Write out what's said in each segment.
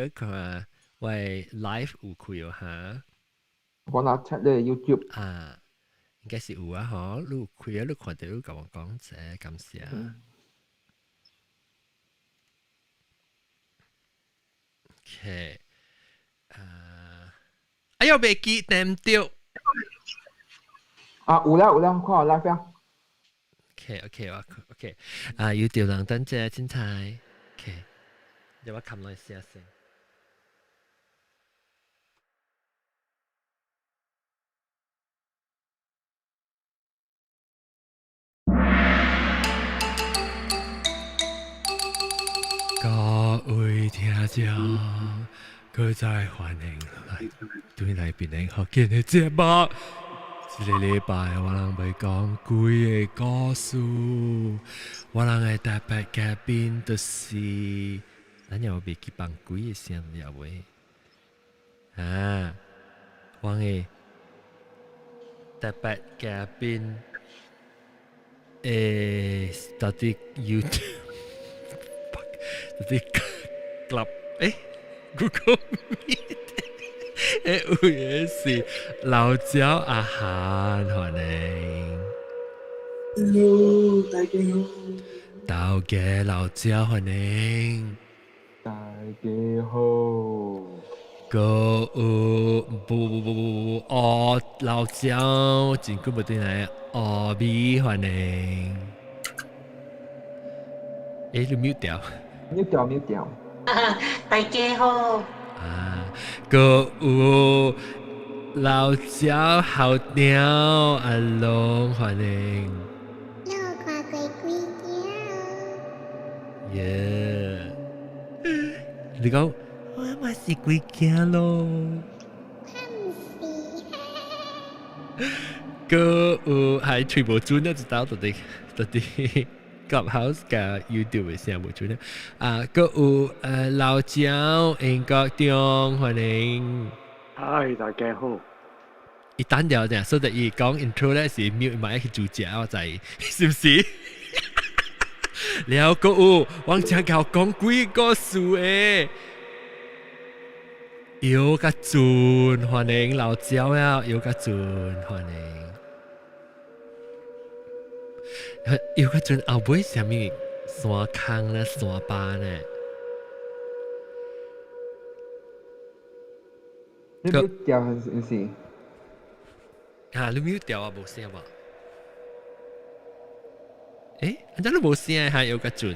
看我 live 有開哦哈。我拿 check 咧 YouTube。啊，應該是有啊嗬，你有開啊，你看到你共我講者，感謝。OK，啊，哎喲，袂記對毋對？啊，有啦有啦，看我 live 啊。 OK OK 我 OK，啊，YouTube 人等者精彩。OK，你我撳落去試下先。各位聽眾，閣再歡迎來對來變成福建的節目。這個禮拜我人欲講鬼个故事，我人的特別嘉賓就是，咱又袂記放鬼的聲了未？啊，我的特別嘉賓，到底 YouTube，到底 Club，Google Meet。有的是老焦阿韓，歡迎。 Hello，大家好。大家老焦歡迎。大家好。閣有不不不不不哦，老焦真久無轉來，阿美歡迎。你 mute 掉？mute 掉，mute 掉。大家好。啊，閣有老焦校長阿龍歡迎。有看過鬼鏡？耶！你講我嘛是鬼鏡咯。我毋是。閣有係全部準一道到底到底 Clubhouse 佮 YouTube 的聲無準啊！閣有老焦英國中歡迎。嗨，大家好。伊等掉者，所以伊講 intro 咧是 mute 嘛，去煮食我知，是毋是？了閣有，我正𠢕講鬼故事的，姚甲俊歡迎老焦啊，姚甲俊歡迎。姚甲俊後尾啥物山空咧，山巴咧？你 mute 掉還是毋是？啊，你 mute 掉啊，無聲無？按怎你無聲哈，姚甲俊？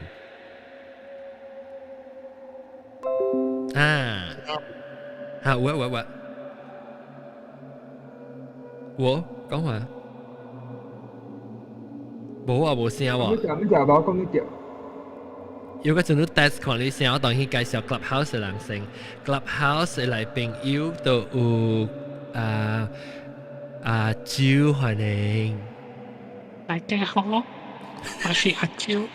啊，啊，有啊有啊有啊，我講話。無啊，無聲喎。你掉你掉，無講你掉。有個陣都 test 看你聲，我當去介紹 Clubhouse 的人先。Clubhouse 的來朋友都有啊阿周歡迎。大家好，我是阿周。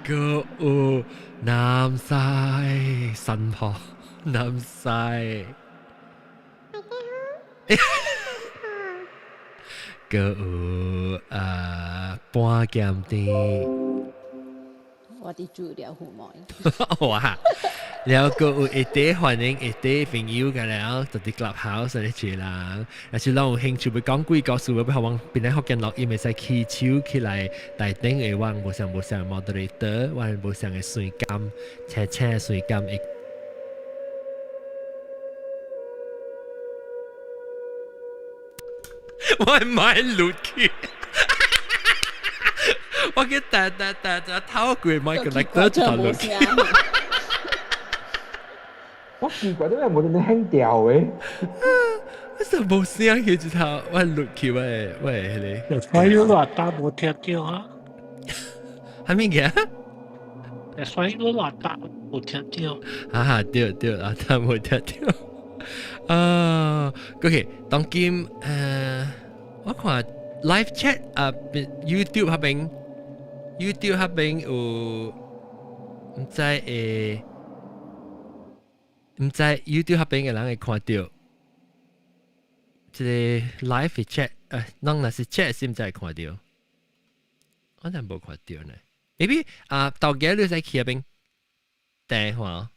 閣有南西神婆，南西。大家好。閣有啊半鹹甜。我佇煮了糊糜。哇！了閣有一塊歡迎一塊朋友個了，就佇 Clubhouse 咧一人，若是攏有興趣欲講鬼故事，欲予阮邊咧福建錄音會使起手起來，台頂的阮無相無相 moderator，阮無相的水感，青青的水感會。我買落去，我去彈彈彈就透過麥個來得就落去。我奇怪點解無得輕掉的？我實無聲去一頭，我落去我我彼個。所以偌大無聽著啊？啥物件？所以偌大無聽著。哈哈，對對，阿大無聽著。啊，OK，當今我看 live chat 啊，YouTube 彼邊，YouTube 彼邊有毋知會，毋知 YouTube 彼邊的人會看著，這个 live chat，咱若是 chat 是毋知會看著，我怎無看著呢？maybe 啊，頭家你使去彼邊電話。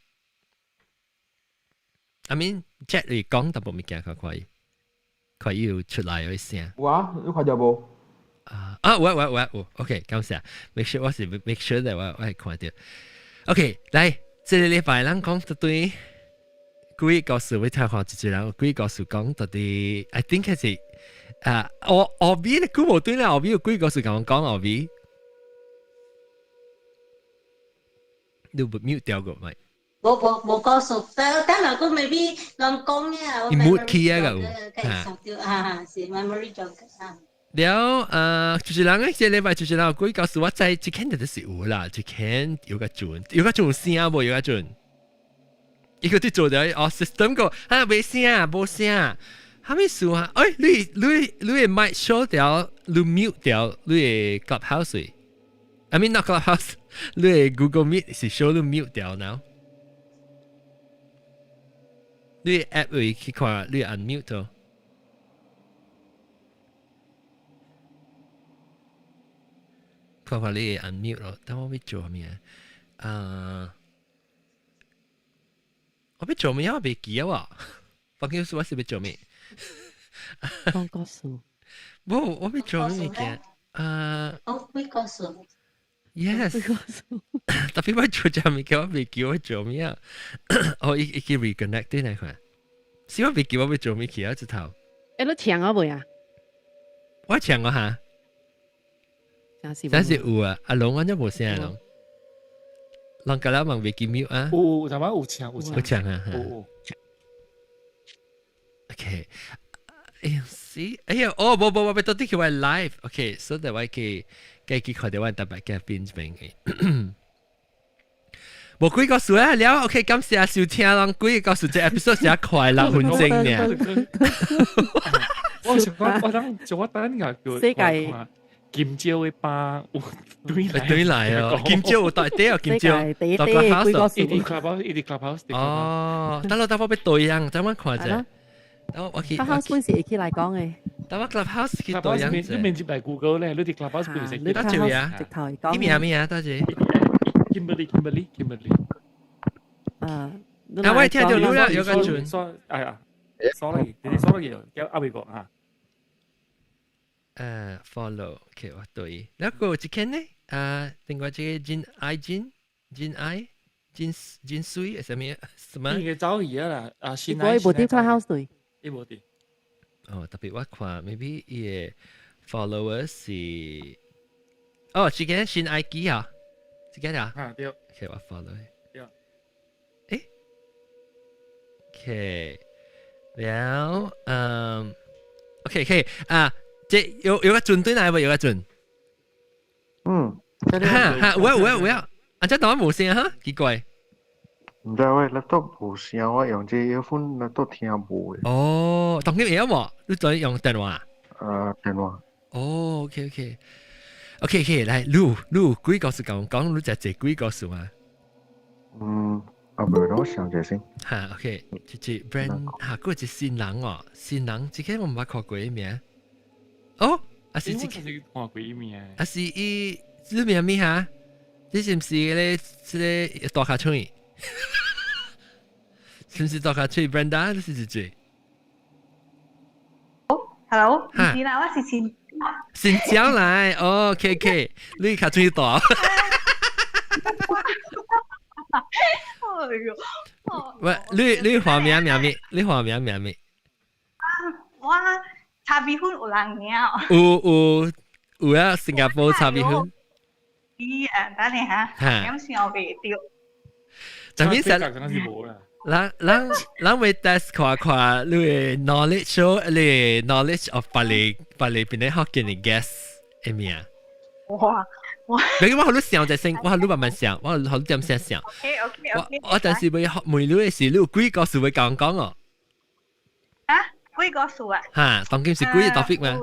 I mean chat 裡講淡薄物件，看看伊，看伊有出來有聲。有啊，你看到無？啊啊，有有有有，OK，感謝。Make sure 我是 make sure 的，我會看到。OK，來，這個禮拜咱講一堆鬼故事，我聽看一個人鬼故事講到底，I think 係是啊，後後邊的古無對啦，後邊有鬼故事共我講後邊，你有 mute 掉過咪？無無無告訴，但但若講 maybe 人講呀，伊 mute 起啊個有，啊，是 memory 狀啊。了，就是人咧，這禮拜就是人鬼故事，我知這間就是有啦，這間有個準，有個準聲無？有個準，伊個佇做了哦，system 個啊，未聲，無聲，啥物事啊？哎，你你你的麥 show 掉，你 mute 掉，你的 clubhouse，I mean not clubhouse，你的 Google Meet 是 show 你 mute 掉 now。你 app 會去看，你 unmute 哦。看看你 unmute 咯，等我欲做咩啊？我欲做咩？我袂記啊！我叫我是欲做咩？講故事。無，我欲做咩物件？啊！哦，鬼故事。 Yes。特別我做隻物件，我袂記我做咩啊？哦，伊伊去 reconnect 對來看，是我袂記我欲做咩去啊？這頭。欸，你唱我未啊？我唱我哈。真是有啊！阿龍，我真無聲阿龍，人家啦問袂記 mute 啊？有，有，台灣有唱有唱。有唱啊！有有。 OK，哎呀，是，哎呀，哦，無無，我欲到底去我 live，OK，所以我去，該去看到我特別嘅變成嘅。無鬼故事啊了，OK，感謝收聽人鬼故事這 episode 是快樂分鐘呢。我想講，我當就我等下叫世界金蕉的吧有對來對來哦，金蕉有大底哦，金蕉，第一第一個一直 clubhouse，一直 clubhouse。哦，等我等我欲對樣，等我看者。等我去。 clubhouse 本是會起來講的。等我 clubhouse 去對樣你免入來 Google 咧，你佇 clubhouse 本是。多謝啊，直頭講。你名咩啊？多謝。 Kimberly，Kimberly，Kimberly。啊，啊，我聽到你啦，有個準。哎呀，sorry，你 sorry，叫阿偉哥啊。follow，OK，我對。那個這間呢？啊，另外這個真愛真真愛真真水，什麼什麼？伊個走去啊啦，啊新愛。我無佇 clubhouse 對。伊無佇。哦，特別我看，maybe 伊個 followers 是，哦，這間新愛機啊，這間啊。啊對。 OK，我 follow。對。誒，OK，了，嗯，OK，OK，啊。這有有個準對來無？有個準。嗯。哈哈，有啊有啊有啊！啊，這當然無聲哈，奇怪。毋知我 laptop 無聲，我用這 earphone laptop 聽無的。哦，當今會曉無？你昨用電話？啊，電話。哦，OK OK，OK OK，來，你你鬼故事講講，你就這鬼故事嘛？嗯，啊，無，我想者先。哈，OK，這這 brand 哈，閣一新人哦，新人，這個我毋捌看過名。哦，啊是這個，看過伊名。啊是伊，這名咩哈？這是毋是咧？這個大跤喙？是毋是大跤喙？Brenda，這是一個。 Hello，毋是啦，我是新新疆來，哦，OK OK，你跤喙大。哎喲，喂，你你化名名咩？你化名名咩？我炒米粉有人名。有有有啊，新加坡炒米粉。咦啊，等下嚇，點想袂著。就面實，咱咱咱會 test 看看你的 knowledge，你的 knowledge of 別个別个邊個福建的 guest 的名。哇哇！你我予你想一先，我予你慢慢想，我予你點先想。 OK OK OK。我但是欲問你的是，你有幾個事欲共講哦？啊？幾個數啊？哈，當今是幾個 topic 嘛？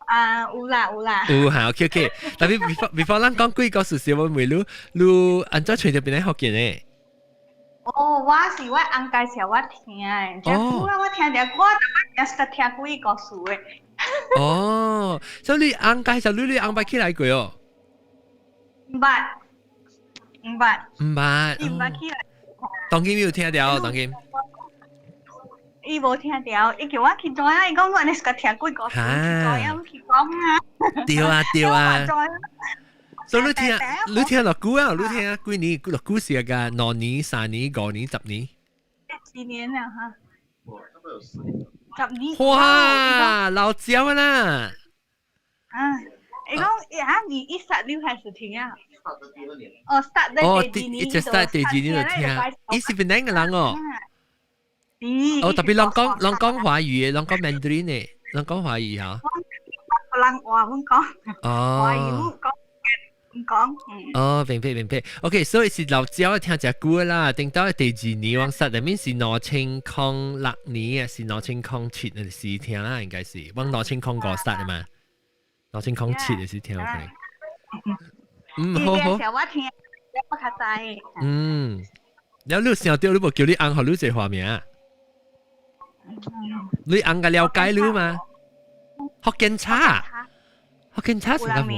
啊，有啦有啦。有哈，OK OK。特別 before before 咱講幾個事是我問你，你按怎揣著邊個福建的？哦，我是我翁介紹我聽的，這久啊，我聽著我逐擺聽聽鬼故事的。哦，所以你翁介紹你，你翁捌起來過哦？毋捌，毋捌。毋捌。伊毋捌起來。當今有聽著，當今。伊無聽著，伊叫我去知啊，伊講我你是個聽幾個字，去知啊，去講啊。對啊對啊。所以你聽，你聽落久啊？你聽幾年？落久時間？2年、3年、5年、10年？幾年啦哈？10年。哇，老焦啦！啊，伊講啊，你一 start 你開始聽啊？哦，start 哦，第二年，一 start 第二年就聽，伊是檳城嘅人哦。哦，特別攏講華語嘅，攏講 Mandarin 嘅，攏講華語嚇。人話阮講，華語講唔講。哦，明白明白。OK，所以是老焦聽隻久啦，等到第二年往實入面是2006年啊，是2007嘅時聽啦，應該是往2005 start 嘛，2007嘅時聽 OK。嗯，好好。我聽，我較知。嗯，了你想到你無叫你翁予你一個花名？你翁個了解你嘛？福建茶，福建茶成個無，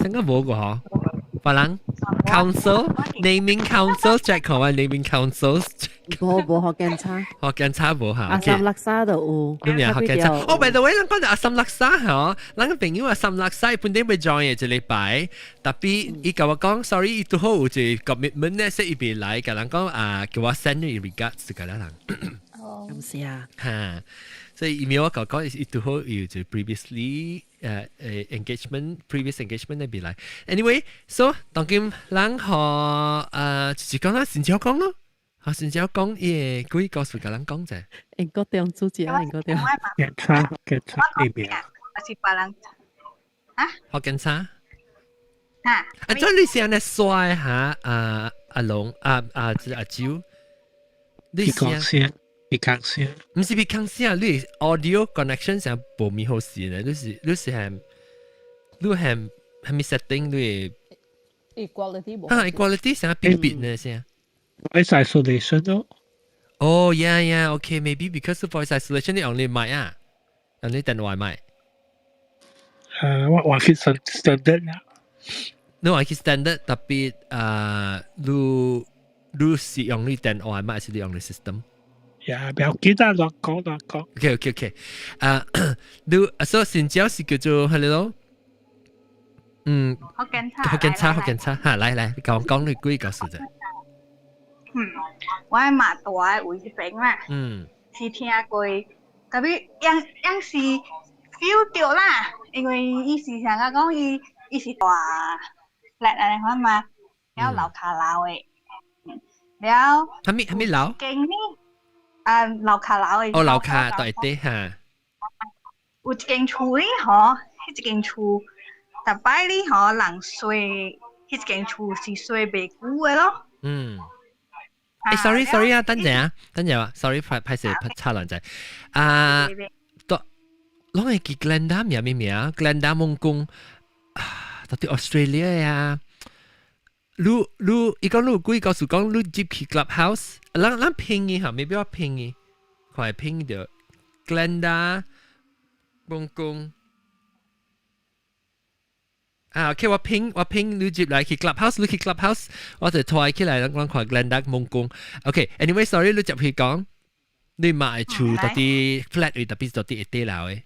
成個無個嗬。別人 council naming council check 看我 naming council。無無福建茶，福建茶無嚇。阿三叻沙都有。你名福建茶？哦，by the way，咱講到阿三叻沙嗬，咱個朋友阿三叻沙本地欲 join 嘅一禮拜，tapi 伊共我講，sorry，伊拄好有一個 commitment 咧，所以伊袂來，共人講啊，叫我 send 你 regards 就個人。哦，咁是啊。嚇，所以 email 我講講，伊拄好有一 previously engagement previous engagement 那邊來。Anyway，so 當今人學就是講啦，先少講咯，學先少講伊個幾個事共人講者。英國中主持啊，英國中。檢查檢查呢邊。我是別人啊？學檢查。啊？啊，這你是按呢刷嚇？啊阿龍啊啊阿周，你講先。別講聲，毋是別講聲，你 audio connection 上無咪好勢咧，你是係你係係咪 setting 你 equality 無啊 equality 成變變呢聲。 Voice isolation 咯。哦，yeah，okay，maybe because of voice isolation 你用你麥啊，用你電話麥。我換去 standard 啦。你換去 standard，特別啊，你是用你電話麥，還是你用你 system？呀，不要記得亂講亂講。 OK，啊，你所以新椒是叫做係咯，嗯，福建茶，福建茶，福建茶，嚇，來來，你講講你幾個事啫？嗯，我媽住的位彼邊啦，是聽過，特別樣樣是 feel 著啦，因為伊是啥個講，伊是大來按呢款嘛，了樓跤樓的，了。啥物啥物樓？經呢？啊，樓跤樓的。哦，樓跤對對嚇。有一間厝哩吼，彼一間厝，逐擺哩吼人洗，彼一間厝是洗袂久的咯。嗯。誒，sorry sorry 啊，等陣啊，等陣啊，sorry，歹歹勢插亂仔。啊，都，攏會記 Glenda 名咩名？Glenda 夢公啊，到底 Australia 呀？你你伊講你有幾個是講你入去 Clubhouse，咱咱拼伊嚇，maybe 我拼伊，看拼著 Glenda 夢公。啊，OK，我拼你入來去 Clubhouse，你去 Clubhouse，我就拖起來，咱看 Glenda 夢公。OK，anyway，sorry，你入去講，你買厝到底 flat 位，特別到底會底樓的，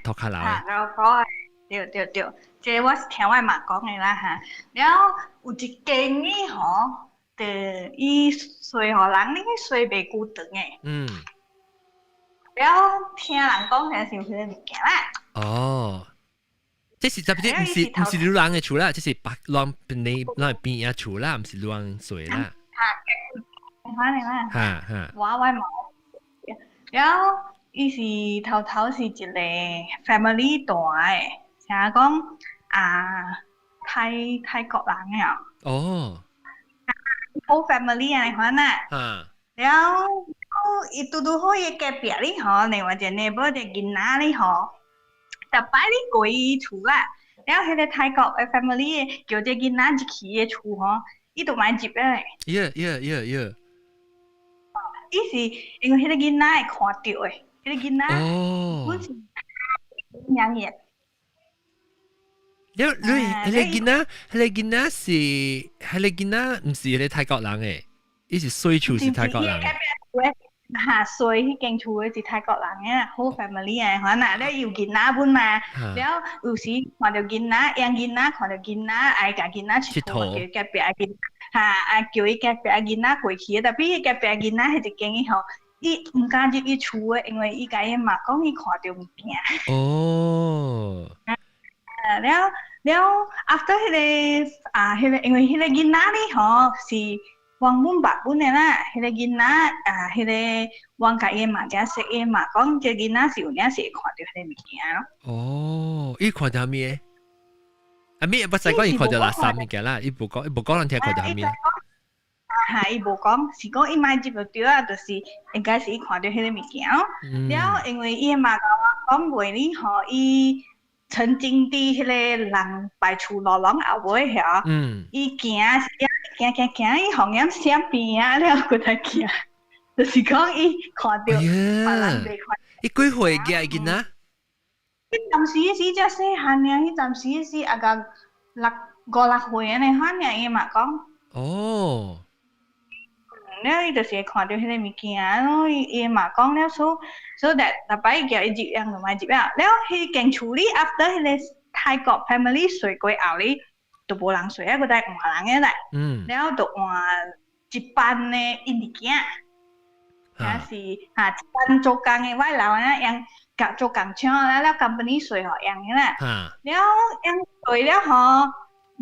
塗跤樓的。啊，然後講，對對對，這我是聽我媽講的啦哈。了有一間呢吼，就伊洗予人，你洗袂久長的。了聽人講，聽是有彼个物件啦。哦。這是特別毋是你人的厝啦，這是別人邊人邊仔厝啦，毋是你人洗啦。哈，反正啦。哈哈。我媽，了伊是頭頭是一個 family 大的，像講啊泰國人的。哦。好 family 按呢款啦。了伊拄拄好伊隔壁哩吼，另外一個 neighbor 一個囡仔哩吼。逐擺你過伊厝啦，了彼個泰國的 family 的叫這囡仔入去伊的厝吼，伊就莫入來。 伊是因為彼個囡仔會看著的，彼個囡仔本是養嘢。了你彼個囡仔，彼個囡仔是彼個囡仔，毋是彼個泰國人的，伊是洗厝是泰國人。嚇睡彼間厝的是泰國人嘅，whole family 嘅，可能咧有囡仔本嘛，了有時看著囡仔，養囡仔看著囡仔，愛共囡仔𨑨迌，叫隔壁囡嚇，愛叫伊隔壁囡仔過去，tapi 隔壁囡仔彼一間伊吼，伊毋敢入去厝的，因為伊共伊媽講伊看著物件。哦。了了，after 彼個啊，彼個因為彼個囡仔呢吼是阮阮捌本的啦，彼個囡仔啊，彼個阮共伊媽才識伊媽講，這囡仔是有影是會看著彼個物件咯。哦，伊看著啥物的？啊咪不使講伊看著垃圾物件啦，伊無講，伊無講人聽看著啥物。哈，伊無講，是講伊莫入就對啊，就是應該是伊看著彼個物件咯。了，因為伊媽共我講過呢吼，伊曾經佇彼個人排厝路攏後尾遐，伊行是行行行，伊予人閃邊仔了，閣來行，就是講伊看著別人袂看。伊幾歲嘅囡仔？彼陣時是才細漢爾，彼陣時是啊個六五六歲按呢款爾，伊嘛講。哦。了伊就是會看著彼個物件咯，伊伊嘛講了，so that 逐擺叫伊入樣就莫入啊。了，彼間厝裡 after 彼個泰國 family 睡過後咧，就無人睡啊，閣再換人的來。了就換一班的印尼囝，也是哈一班做工的外勞啊，用共做工廠了了 company 稅予𪜶的啦。了𪜶睡了吼，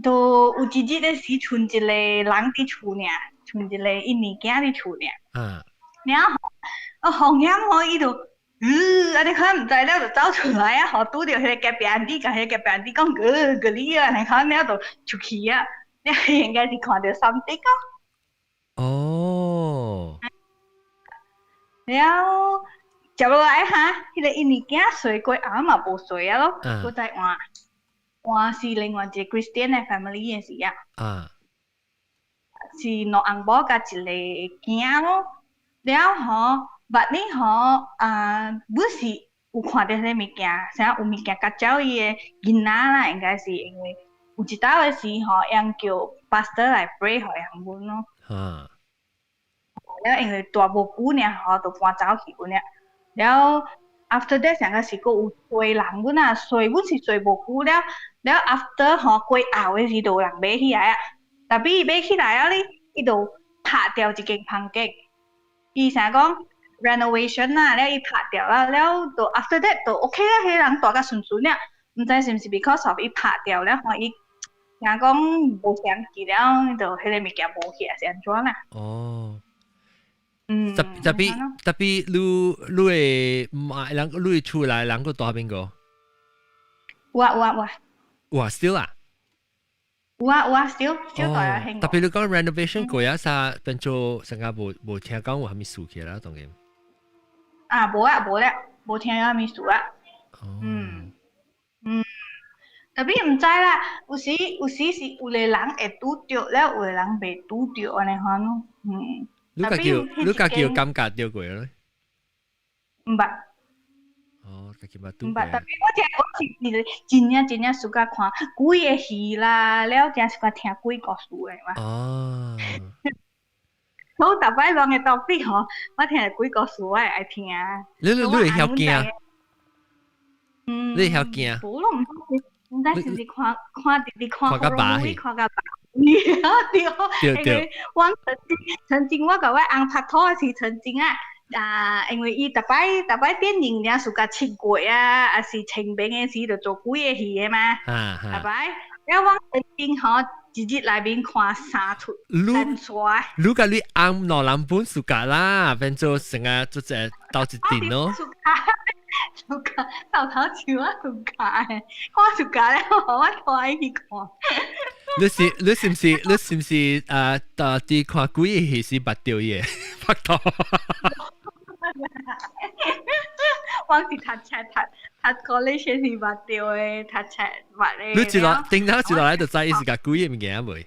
就有一日的時，賰一個人佇厝爾。賰一個印尼囝佇厝爾，了後啊風險吼，伊就，按呢款毋知了就走出來啊，予拄著彼個隔壁 auntie，共彼個隔壁 auntie 講，個個你啊，按呢款了就出去啊，了應該是看著 something 哦。哦。了接落來哈，彼個印尼囝睡過後嘛無睡啊咯，閣再換換是另外一個 Christian 的 family 的時啊。是兩翁某佮一個囝咯，了吼，捌呢吼啊，本是有看著彼個物件，啥有物件共走伊的囡仔啦，應該是因為有一道的時吼，𪜶叫 pastor 來 pray 予𪜶們咯。了因為蹛無久爾吼，就搬走去阮了。了 after that 上個是閣有揣人阮啊，揣阮是揣無久了，了 after 吼過後的時就有人買起來啊。tapi 伊買起來啊咧，伊就拍掉一間房間。伊啥講 renovation 啦，了伊拍掉啦，了就 after that 就 OK 啦，彼個人蹛甲順順了。毋知是毋是 because of 伊拍掉了，吼伊聽講無相記了，就彼個物件無去，還是按怎啦？哦。嗯。 Tapi 你你會買人，你會厝內人閣蹛邊個？有啊有啊有啊。哇，still 啊？有啊有啊，still still 蹛遐興。 Tapi 你講 renovation 過啊啥，變做成個無無聽講有啥物事起啦，當然。啊，無啊無咧，無聽有啥物事啊。嗯，tapi 毋知啦，有時有時是有个人會拄著了，有个人袂拄著按呢款咯。嗯。你家己你家己有感覺著過咧？毋捌。哦，家己捌拄。毋捌，tapi 我聽我是真正真正 suka 看鬼的戲啦，了誠 suka 聽鬼故事的嘛。哦。好，逐擺亂的 topic 吼，我聽鬼故事我會愛聽。你你你會曉驚？嗯。你會曉驚？無咯，毋知是毋是看看直直看看甲白戲，看甲白。對，因為我曾經曾經我共我翁拍拖時曾經啊，啊，因為伊逐擺逐擺電影爾 suka 七月啊，抑是清明的時就做鬼的戲的嘛。逐擺，了我曾經吼一日內面看三齣三齣。你共你翁兩人本 suka 啦，變做成個做隻鬥一陣咯。 Suka 頭頭笑啊，suka 的，我 suka 了，我拖伊去看。你是你是毋是你是毋是啊？佇看鬼的戲時捌著伊的拍拖？我是讀冊讀讀 college 時捌著的，讀冊捌的。你一落頂頭一落來就知伊是共鬼的物件未？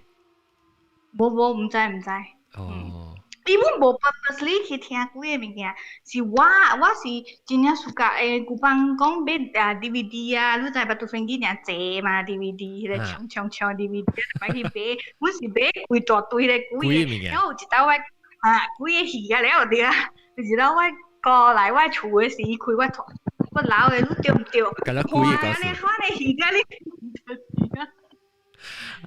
無無，毋知毋知。哦。伊阮無 purposely 去聽鬼的物件，是我我是真正 suka 誒，舊班講買啊 DVD 啊，你知 Batu Ferringhi 爾濟嘛 DVD，彼個唱唱唱 DVD，擺去買，阮是買規大堆咧鬼的，了有一道我啊鬼的戲啊了對啊，就是啦，我過來我厝的時，伊開我台，我老的，你對毋對？甲咱鬼的故事。你看你而家你。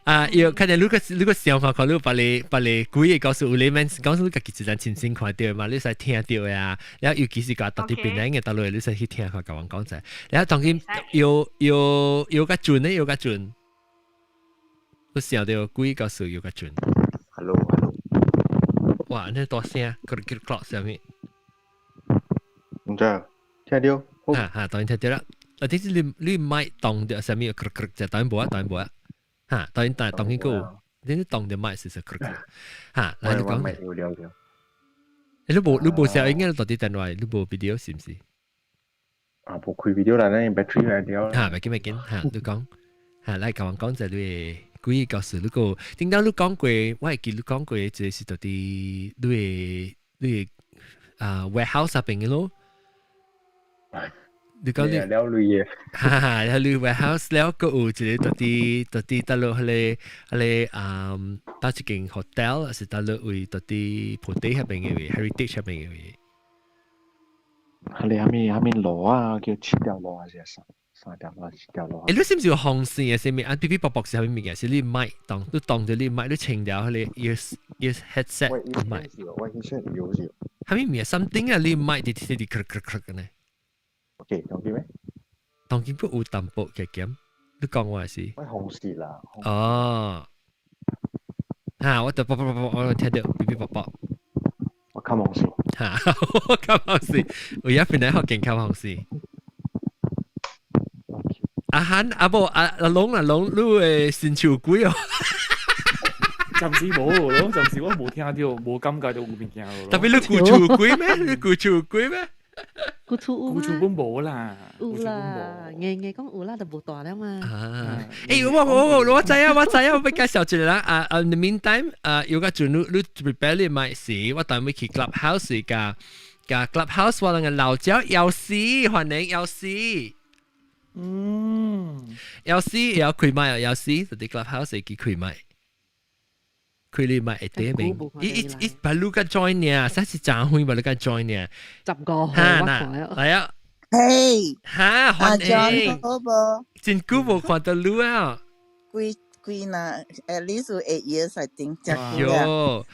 啊，要看見你個想法，看你把你把你鬼的故事有你免講你家己一人親身看到嘛，你使聽到呀。然後尤其是個特別邊人嘅大陸，你使去聽看，共阮講者。然後當今要要要較準咧，要較準。你想到鬼故事要較準。 Hello hello。哇！你大聲，咯咯咯啥物？毋知，聽到。哈哈，當然聽到啦。啊，點知你麥當著啥物？咯咯就當然無啊，當然無啊。哈，當然但當然個，你當著麥是是咯咯。哈，來你講。有了了。你無聲應該到底電話，你無 video 是毋是？啊，無開 video 啦，咱 battery 來了。哈，袂緊袂緊，哈，你講，哈，來共阮講者你的鬼故事，你個頂當你講過，我會記你講過，這是到底你的啊 warehouse 入邊的咯。你講你了類嘅，哈哈，了你 warehouse 了，閣有一個到底到底佗落彼個彼個啊，佗一間 hotel，還是佗落位到底鋪底彼邊的位，heritage 彼邊的位。彼个啥物路啊？叫七條路還是三條路、七條路？欸，你是毋是有紅線的啥物？啊，嗶嗶啵啵是啥物物件？是你麥當，你當著你麥，你清掉彼個 ear headset 麥。我 headset 有是。啥物物件？something 啊，你麥佇佇佇咔咔咔呢？ OK，當今咩？當今不有淡薄嘅減，你講我是？我紅線啦。哦。哈！我就啵啵啵啵，我聽到嗶嗶啵啵。我較紅線。哈！我較紅線，有影邊來福建較紅線。阿漢阿無阿阿龍啊龍，你的新手鬼哦。暫時無咯，暫時我無聽到，無感覺到有物件咯。特別你舊厝鬼咩？你舊厝鬼咩？舊厝有舊厝本無啦，有啦，硬硬講有啦，就無大了嘛。啊！欸，我知啊，我知啊，我欲介紹一個人啊啊！In the meantime，啊，有個陣你你 prepare 你麥時，我等欲去 clubhouse 共共 clubhouse 我兩個老鳥姚絲，歡迎姚絲。姚絲會曉開麥啊，姚絲，就佇 clubhouse 會記開麥。開你麥會點名？伊伊伊把你個 join 呢，啥是真會把你個 join 呢？ 15號哈嗱，來啊！嘿，哈，歡迎！好無？真久無看到你啊！幾幾若，at least 有 8 years I think。喲，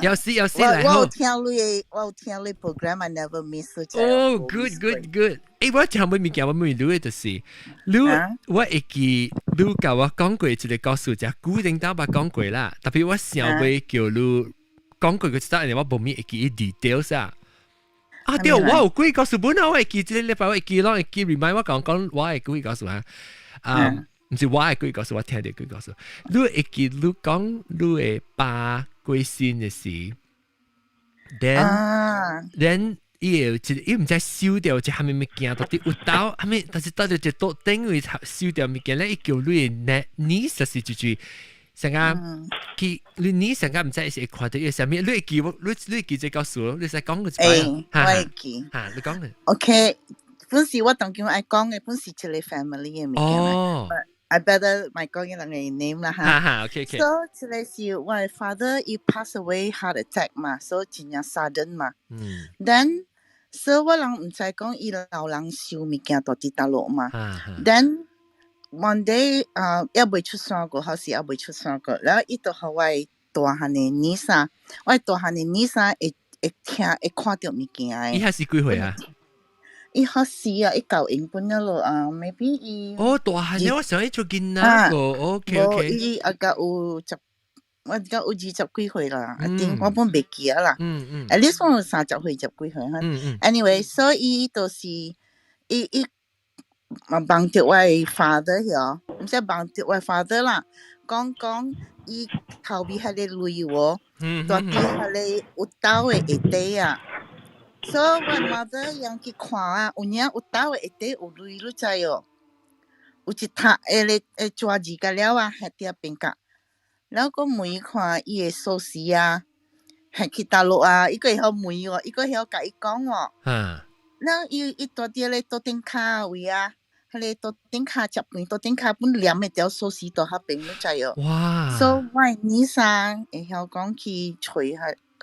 有時有時來我有聽你的，我有聽你 program，I never miss。哦，good good good！欸，我講物件，我問你的就是，你我會記你共我講過一個故事，真久頂當捌講過啦。特別我想欲叫你講過個一陣，我無咪會記 details 啊。啊對，我有幾個故事本啊，我會記這個禮拜我會記，攏會記 remind 我講講我的幾個故事啊。啊，毋是我的幾個故事，我聽著幾個故事。你會記你講你的爸過身的時，then 伊會有一伊毋知收著一啥物物件，到底有兜，啥物，但是到底一桌頂位收著物件咧，伊叫你的 niece 就是就是成個去你 niece 成個毋知是會看著伊啥物，你會記無？你會記這故事？你使講過一擺？欸，我會記。哈，你講。 OK，本是我當今愛講的，本是一個 family 的物件。哦。 I better 莫講伊人的 name 啦哈。哈哈，OK。 So 這個是我的 father 伊 pass away heart attack 嘛，所以真正 sudden 嘛。Then 所以我人毋知講伊老人收物件到佇佗落嘛。Then one day 啊，猶未出山過，還是猶未出山過，然後伊就予我的大漢的 niece，我的大漢的 niece 會會聽會看著物件的。伊還是幾歲啊？伊好死啊！伊夠英本了咯啊，maybe 伊。哦，大漢的，我想伊做囡仔個，OK OK。伊啊個有十，我講有20幾歲啦，I think 我本袂記得啦。At least 我有30歲10幾歲哈。Anyway，所以就是伊伊嘛夢著我的 father 曉，毋是夢著我 father 啦，講講伊頭尾彼個鐳喎，蹛佇彼個有兜的下底啊。所以我 mother 樣去看啊，有影有兜的下底有鐳，你知哦？有一沓下個會抓字甲了啊，喺佇邊角。然後閣問看伊的鎖匙啊，係去佗落啊，伊閣會曉問哦，伊閣會曉共伊講哦。然後伊伊蹛佇咧桌頂跤位啊，彼個桌頂跤接近桌頂跤本黏的條鎖匙佇彼邊，你知哦？哇！所以我的 niece 會曉講去揣下，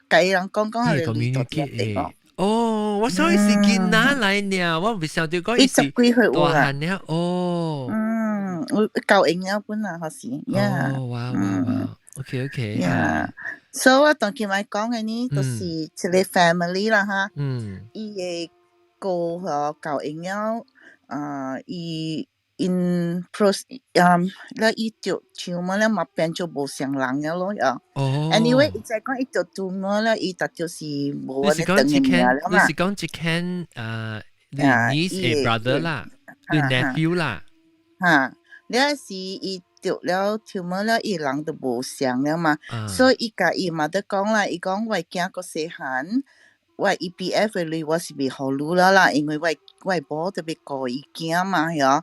共伊人講講彼個鐳佇佇邊哦。哦，我想伊是囡仔來呢，我未想到講伊十幾歲大漢了，哦。嗯，我夠用了本啊，還是，yeah。哦，哇哇哇，OK OK。 Yeah，所以我當今日講的呢，就是一個 family 啦哈。伊的哥嗬夠用了，啊，伊 in pros，嗯，了伊著像麼了嘛變做無相人了咯，呀。哦。 Anyway，伊再講伊著做麼了，伊特就是無你是講一間，你是講一間啊，你 niece 的 brother 啦，你 nephew 啦。哈，了是伊著了跳麼了，伊人就無相了嘛，所以伊共伊嘛得講啦，伊講我囝閣細漢，我 EPF 的鐳我是袂予你了啦，因為我某特別顧伊囝嘛，嗬。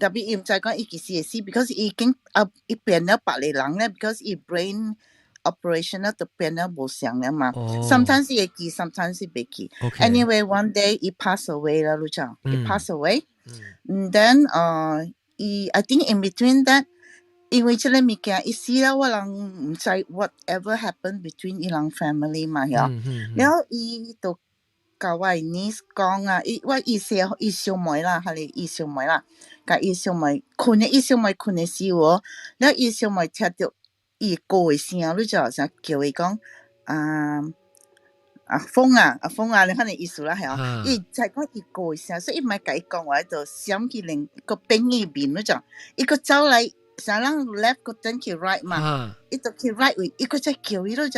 特別伊毋知講伊幾時會死，because 伊已經啊，伊變了別个人咧，because 伊 brain operation 咧就變了無相了嘛。Sometimes 伊會記，sometimes 伊袂記。 Anyway, one day 伊 pass away 啦，你知？伊 pass away。And then 伊 I think in between that，因為這個物件伊死了，我人毋知 whatever happen between 伊人 family 嘛，嗬。了伊就共我 niece 講啊，伊我伊小伊小妹啦，還是伊小妹啦，共伊小妹睏的，伊小妹睏的時候，了伊小妹聽著伊哥的聲，你就好像叫伊講啊阿峰啊，阿峰啊，你可能意思啦，係啊，伊就講伊哥的聲，所以伊毋愛共伊講話，就閃去另個變伊面，你就伊閣走來，啥人 left 閣轉去 right 嘛，伊就去 right 位，伊閣再叫伊，你就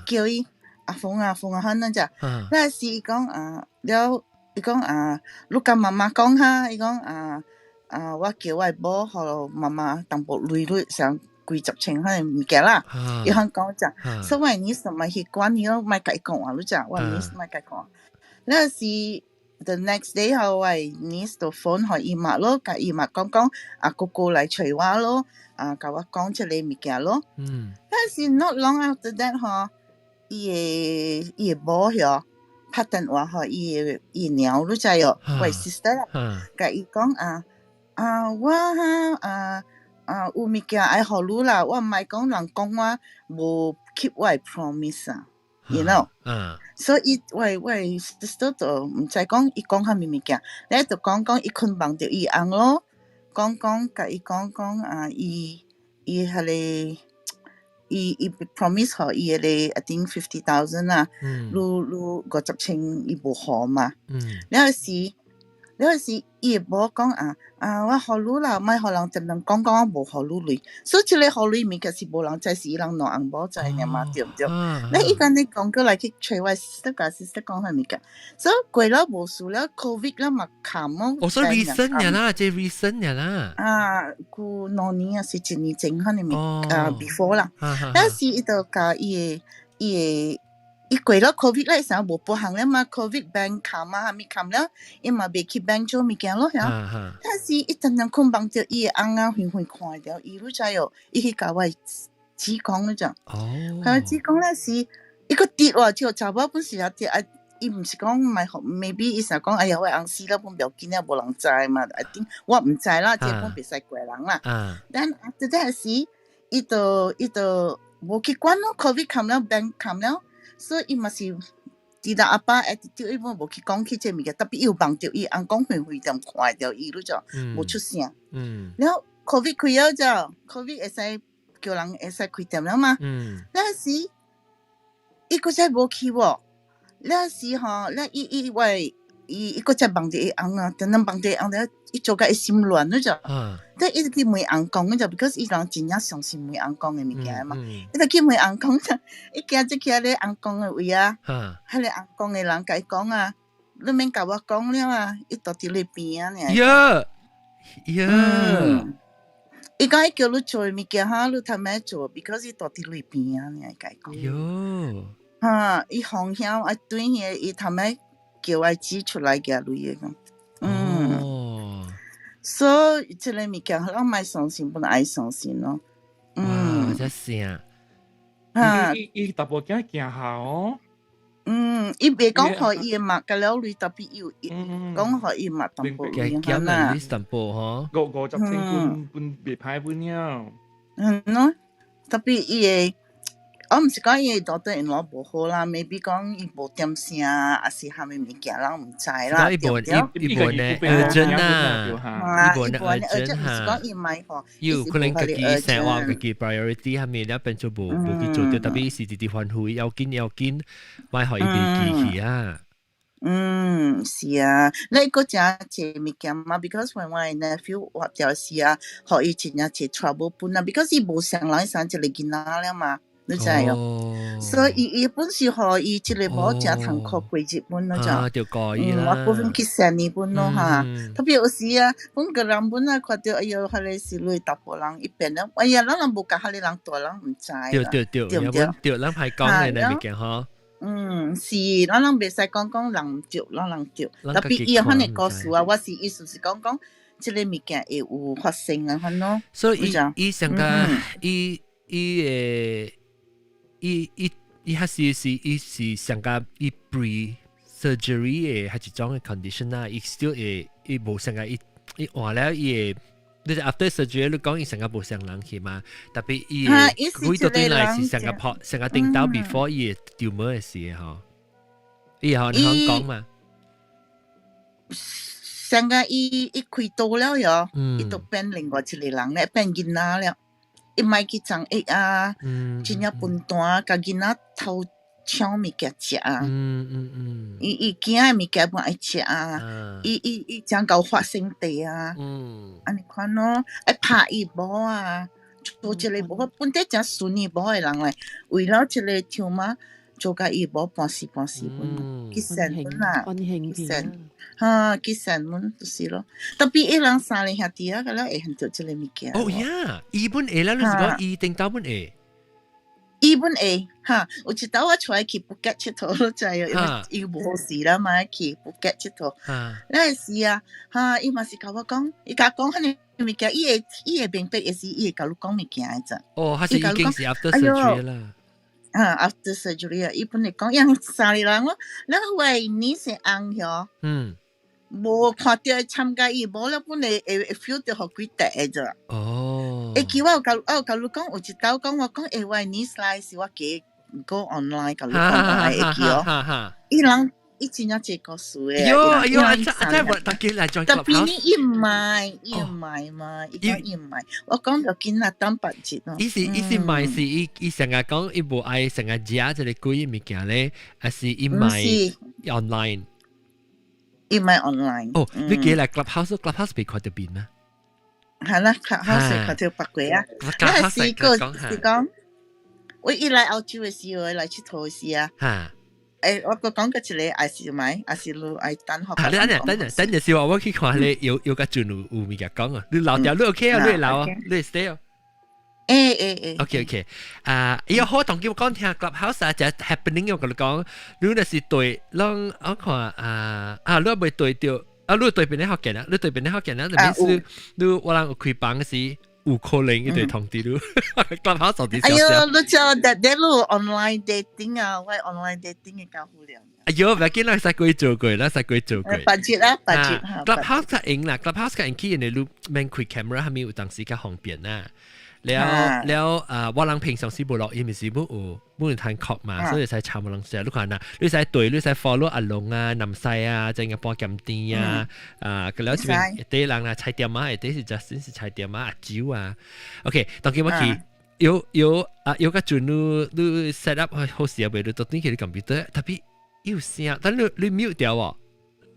叫伊阿峰啊，阿峰啊，可能就，那時伊講啊，了伊講啊，你共媽媽講哈，伊講啊啊，我叫我某予媽媽淡薄鐳鐳上幾十千可能物件啦，伊肯講就，所以我 niece 咪去管伊咯，莫共伊講話，你知，我 niece 莫共伊講。那時 the next day 後，我 niece 就 phone 予伊媽咯，共伊媽講講，啊哥哥來揣我咯，啊共我講這個物件咯。但是 not long after that 吼，伊的某遐拍電話予伊的伊娘，你知哦，我 sister 啦，共伊講啊啊我哈啊啊有物件愛予你啦，我毋愛講人講我無 keep 我的 promise 啊，you know。所以我 sister 就毋知講伊講啥物物件，咧就講講伊睏夢著伊翁咯，講講共伊講講啊，伊伊彼個伊 promise 予伊彼個 I think 50,000 啊，你你50千伊無予嘛，了時了時伊會無講啊啊，我予你啦，莫予人定定講講我無予你鐳，所以這個予鐳物件是無人知，是伊人兩翁某知爾嘛，對毋對？你伊共你講過來去揣我 sister 共 sister 講彼物件，所以過了無事了，COVID 了嘛冚咯。哦，所以 recent 爾啦，這 recent 爾啦。啊，過2年啊，是一年前可能啊 before 啦。但是伊就共伊的伊的。伊過了 COVID 咧，時無保行了嘛，COVID bank 冚啊，啥物冚了，伊嘛袂去 bank 做物件咯，嚇。但是伊陣陣睏夢著伊的翁仔遠遠看著伊，你知哦？伊去共我姊講你知？哦。共我姊講咧是，伊閣跌喎，就查某本是也跌啊，伊毋是講莫 maybe 伊想講，哎呀，我翁死了，本不要緊了，無人知嘛。I think 我毋知啦，這本袂使怪人啦。但 after that 時，伊就無去管咯，COVID 冚了，bank 冚了。所以伊嘛是，佇啦阿爸 attitude 伊本無去講起這物件，特別伊有夢著伊翁公遠遠踮看著伊，你就無出聲。了 COVID 開了之後，COVID 會使叫人會使開店了嘛？那時伊閣再無去喎，了時吼，了伊伊我伊伊閣再夢著伊翁啊，等等夢著伊翁了，伊做甲伊心亂你知？但伊就去問翁公，就 because 伊人真正相信問翁公的物件嘛。伊就去問翁公，伊行入去彼个翁公的位啊，彼个翁公的人共伊講啊，你免共我講了啊，伊就佇你邊仔爾。呀呀！伊講伊叫你做的物件哈，你頭尾做，because 伊就佇你邊仔爾，共伊講。喲！哈，伊風險啊，對彼伊頭尾叫我指出來舉鐳的講。嗯。所以這個物件，咱莫相信，本來愛相信咯。嗯，這聲。哈，伊伊淡薄仔驚嚇哦。嗯，伊袂講予伊的嘛，共了鐳特別有講予伊嘛淡薄鐳減了淡薄吼。50千本本袂歹本了。嗯喏，特別伊的，我毋是講伊 daughter in law 無好啦，maybe 講伊無點聲，還是蝦米物件，人毋知啦，伊無對毋對？伊無呢 urgent 啊，伊無呢 urgent， urgent 毋是講伊莫吼，有可能家己生活家己 priority 係咪了變做無去做著，特別是直直歡呼，要緊要緊，莫予伊袂記去啊。嗯，是啊，你閣誠濟物件嘛，because when 我 nephew 活掉時啊，予伊真正濟 trouble 本啊，because 伊無相人生一個囡仔了嘛，你知哦？所以伊伊本是予伊這個某誠痛苦過日本咯，就，就過伊啦。我部分去生伊本咯哈，特別有時啊，本個人本啊看著，哎喲，彼個是類查埔人一邊了，哎呀，咱人無共彼個人大人毋知對對對，對毋對？對，咱歹講的那物件吼。嗯，是，咱人袂使講講人毋對，咱人對。特別伊有款的故事啊，我是意思是講講，這個物件會有發生啊，款咯。所以伊上個伊伊會伊伊伊還是是伊是上個伊 pre surgery 的還一種的 condition 啊，伊 still 會伊無上個伊伊換了伊會。你 after surgery 你講伊成個無相人去嘛？特別伊會到對來是上個破上個頂到 before 伊會丟毛的事吼。伊吼你講講嘛？上個伊伊開刀了喲，伊都變另外一個人咧，變囡仔了。伊莫去長壓啊，真正笨蛋，共囡仔偷搶物件食啊。伊伊驚的物件無愛食啊，伊伊伊誠𠢕發生地啊。按呢款咯，愛拍伊某啊，做這個無本底誠順伊某的人咧，為了這個跳馬，做甲伊某半死半死本，去善本啊，去善，哈，去善本就是咯。特別伊人三個兄弟啊，個了會還著這個物件。哦呀，伊本會啦，你是講伊頂到本會？伊本會哈，有一擺我帶伊去布吉𨑨迌，你知哦，因為伊無事啦嘛，去布吉𨑨迌。那是啊，哈，伊嘛是共我講，伊共講彼個物件，伊會伊會明白，也是伊會共你講物件的咋。哦，還是已經是 after surgery 啦。啊，after surgery 啊，伊本來講養三個人咯，咱為你是紅曉。無看著伊參加伊，無了本來會會 feel 著予幾塊的咋。會記我有共我有共你講，有一擺講我講欸，我 niece 來是我加 go online 共你講講會記哦。伊人伊真正這故事的。喲哎喲，啊這這大家來 join 特別你伊毋愛，伊毋愛嘛，伊講伊毋愛，我講就緊啦，等別日咯。伊是伊是買是伊伊成日講伊無愛成日食這個鬼物件咧，還是伊買 online？伊買 online。哦，你記來 Clubhouse，Clubhouse 被看著邊咩？係啦，Clubhouse 看著別過啊。那是個是講，我一來澳洲的時候，來𨑨迌的時啊。欸，我閣講過一個，還是買，還是你愛等學。你等陣，等陣，等陣先話，我去看你有有個陣有有物件講啊。你留掉，你 OK 啊？你留啊？你 stay 哦。欸欸欸。 OK OK，啊，伊好同叫講聽 Clubhouse 啊，就 happening 我共你講，你若是對，攏我看啊啊，你袂對著，啊，你對邊咧福建啊，你對邊咧福建啊，就意思你我人有開房時，有可能伊就通知你，Clubhouse 就佇哎喲，你叫得得你 online dating 啊，我 online dating 嘅交好了。哎喲，毋要緊，咱使過做過，咱使過做過。別節啦，別節嚇。Clubhouse 較用啦，Clubhouse 較用起，因為你免開 camera，啥物有當時較方便啊。了了啊！我人平常時無錄音，是無有無人聽曲嘛，所以使參無人識。你看呐，你使對，你使 follow 阿龍啊、南西啊，整個半鹹甜啊，啊，個了這邊一堆人啊，菜店啊，一堆是 Justin 是菜店啊，阿酒啊。OK，當今我去有有啊，有個陣你你 set up 好時啊，袂你到底去你 computer，特別有聲，但你你 mute 掉哦，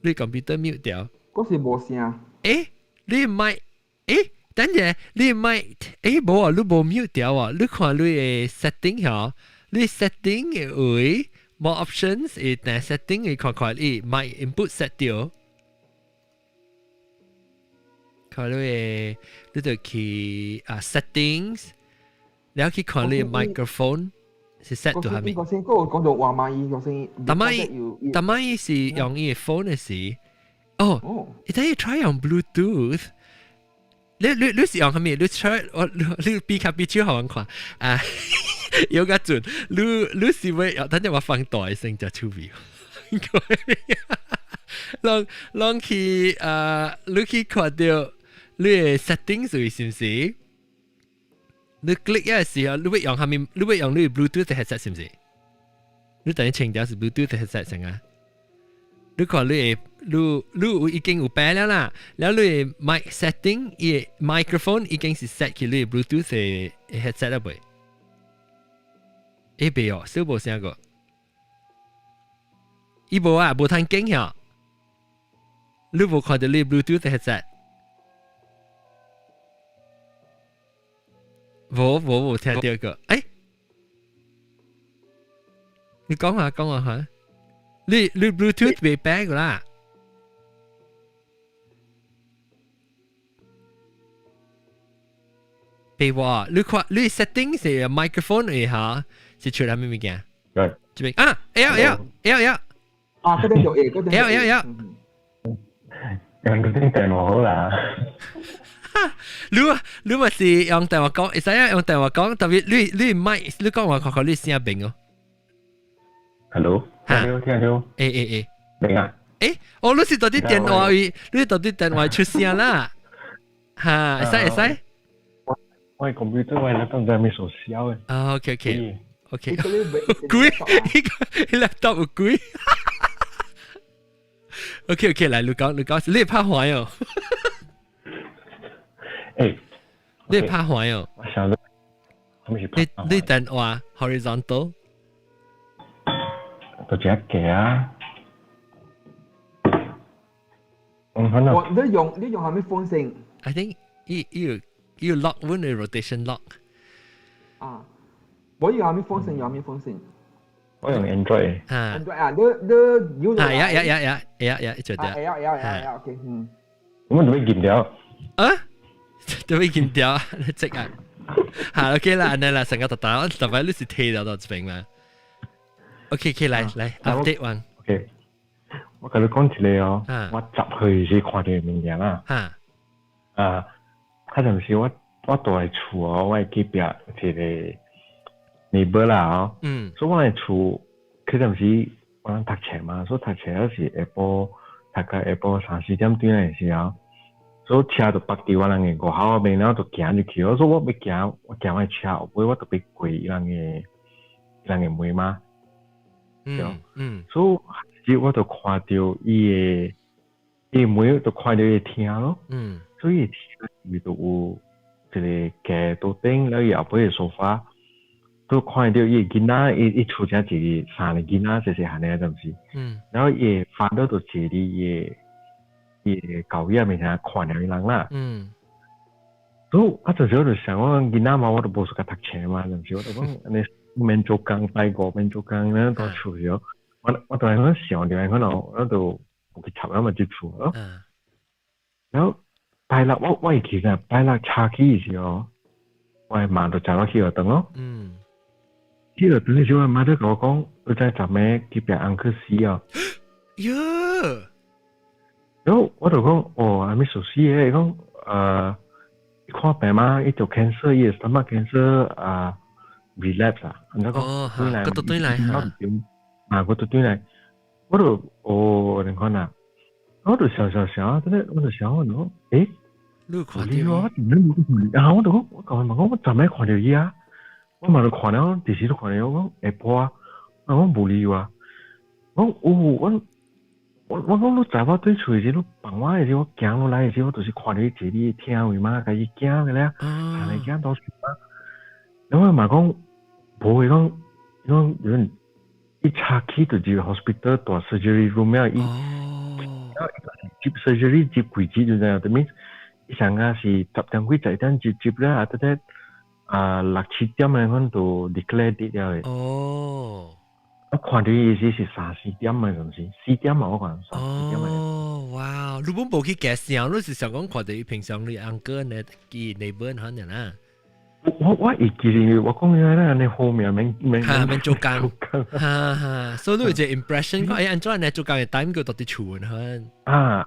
你 computer mute 掉。嗰時無聲。欸，你唔係，欸？等陣，你唔係，欸無啊，你無 mute 掉啊，你看你的 setting 嗬，你 setting 的位 more options，會但 setting 會看看伊 mic input set 掉，看你的，你就去啊 settings，然後去看你的 microphone 是 set 到啥物？個先，嗰個講到話嘛，伊個先。但係但係是用伊的 phone 的時，哦，伊等於 try 用 Bluetooth。你你你是用啥物？你 try 我你你比較比較好看啊！有個準，你你是欲等陣我放大聲就出味。攏攏去啊！你去看著你的 settings 是毋是？你 click 嘅時候，你會用下面，你會用你 Bluetooth headset 是唔是？你等於清掉是 Bluetooth headset 成啊？你看你會你已經有擺了啦，然後你 mic setting 伊 microphone 已經是 set 去你 Bluetooth 的 headset 啦未？欸，未哦，小無聲個，伊無啊，無通景曉，你無看到你 Bluetooth headset？無無無聽到個，欸，你講下講下嚇，你 Bluetooth 未擺個啦？譬如話，你看你 setting 是 microphone 嘅嚇，是出來咩物件？對，這邊啊，會會會會，啊，嗰邊有會，嗰邊會會會。用嗰啲電話好啦。你你咪是用電話講，會使啊用電話講，特別你咪你講話看看你聲明哦。 Hello，聽到聽到。欸欸欸，明啊？欸，哦，你是到底電話位，你是到底電話出聲啦？哈，會使會使。我係 computer 我係 laptop 在咪熟銷嘅。啊，OK OK OK，鬼，呢個 laptop 有鬼。OK OK，來，你講你講，你拍壞哦。欸，你拍壞哦。我想你，你電話 horizontal。就這個啊。嗯，可能。我你用係咩風扇？I think 伊伊有 lock 阮的 rotation lock。啊，我用係咩風扇？用咩風扇？我用 Android。啊，Android 啊，你你啊，呀呀呀呀呀呀，一做掉。啊呀呀呀呀，OK，嗯。咁啊，做咩撳掉？啊？做咩撳掉？你即啊？嚇，OK 啦，按呢啦，成個特打，特別你是踢到到這邊嘛？OK OK，來來 update one。 OK，我共你講一個哦，我10歲時看著的物件啦。啊，彼陣時我住佇厝哦，我隔壁一個 neighbor 啦哦。所以我佇厝，彼陣時我人讀冊嘛，所以讀冊嗰時下晡讀到下晡三四點轉來的時候，所以車就泊佇我人的外口邊，然後就行入去。我說我欲行，我行我的車後尾，我就欲過伊人的門嘛。所以我就看著伊的門，就看著伊廳咯。所以廳就有一個架桌頂，了伊後尾的沙發，都看著伊囡仔，伊厝遮一個三個囡仔，細細漢的，是毋是？然後伊的 father 就坐佇伊的狗仔面前看著伊人啦。所以啊，陣時我就想，我囡仔嘛，我都無suka讀冊嘛，是毋是？我就講按呢免做工，拜五免做工，咱蹛厝時，我就係講想著，可能我就無去插啊嘛，入厝咯。然後拜六我會記得拜六早起的時候，我的媽就載我去學堂咯。去學堂的時候，我媽就共我講，你知昨暝隔壁翁去死哦。喲！然後我就講，哦，啥物事死的？伊講，伊看病嘛，伊就 cancer，伊的 stomach cancer 啊 relapse 啊，按怎講？哦，閣倒轉來哈。啊，閣倒轉來，我就哦，你看啊，我就想想想，真的，我就想我喏，欸，你看著我，啊，我就講，我共伊問講，我昨暝看著伊啊，我嘛就看了，電視都看著，我講下晡啊，我講無理由啊，我講有，我講你昨我對厝的時，你放我的時，我行落來的時，我就是看著伊坐佇廳位嘛，共伊行個咧，三个囝都是嘛，然後我嘛講，無伊講，伊講有人一早起就入 hospital 大 surgery room 了，伊，接 surgery 接幾節就知影，that means 伊上個是10點幾11點接接了，啊，得得啊六七點的款就 declare dead 了的。哦。我看著伊時是三四點的，是毋是？四點嘛，我看三四點的。哦，哇！你本無去加聲，你是想講看著伊平常你 uncle 呢，伊 neighbor 可能啊。我會記得，我講伊那按呢好命，免免哈免做工，哈哈，所以你有一個 impression 講，欸，按怎按呢做工的 time 叫到佇厝可能。啊，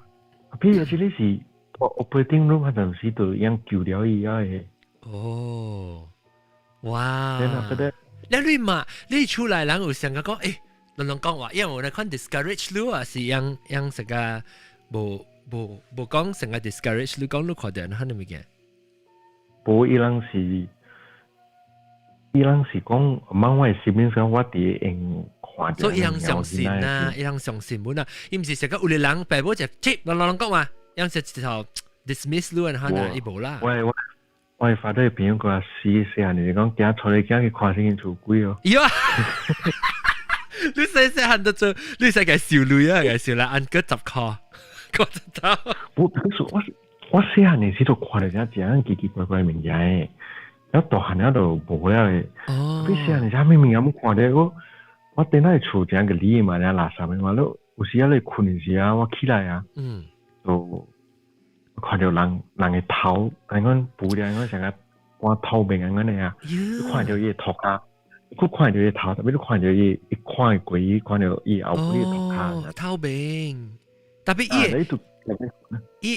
譬如這個是我 operating room 彼陣時就已經救了伊啊個。哦，哇！你嘛，你出來人有想講，欸，攏攏講話，因為有那款 discourage 你啊，是樣樣成個無無無講成個 discourage 你講你看著那款物件。無伊人是，伊人是講，問我身邊上我佇用看著。所以伊人相信啊，伊人相信本啊，伊毋是成個有個人爸母就切，人人講話，伊人是一頭 dismiss 你啊，哈伊無啦。我發到朋友講死細漢，就是講驚帶你囝去看聖經厝鬼哦。喲，你細細漢就做，你使個小女啊，個小啦，按個10塊，個十頭。我細漢時就看到這樣奇奇怪怪物件的。了大漢了就無了的。哦。你細漢時啥物物件毋看著我，我頂下厝這樣個裡嘛，了垃圾的嘛，你有時啊你睏的時啊，我起來啊，就看著人人的頭，按講布料，按講像個光透明按按呢啊，看著伊的塗跤，閣看著伊的頭，特別你看著伊，伊看過伊看著伊後背的塗跤。透明，特別伊。伊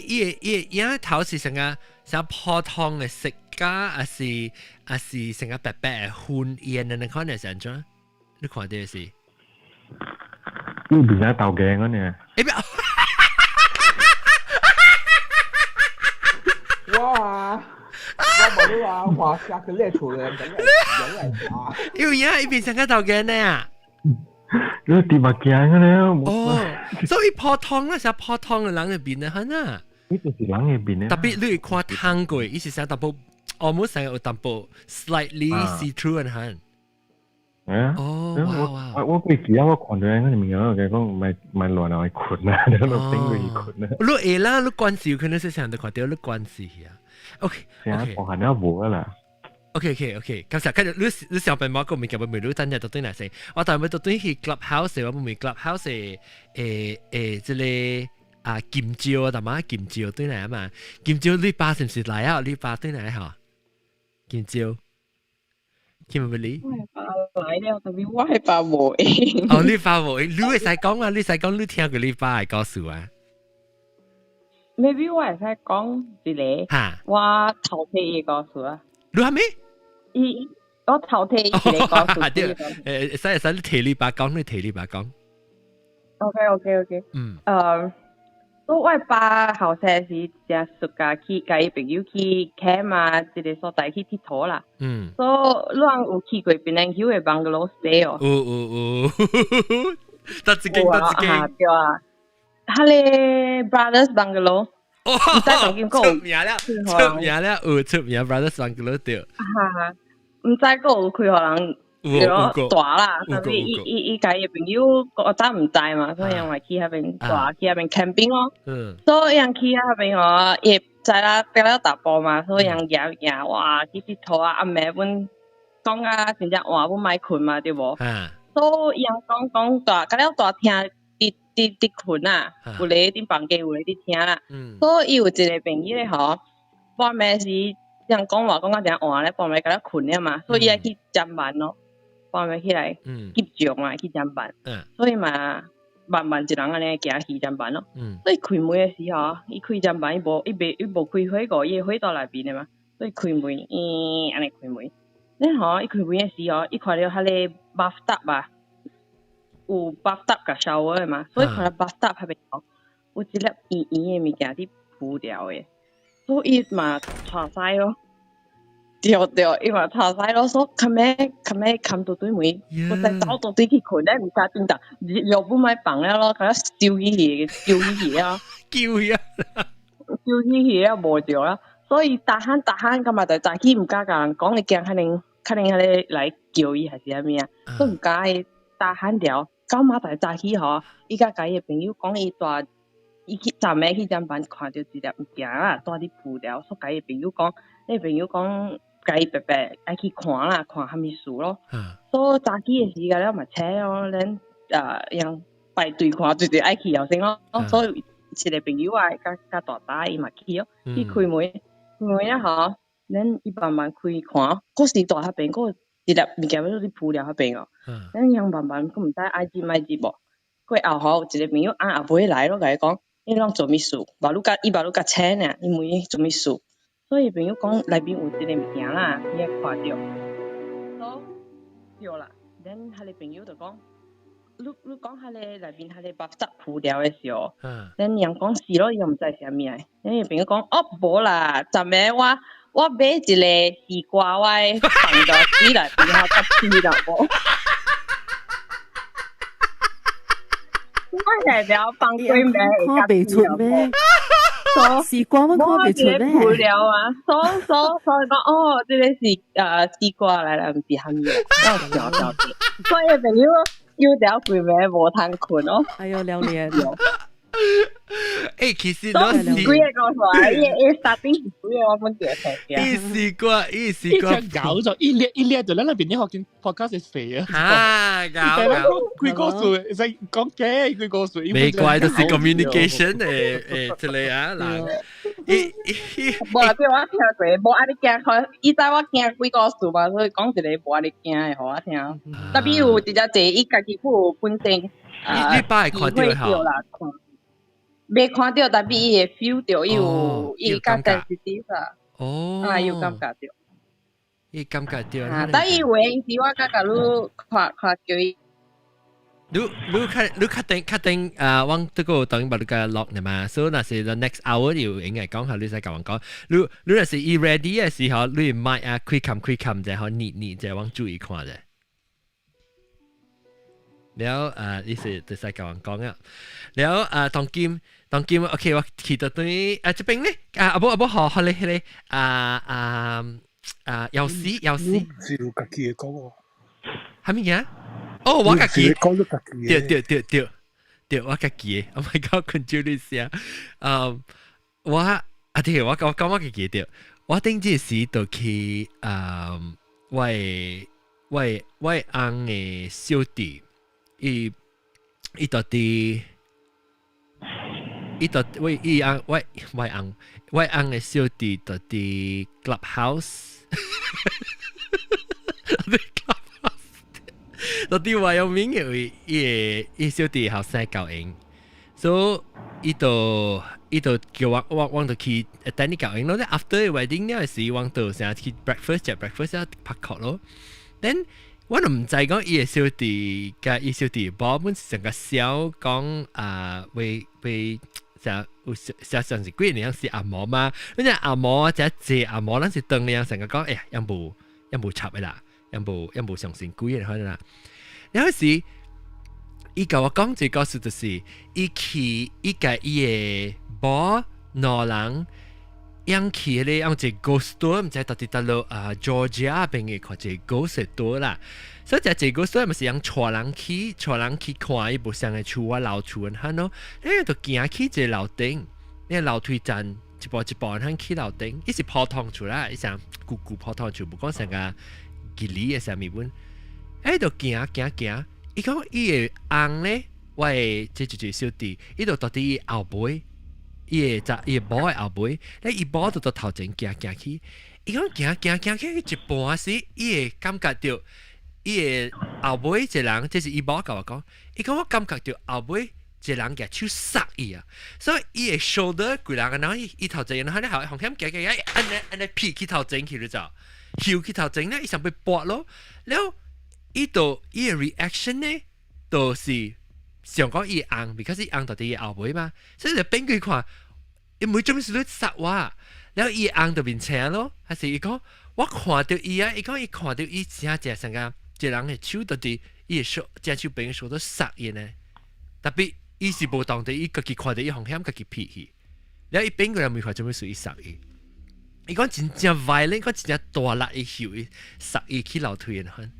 伊頭是成個像普通的色膠，還是成個白白的粉煙的？你看的是按怎？你看的是？伊面仔豆鏡嗰呢？欸不！哇！我無你話話下個列出來，人來查。有影伊變成個豆鏡呢？你滴目鏡嗰呢？哦，所以普通咧，是普通的人的面咧，哈呐。呢就是人的面咧。特別你看湯過，伊是啥淡薄，almost 成有淡薄 slightly see through 的哈。哦，我過記啊，我看到嗰啲物件，我講唔係亂來睏啊，你喺度頂佢睏啊。你會啦，你關事可能是想得看到你關事啊。OK，OK，我係你無啦。 OK，感謝。跟住你上邊冇個物件，問你等陣到對來先。我大尾到對去 Clubhouse，我問 Clubhouse 誒，這個啊金蕉啊，大媽金蕉對來啊嘛。金蕉你爸是唔是來啊？你爸對來吼？金蕉，金唔理？我爸來了，特別我係爸無應。哦，你爸無應，你會使講啊？你使講，你聽過你爸的故事啊？Maybe 我會使講一個，我頭皮的故事啊。你係咩？伊我頭提一個故事。對，使你提你爸講，你提你爸講。 OK。我爸後生時正暑假去，共伊朋友去 camp 啊，一個所在去𨑨迌啦。所以你人有去過檳榔丘的 bungalow stay 哦？有。得一間，得一間。對啊，彼个 brothers bungalow。哦，出名了，出名了，有出名 brothers bungalow 對。哈，毋知閣有開予人。對大啦，特別伊共伊朋友我早毋知嘛，所以𪜶嘛去彼邊蹛，去彼邊 camping 咯。所以𪜶去彼邊吼，伊知啦，爬了大步嘛，所以𪜶行行哇，去𨑨迌啊，暗暝阮講啊，真正晚阮莫睏嘛，對無？所以𪜶講講大，甲了大聽佇睏啊，有咧佇房間，有咧佇聽啦。所以伊有一個朋友咧吼，半暝時𪜶講話講到誠晚咧，半暝甲了睏了嘛，所以伊愛去食飯咯。半暝起來翕相嘛，去食飯，所以嘛慢慢一人按呢行去食飯咯。所以開門的時候，伊開食飯，伊無開火鍋，伊的火灶內面的嘛，所以開門，咦，按呢開門。然後伊開門的時候，伊看著彼个 bathtub 啊，有 bathtub 佮 shower 的嘛，所以看到 bathtub 彼邊吼，有一粒圓圓的物件佇浮掉的，所以伊嘛𤆬屎咯。對對，伊嘛𤆬屎咯，所以較尾較尾冚到對門，我再走到對去睏咧，毋敢叮當，尿布莫放了咯，共我丟起去，丟起去啊，丟去啊，丟起去啊，無著啦。所以逐項逐項，敢嘛就早起毋敢共人講，伊驚可能可能彼个來叫伊還是啥物啊，都毋敢伊逐項了。到明仔早起吼，伊才共伊的朋友講，伊蹛伊去昨暝去針房看著一粒物件啊，蹛佇浮掉，所以共伊朋友講，伊朋友講。共伊白白愛去看啦，看啥物事咯。所以早起的時間了嘛醒咯，咱用排隊看，就是愛去後先咯。所以一個朋友啊，較較大膽，伊嘛去咯，去開門，開門了吼，咱伊慢慢開看，閣是蹛彼邊，閣有一粒物件欲佇浮了彼邊哦。咱樣慢慢閣毋知愛入莫入無。過後吼，有一個朋友按後尾來咯，共伊講，你攏做物事？目睭較伊目睭較青爾，伊問伊做物事？所以朋友講內面有一个物件啦，伊會看著。所對啦，咱彼个朋友就講，你講彼个內面彼个 bathtub 浮掉的時候，咱人講是咯，伊又毋知是啥物來。咱个朋友講，哦，無啦，昨暝我我買一個絲瓜，我放到水內邊，然後才吃啦無。我係了放幾暝看袂出咩？絲瓜我看袂出咩？無聊啊，所以講哦，這個是絲瓜來啦，毋是蝦米，我小小的，所以朋友有條規暝無通睏哦。哎喲，了了。欸，其實我是幾個講出來，伊伊 starting 是幾個我本記得。伊絲瓜，伊絲瓜，搞咗一列一列就咱那邊啲學見 podcast 是肥啊。啊，搞搞。幾個數，使講嘅幾個數。沒怪，就是 communication 誒誒，這類啊，嗱，伊伊。無啦，對我聽過，無按呢驚，看伊知我驚幾個數嘛，所以講一個無按呢驚的，予我聽。特別有一隻濟，伊家己有本身。你擺看到吼？未看到，但係伊會 feel 到，伊有伊較 sensitive 啊。哦，啊，有感覺到。伊感覺到。啊，但伊有閒時我較共你看看叫伊。你你較你確定確定啊？我這個當然把你個 lock 呢嘛，所以若是 the next hour 要應該講下，你使共我講。你你若是伊 ready 嘅時候，你麥啊開冚開冚者，好你你者，我注意看者。了啊，你是就使共我講啊。了啊，當今當今，OK，我去到對啊，這邊咧啊，阿無阿無好好咧，迄個啊啊啊，藥師藥師。是有家己的講哦。啥物嘢？哦，我家己。講咗家己。對對對對對，我家己的。Oh my god，困住你聲。嗯，我啊對，我我講我家己對。我頂這時就去啊，我的我的我的翁的小弟。伊伊到底，伊到我伊翁我我翁我翁的小弟到底 clubhouse，到 clubhouse，到底話有名嘅位，伊個伊小弟後生教𪜶，所以伊就伊就叫我我我就去等你教𪜶咯。After wedding 了時，我就成日去 breakfast 食 breakfast 拍殼咯。Then 我都毋知講伊的小弟佮伊小弟某本是成個笑講啊，為為成有成上是幾年是阿毛嘛？你只阿毛只濟阿毛，咱是當年成個講，哎呀，樣無樣無插的啦，樣無樣無相信鬼的可能啦。然後是伊共我講這個故事，就是伊去伊共伊的某兩人。樣去咧，用一個 ghost tour，毋知到底佗落啊 Georgia 邊嘅看一個 ghost tour 啦。所以這個 ghost tour 咪是用帶人去，帶人去看伊無相嘅厝啊、樓厝咁咯。你就行去一個樓頂，你個樓梯站一步一步咁去樓頂，伊是普通厝啦，伊像舊舊普通厝，無講成個吉利嘅啥物本。哎，就行行行，伊講伊的翁咧，我的這就是小弟，伊就到佇伊後尾。伊會在伊某的後尾，咧伊某就到頭前行行去，伊講行行行去一半時，伊會感覺到伊的後尾一個人，這是伊某共我講，伊講我感覺到後尾一個人舉手捒伊啊，所以伊的 shoulder 規人然後伊伊頭前，然後咧後風險行行行，按呢按呢撇去頭前去了就，睺去頭前咧，伊想欲跋咯，了伊就伊的 reaction 呢，就是想講伊翁，because 伊翁到佇伊後尾嘛，所以就變佢看，伊每種事都殺我，然後伊翁就面青咯，還是伊講我看到伊啊，伊講伊看到伊真正成個一個人的手到佇伊的手，隻手邊手都殺伊呢，特別伊是無當地，伊家己看到伊風險，家己撇去，然後伊變過來問看做咩事，伊殺伊，伊講真正 violent，講真正大力伊睺伊殺伊去樓梯的款。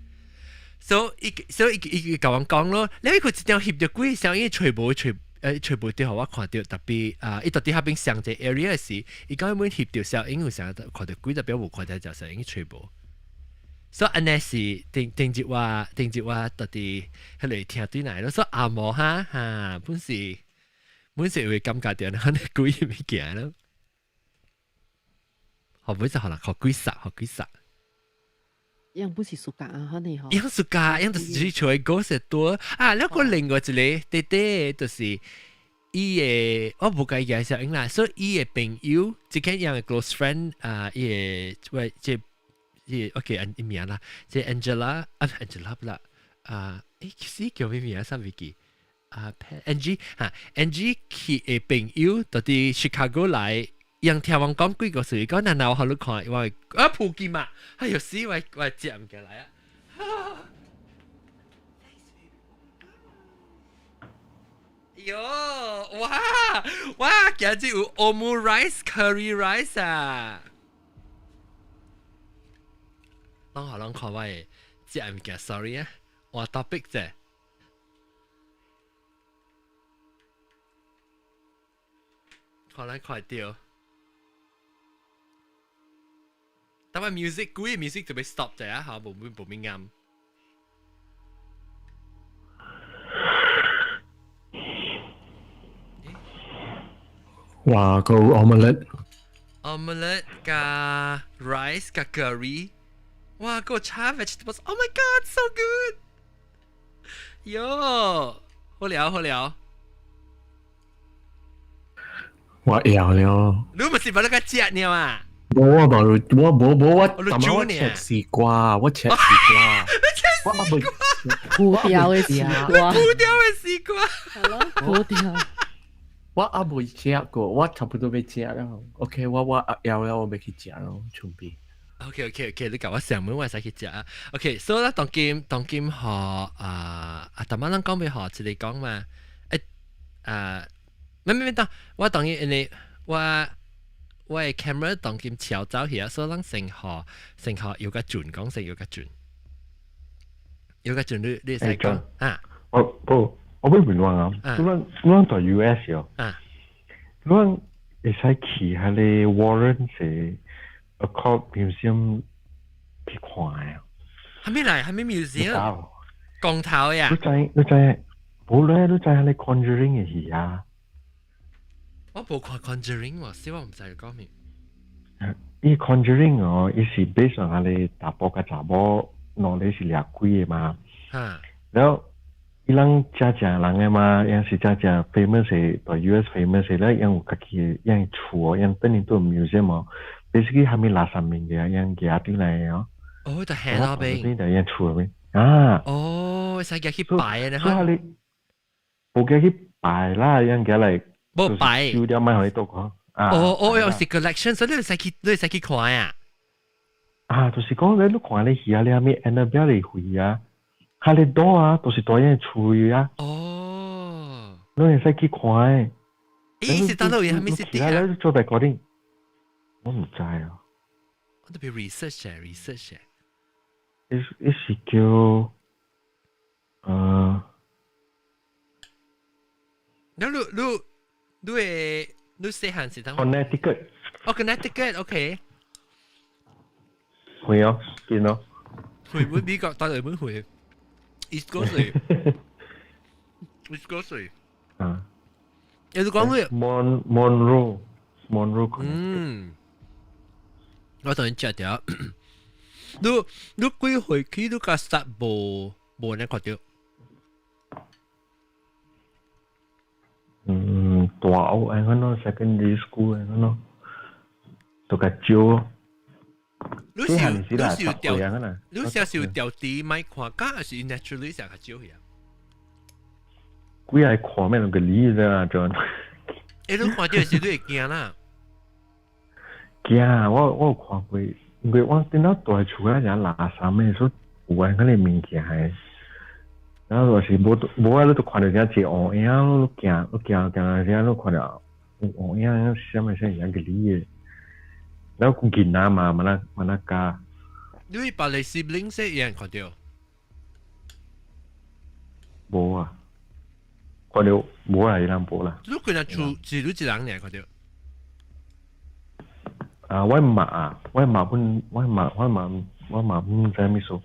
所以伊所以伊伊共我講咯，你佢一定翕著鬼聲，伊揣無揣誒揣無著，予我看著，特別啊，伊到佇彼邊上一個 area 時，伊講伊每翕著聲影有啥看著鬼，特別無看著隻聲影揣無。所以按呢是頂頂日我頂日我到底彼個聽對來咯，所以阿毛哈哈本是本是會感覺著那鬼物件咯，後尾就可能予鬼殺，予鬼殺。樣不是暑假啊，可能吼。樣暑假，樣就是出來 ghost 多啊！แล้ว個另外一個弟弟就是伊的，我無共伊介紹啦，所以伊的朋友，這個樣的 close friend 啊，伊的喂，這伊 OK，伊名啦，這 Angela 啊，Angela 不啦，啊，誒，其實叫咩名啊？啥物記？啊，Angie 哈，Angie 佢的朋友到佇 Chicago 來。人聽我講幾個事，講難難我好你看，我啊普吉嘛，哎呦死我我接唔起來啊！喲，哇哇，今日有 omurice curry rice 啊！攏好攏看我的食物件，sorry 啊，換 topic 者。看咱看到，但係 music 鬼 music 就欲 stop 者啊，嚇，無無無啱。哇，個 omelette。 omelette 加 rice 加 curry。哇，個炒 vegetables，Oh my god，so good！喲，好了好了。我枵了。你毋是把那個食了啊？無啊無，我無無我，我切絲瓜，我切絲瓜。我糊掉的絲瓜，糊掉的絲瓜。係咯，糊掉。我還未食過，我差不多欲食了。OK，我我枵了，我欲去食咯，準備。 OK OK OK，你共我上門，我會使去食啊。OK，所以咧，當今當今學啊啊，頭仔咱講欲學一个講嘛，欸啊，沒沒沒當，我當然因為我我的 camera 當今超走去啊，所以咱先學先學有較準講，先有較準，有較準你你會使講啊。我不我欲問我啊，你咱你咱蹛 US 哦，你咱會使去彼个 Warren 的 Occult Museum 去看啊？啥物來？啥物 museum？光頭呀？你知你知，無咧？你知彼个 Conjuring 的戲啊？我無看 Conjuring 喎，所以我毋知你講咩。伊 Conjuring 哦，伊是 based on 彼個查埔佮查某，兩个是掠鬼的嘛。然後伊人真正人的嘛，伊是真正 famous 的，蹛 US famous 的，了伊有家己的，伊厝哦，伊等於做 museum 哦。basically 啥物垃圾物件，伊舉轉來的哦。哦，就喺那邊。就伊厝內面啊。哦，會使舉去拜的呢？所以你無舉去拜啦，伊舉來。無拜。丟掉賣予伊倒看。啊。哦哦，又是 collection，所以你會使去，你會使去看啊。啊，就是講你你看你戲啊，你啥物 Annabelle 的戲啊，彼个桌啊，都是蹛伊厝的啊。哦。你會使去看的。咦，是佗落位，啥物是佇啊？你做 recording。我毋知啊。我特別 research 者，research 者。伊伊是叫，呃。你你你你會你細漢時當？Connecticut。哦，Connecticut，OK。會哦，見咯。會唔會美國帶嚟本會？East Coast 嚟，East Coast 嚟。啊。有你講會？Mon Monroe Monroe。嗯。我同你食掉。你你幾歲起？你甲實無無呢看著？嗯，大學按怎咯，secondary school 按怎咯，都較少。你是你是有調，你是是有調低莫看，敢還是 naturally 成較少去啊？鬼愛看咩攏個理啫，John。欸，你看著時你會驚啦？驚，我我有看過，因為我頂到蹛厝仔爾垃圾的，所以有按彼个物件的。然後就是無無啊，你就看著遮一個烏影，你驚你驚驚啊！遮你看著有烏影，啥物啥物個理的。然後囡仔嘛，嘛那嘛那教。你別个 sibling 說有人看著？無啊，看著無啊，伊人無啦。你規個厝是你一人爾看著？啊，我媽，我媽本，我媽，我媽，我媽毋知物事。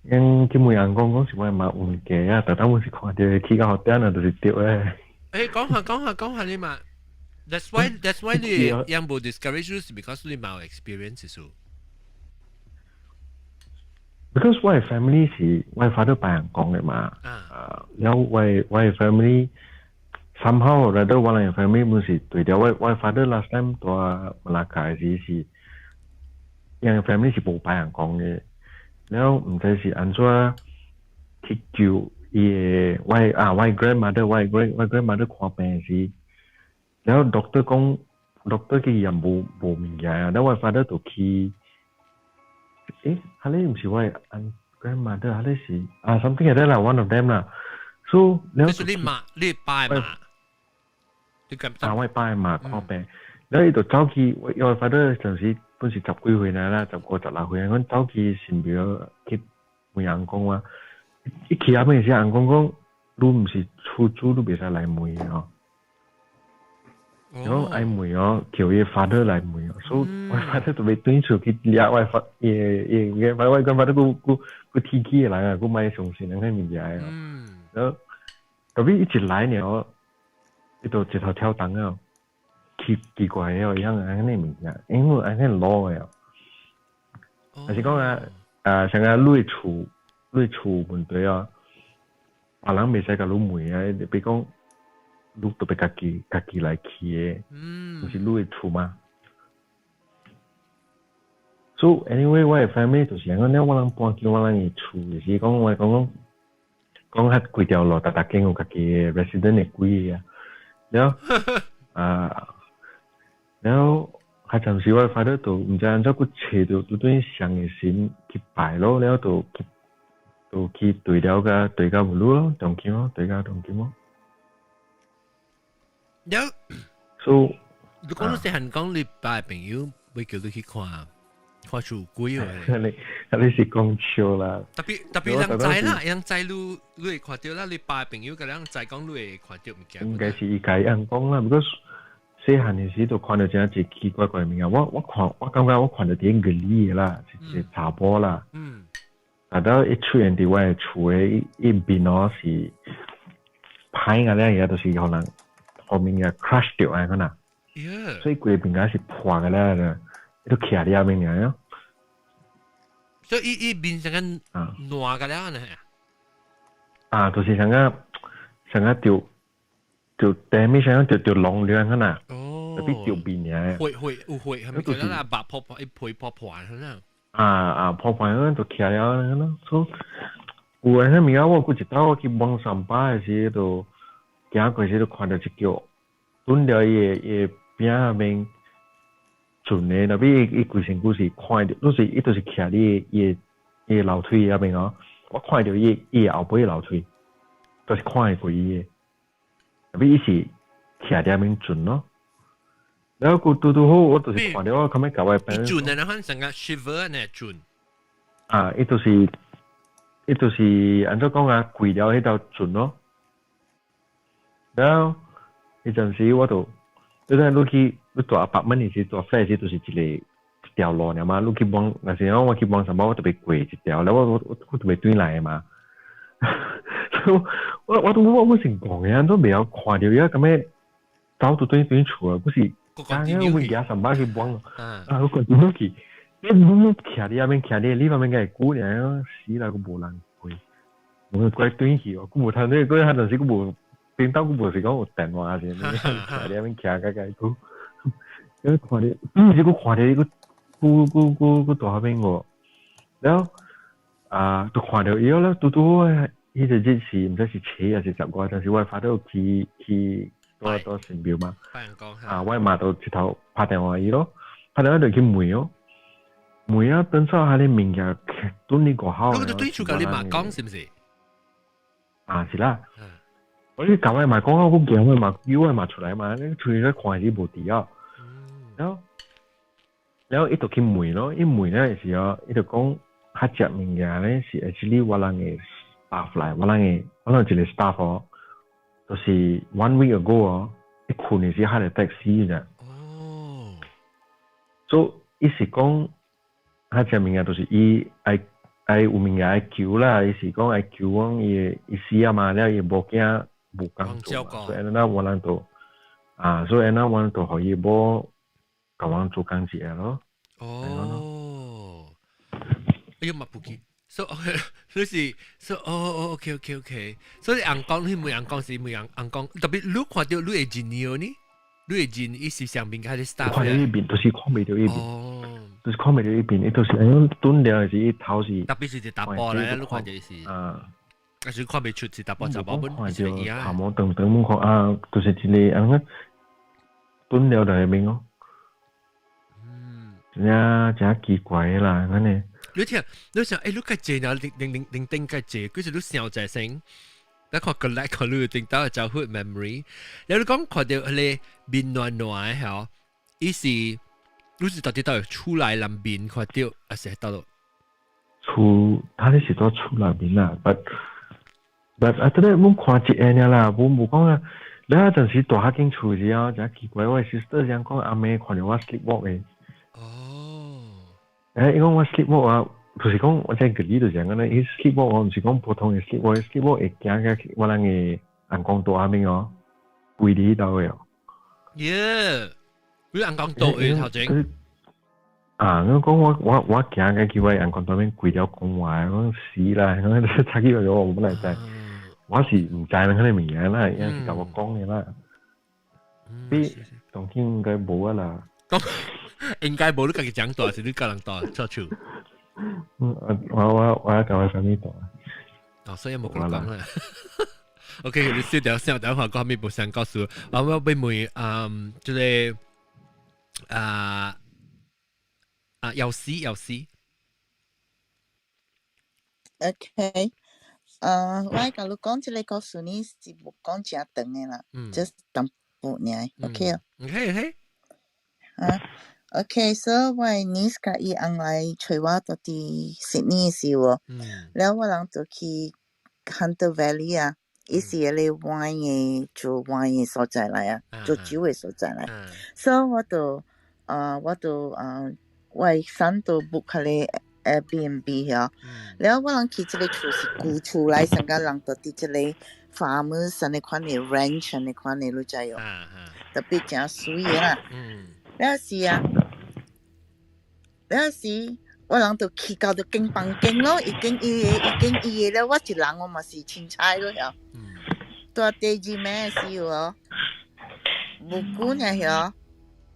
因去問人講講是我媽冤家啊，逐當阮是看著去到學店啊，就是對的。欸，講下講下講下你嘛。That's why 你樣無 discourage 你是 because 你冇 experience 數。 Because 我的 family 是我的 father 白人講的嘛。啊。了我的我的 family somehow rather 我的 family 本是對著我我的 father last time 蹛馬來加時是，𪜶 family 是無白人講的。了毋知是按怎去救伊的我的啊我的 grandmother 我的 great 我 grandmother 看病時，了 doctor 講 doctor 去驗無物件啊，แล้ว我 father 就去，彼個毋是我的 grandmother，彼個是啊 something like that 啦，one of them 啦。So 你是你媽，你爸媽，你咁啊，我爸媽看病，แล้ว伊就走去，我 father 陣時本是十幾歲啦，15、16歲，阮走去神廟去問翁公啊，一去遐邊時，翁公講，你毋是厝主，你袂使來問哦。然後愛問哦，叫伊 father 來問哦，所以我 father 就欲轉厝去掠我發，伊伊伊，反正我 grandfather 閣閣閣鐵齒的人啊，閣莫相信人彼物件哦。然後 tapi 伊一來了，伊就一頭跳動啊，奇奇怪的哦，伊樣按呢物件，因為按呢老的哦。還是講啊，啊，像啊，你厝你厝問題啊，別人袂使共你問啊，比如講，你特別家己來去的，毋是你的厝嘛。So anyway，我的 family 就是按呢，我人搬去我人的厝，就是講我講講講較規條路，逐逐間有家己的 resident 的鬼啊。了啊，了較暫時我 father 就毋知按怎閣揣著拄對上的神去拜咯，了就去就去對了個對甲無路咯，重金咯，對甲重金咯。了，so 你講你細漢講你爸的朋友會叫你去看看出鬼喎。你是講笑啦。特別特別人知啦，人知你你會看著啦，你爸的朋友共人知講你會看著物件。應該是伊家己講啦，不過細漢的時就看著真濟奇怪怪物件。我看我感覺我看著佇個女的啦，是一個查某啦。啊，到伊出現佇我的厝的伊面哦是歹啊，了嘢就是予人後面嘅 crush 掉啊，可能。所以規個面是破個了啦，伊都徛佇遐面爾喲。所以伊伊面成個爛個了呢？啊，就是像個像個掉掉 damage 像個掉掉窿了可能。哦。特別掉面爾。血血有血，係咪叫啦？白破破，一皮破破可能。啊啊，破破樣就徛了可能。所以有誒，彼物件我閣一擺我去網上巴的時，就行過時就看著一腳，蹲著伊的伊的邊仔面。船的，特別伊伊規身軀是看著，攏是伊就是徛佇伊的伊的樓梯遐邊哦。我看著伊伊的後尾樓梯，就是看會過伊的。特別伊是徛佇遐面船咯。然後閣拄拄好，我就是看著我後尾共我朋友。船的，反成個 shiver 呢船。啊，伊就是伊就是按怎講啊，跪了彼條船咯。然後彼陣時我就，你知你去。你住apartment 的時，住 flat 時，就是一個一條路爾嘛。你去望，若是講我去望什麼，我特別過一條，了我我我特別轉來的嘛。我我都我我成講的，都袂曉看著伊啊，咁樣走到轉轉厝啊，不是？啊，我行上班去望，啊，我趕緊去，你你徛佇遐邊徛佇你旁邊個久爾，死啦，閣無人過，我怪轉去哦，閣無通你，閣彼陣時閣無，頂頭閣無是講有電話是，徛佇遐邊徛較較久。因看著，嗯，是閣看著伊閣，閣閣閣閣蹛彼邊無，了啊，就看著伊了，拄拄好，彼個日是毋知是初抑是十外，但是我 father 去去蹛蹛神廟嘛，啊，我媽就一頭拍電話伊咯，拍電話就去問哦，問啊，當初彼个物件蹲佇外口。你對厝共你媽講是毋是？啊，是啦。我你共我媽講啊，我驚我媽叫我媽出來嘛，你出去看是無佇啊。然後，然後伊就去問咯，伊問了時候，伊就講較食物件咧是 actually 我人的 staff 來，我人的我人一個 staff 哦，就是 one week ago 哦，伊睏的時 heart attack 死咋。哦。所以伊是講較食物件，就是伊愛愛有物件愛求啦，伊是講愛求講伊的伊死啊嘛，了伊某囝無工做嘛，所以那我人就啊，所以那我人就予伊某。共阮做工一下咯。哦，哎呀，嘛不記，所以你是所以哦哦，OK OK OK，所以翁公你問翁公是問翁翁公，特別你看著你會認伊呢？你會認伊是上面開始 staff？看著伊面，就是看袂著伊面，就是看袂著伊面，伊就是按怎蹲了時，伊頭是。特別是一查埔來，你看著是。啊。還是看袂出是查埔查某本，是伊啊。頭毛長長，看啊，就是一個按怎蹲了佇彼面哦。真正真奇怪啦，按呢。你聽，你想，你個坐呢，零零零頂個坐，佢是你想在先。你看個來看你頂到就 good memory。你講看到彼個面暖暖的吼，伊是你是到底到厝內人面看到，還是佗落？厝，他咧是佇厝內面啦，but 啊，這個阮看一下爾啦，無無講啊。你嗰陣時蹛彼間厝時啊，真奇怪，我 sister 想講阿妹看著我 sleepwalk 的。哦。伊講我 sleepwalk 啊，就是講我這個理就是按呢，伊 sleepwalk 我毋是講普通的 sleepwalk，sleepwalk 會行到我人的尪公桌下面哦，跪佇彼度的哦。耶！你尪公桌的頭前。啊！我講我行過去我尪公桌面跪了講話，我死啦！我早起來我本來知，我是毋知人彼個物件啦，伊是共我講的啦。你當今應該無啊啦。應該無，你家己長大，是你佮人蹛出厝？嗯，我共我啥物蹛？哦，所以無講啦。OK，你小條小條話講咩無想告訴我，我要問，嗯，這個啊啊，藥師藥師。 OK，我共你講這個故事呢是無講誠長的啦，just 淡薄爾，OK 哦。 OK OK。啊，OK，so 我的 niece 佮伊翁來揣我蹛佇悉尼時喎，了我人就去 Hunter Valley 啊，伊是彼個 wine 的做 wine 的所在來啊，做酒的所在來，so 我的 son 就 book 彼個 Airbnb 遐，了我人去這個厝是舊厝來，上個人蹛佇這個 farmers 按呢款的 ranch 按呢款的，你知哦？特別誠媠的啦。了是啊，了時我人就去到就間房間咯，伊間伊的，伊間伊的了，我一人我嘛是凊彩咯曉。蹛第二暝時哦，無久爾曉，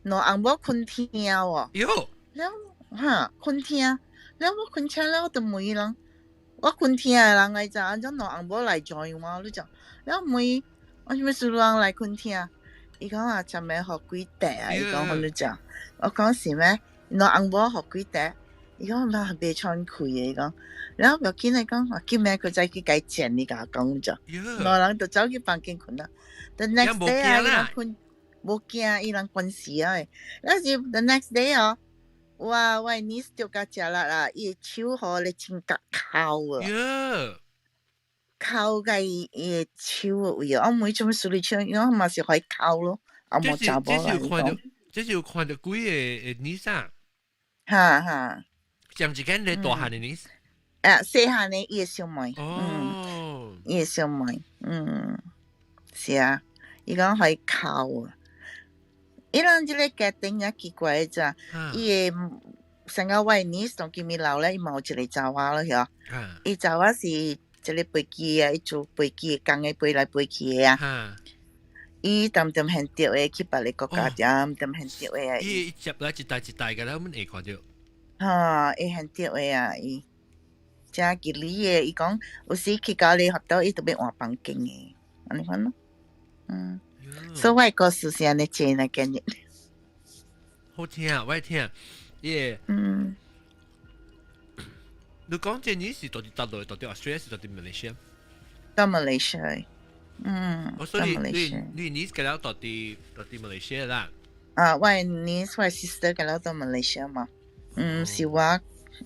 兩翁某睏廳哦。喲。了哈，睏廳，了我睏廳了，我就問人，我睏廳的人來知按怎兩翁某來 join 我，你講，了問我啥物事人來睏廳？伊講啊，昨暝予鬼綴啊！伊講予你講，我講是咩？兩翁某予鬼綴，伊講嘛袂喘氣的，伊講，然後不要緊來講，我今暝閣再去共伊剪，你共我講就，兩人就走去房間睏啦。The next day 啊，伊人睏無驚，伊人關事啊。那是 the next day 哦，哇，我 niece 就較食力啦，伊的手予咧穿甲哭啊。哭共伊伊的手的位哦，我問做啥物事你手，伊講嘛是予伊哭咯，啊無查某啦。這是有看著鬼的 niece 啊？哈哈。上一間咧大漢的 niece？啊，細漢的伊的小妹。哦。伊的小妹，嗯，是啊，伊講予伊哭啊。伊人這個家庭也奇怪的咋，伊的上個我的 niece 當今暝老咧，伊嘛有一個查某咯，曉？伊查某是一個飛機啊，伊做飛機的工的飛來飛去的啊。伊恬恬現著的去別个國家，恬恬現著的啊。伊接來一代一代個咧，阮會看著。哈，會現著的啊，伊誠吉利的。伊講有時去到你學校，伊就欲換房間的，按呢款咯。嗯，所以我的故事是按呢這呢今日。好聽，我愛聽。耶。你講這你是到佇佗落？到佇 Australia 是到佇 Malaysia？到 Malaysia。嗯。我所以你你佮了到佇 Malaysia 啦？啊，我 niece 我 sister 佮了到 Malaysia 嘛。嗯，是我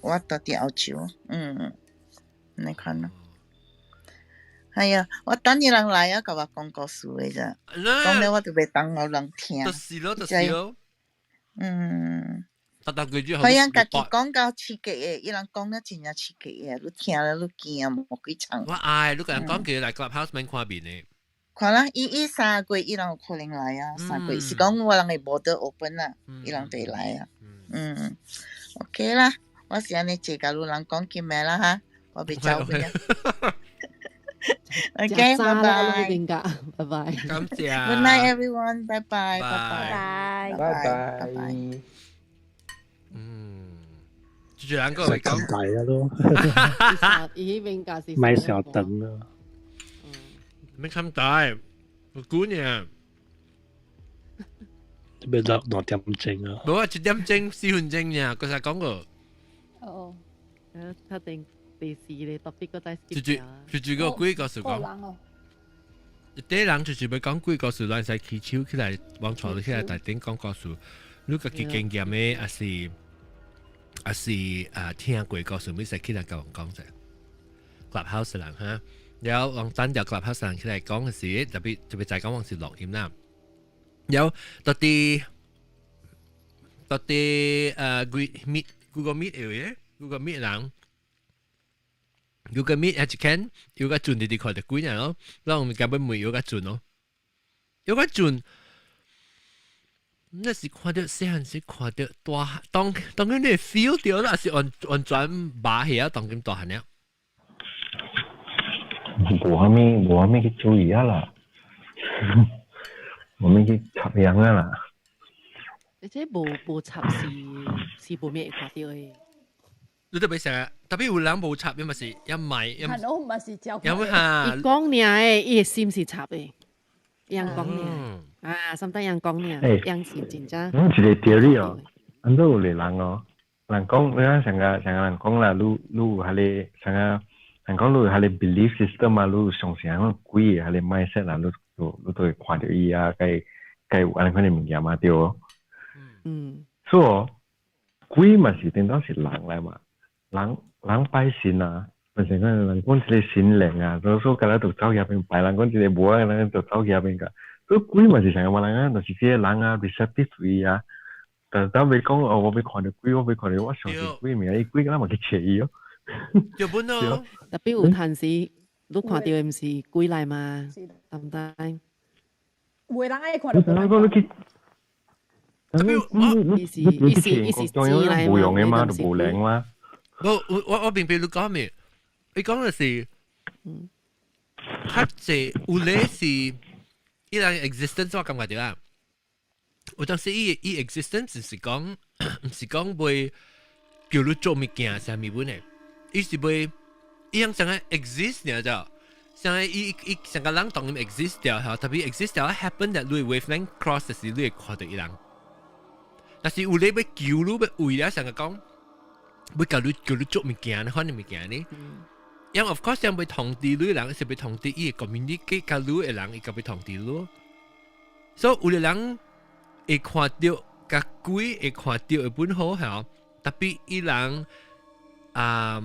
蹛佇澳洲。嗯，你看咯。哎呀，我等你人來啊，共我講故事的咋？講了我就袂當予人聽。就是咯，就是咯。逐逐句好像家己講到刺激的，伊人講得真正刺激的，你聽了你驚無幾場。我愛，你共人講叫來 Clubhouse 免看面的。看啦，伊伊3個月伊人有可能來啊，3個月是講我人的 border open 啦，伊人就會來啊。嗯，OK 啦，我是按呢坐共你人講今暝啦哈，我欲走去啊。OK，拜拜。拜拜。感謝。 Good night everyone，拜拜，拜拜，拜拜，拜拜。嗯，住兩個嚟講。大啊都。伊邊架是。咪小等啊。咩咁大？我估你。特別落2點鐘啊。無啊，1點鐘4分鐘爾，剛才講過。哦。確定第四個特別個在就就就就個鬼故事講。一啲人就是欲講鬼故事，咱使起手起來，往床起來，大頂講故事。你家己經驗的，抑是聽過故事，欲使起來共阮講者。Clubhouse 人哈，然後往等條 Clubhouse 人起來講的時，特別特別在講往是錄音啦。然後到底Google Meet，Google Meet 有嘅，Google Meet 人。Google Meet 一間有個準，你哋看到鬼人咯，咱我們根本沒有個準咯，有個準，那是看到細漢時看到大，當當佢你 feel 到啦，是完完全麻去啊，當今大漢了。無蝦米去注意啊啦，無蝦米去插秧啊啦。而且無插是無咩會看到的。你都袂成，特別有人無插，伊嘛是一買，一嘛是照。有冇哈？伊講爾的，伊的心是插的，伊講爾，啊，甚至人講爾，人是真正。嗯，一個 theory 哦，按怎有個人哦，人講你看上個上個人講啦，你有彼個上個人講你有彼個 belief system 啊，你有相信彼鬼的彼個 mindset 啦，你都會看著伊啊，該該有按呢款的物件嘛，對無？嗯。所以鬼嘛是頂當是人來嘛。人人拜神啊，嘛是講人講一個神靈啊，所以敢若就走去彼邊拜，人講一個無啊，人就走去彼邊個。所以鬼嘛是啥物人啊，就是這個人啊，receptive 伊啊。但當欲講哦，我欲看著鬼，我欲看著我相信鬼物，伊鬼敢若嘛去揣伊哦。就本咯。特別有陣時，你看著的毋是鬼來嘛？對毋對？有的人愛看著鬼。你講你去。伊是伊是伊是錢來嘛？無用的嘛，就無靈嘛。我明白你講咩？你講的是，較濟有咧是伊人 existence 我感覺著啦。有當時伊 existence 是講袂叫你做物件啥物本的，伊是袂伊樣成個 exist 爾咋？成個伊伊成個人當 exist 掉嚇，特別 exist 掉 happen that 你 wavelength cross 時，你會看著伊人。但是有咧欲求你欲為了成個講，欲共你叫你做物件，款的物件呢？因為 of course 欲通知你人是欲通知伊個 communicate 共你的人，伊共欲通知你。所以有的人會看著共鬼會看著的本好嚇，特別伊人啊，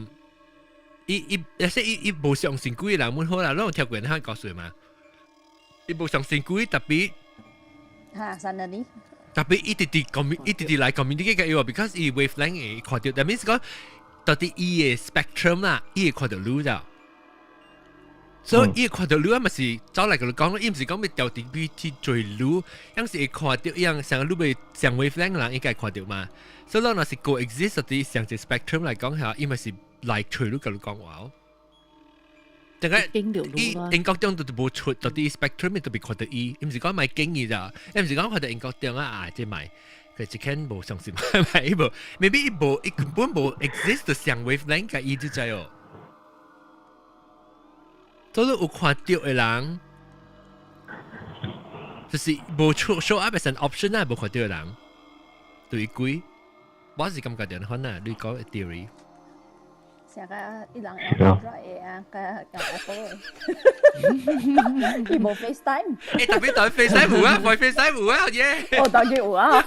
伊伊，而且伊伊無相信鬼的人本好啦，攏有聽過人講故事嘛？伊無相信鬼，特別嚇，三年呢？特別伊直直 commu 伊直直來 communicate 共伊話，because 伊 wavelength 會看著，that means 講到底伊的 spectrum 啦，伊會看著你咋？所以伊會看著你啊，嘛是走來共你講，伊毋是講欲調佇去追你，樣是會看著，樣像你欲上 wavelength 人應該看著嘛。所以咱若是 coexist 佇上一 spectrum 來講嚇，伊嘛是來揣你共你講話哦。這個伊英國中都無出到底 spectrum 都袂看著伊，伊毋是講莫經伊咋，伊毋是講看著英國中啊啊，這莫，佢一間無相信，嘛伊無，maybe 伊無，伊根本無 exist 上 wavelength 共伊就知哦。所以有看著的人，就是無出 show up as an option 啊，無看著的人，對鬼，我是感覺這款啊，你講 theory。成個伊人用 Android 啊，個用 Apple 的，伊無 FaceTime。欸，特別對 FaceTime 有啊，FaceTime 有啊，耶！哦，當然有啊。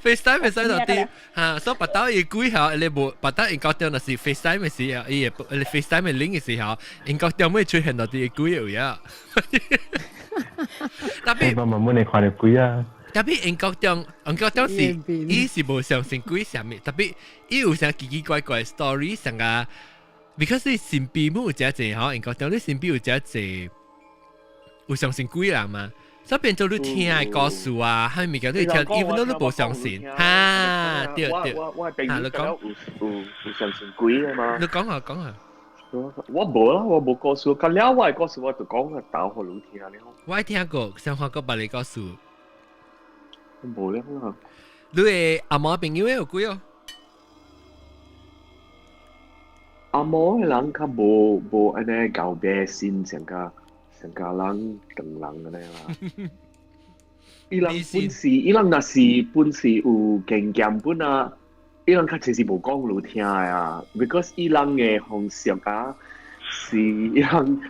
FaceTime 會使到啲嚇，所以別到伊鬼嚇，你無別到英國中若是 FaceTime 的時候，伊會 FaceTime 的 link 的時候，英國中會出現到啲鬼有啊。特別我慢慢會看著鬼啊。特別英國中，英國中是伊是無相信鬼啥物，特別伊有啥奇奇怪怪 story 上個，because 你身邊有誠濟吼，英國中你身邊有誠濟有相信鬼人嘛，所以變做你聽的故事啊，啥物件你聽，even 都你無相信，哈，對對。我朋友有相信鬼啊嘛。你講下講下。我無啦，我無故事，較了我的故事我就講個頭予你聽了。我聽過，上話過別個故事。無了啦。你的阿嬤朋友有鬼哦？阿嬤的人較無按呢𠢕迷信，上較上較人唐人按呢啦。伊人本是，伊人若是本是有經驗本啊，伊人較濟是無講予聽的啊，because 伊人的方式啊，是伊人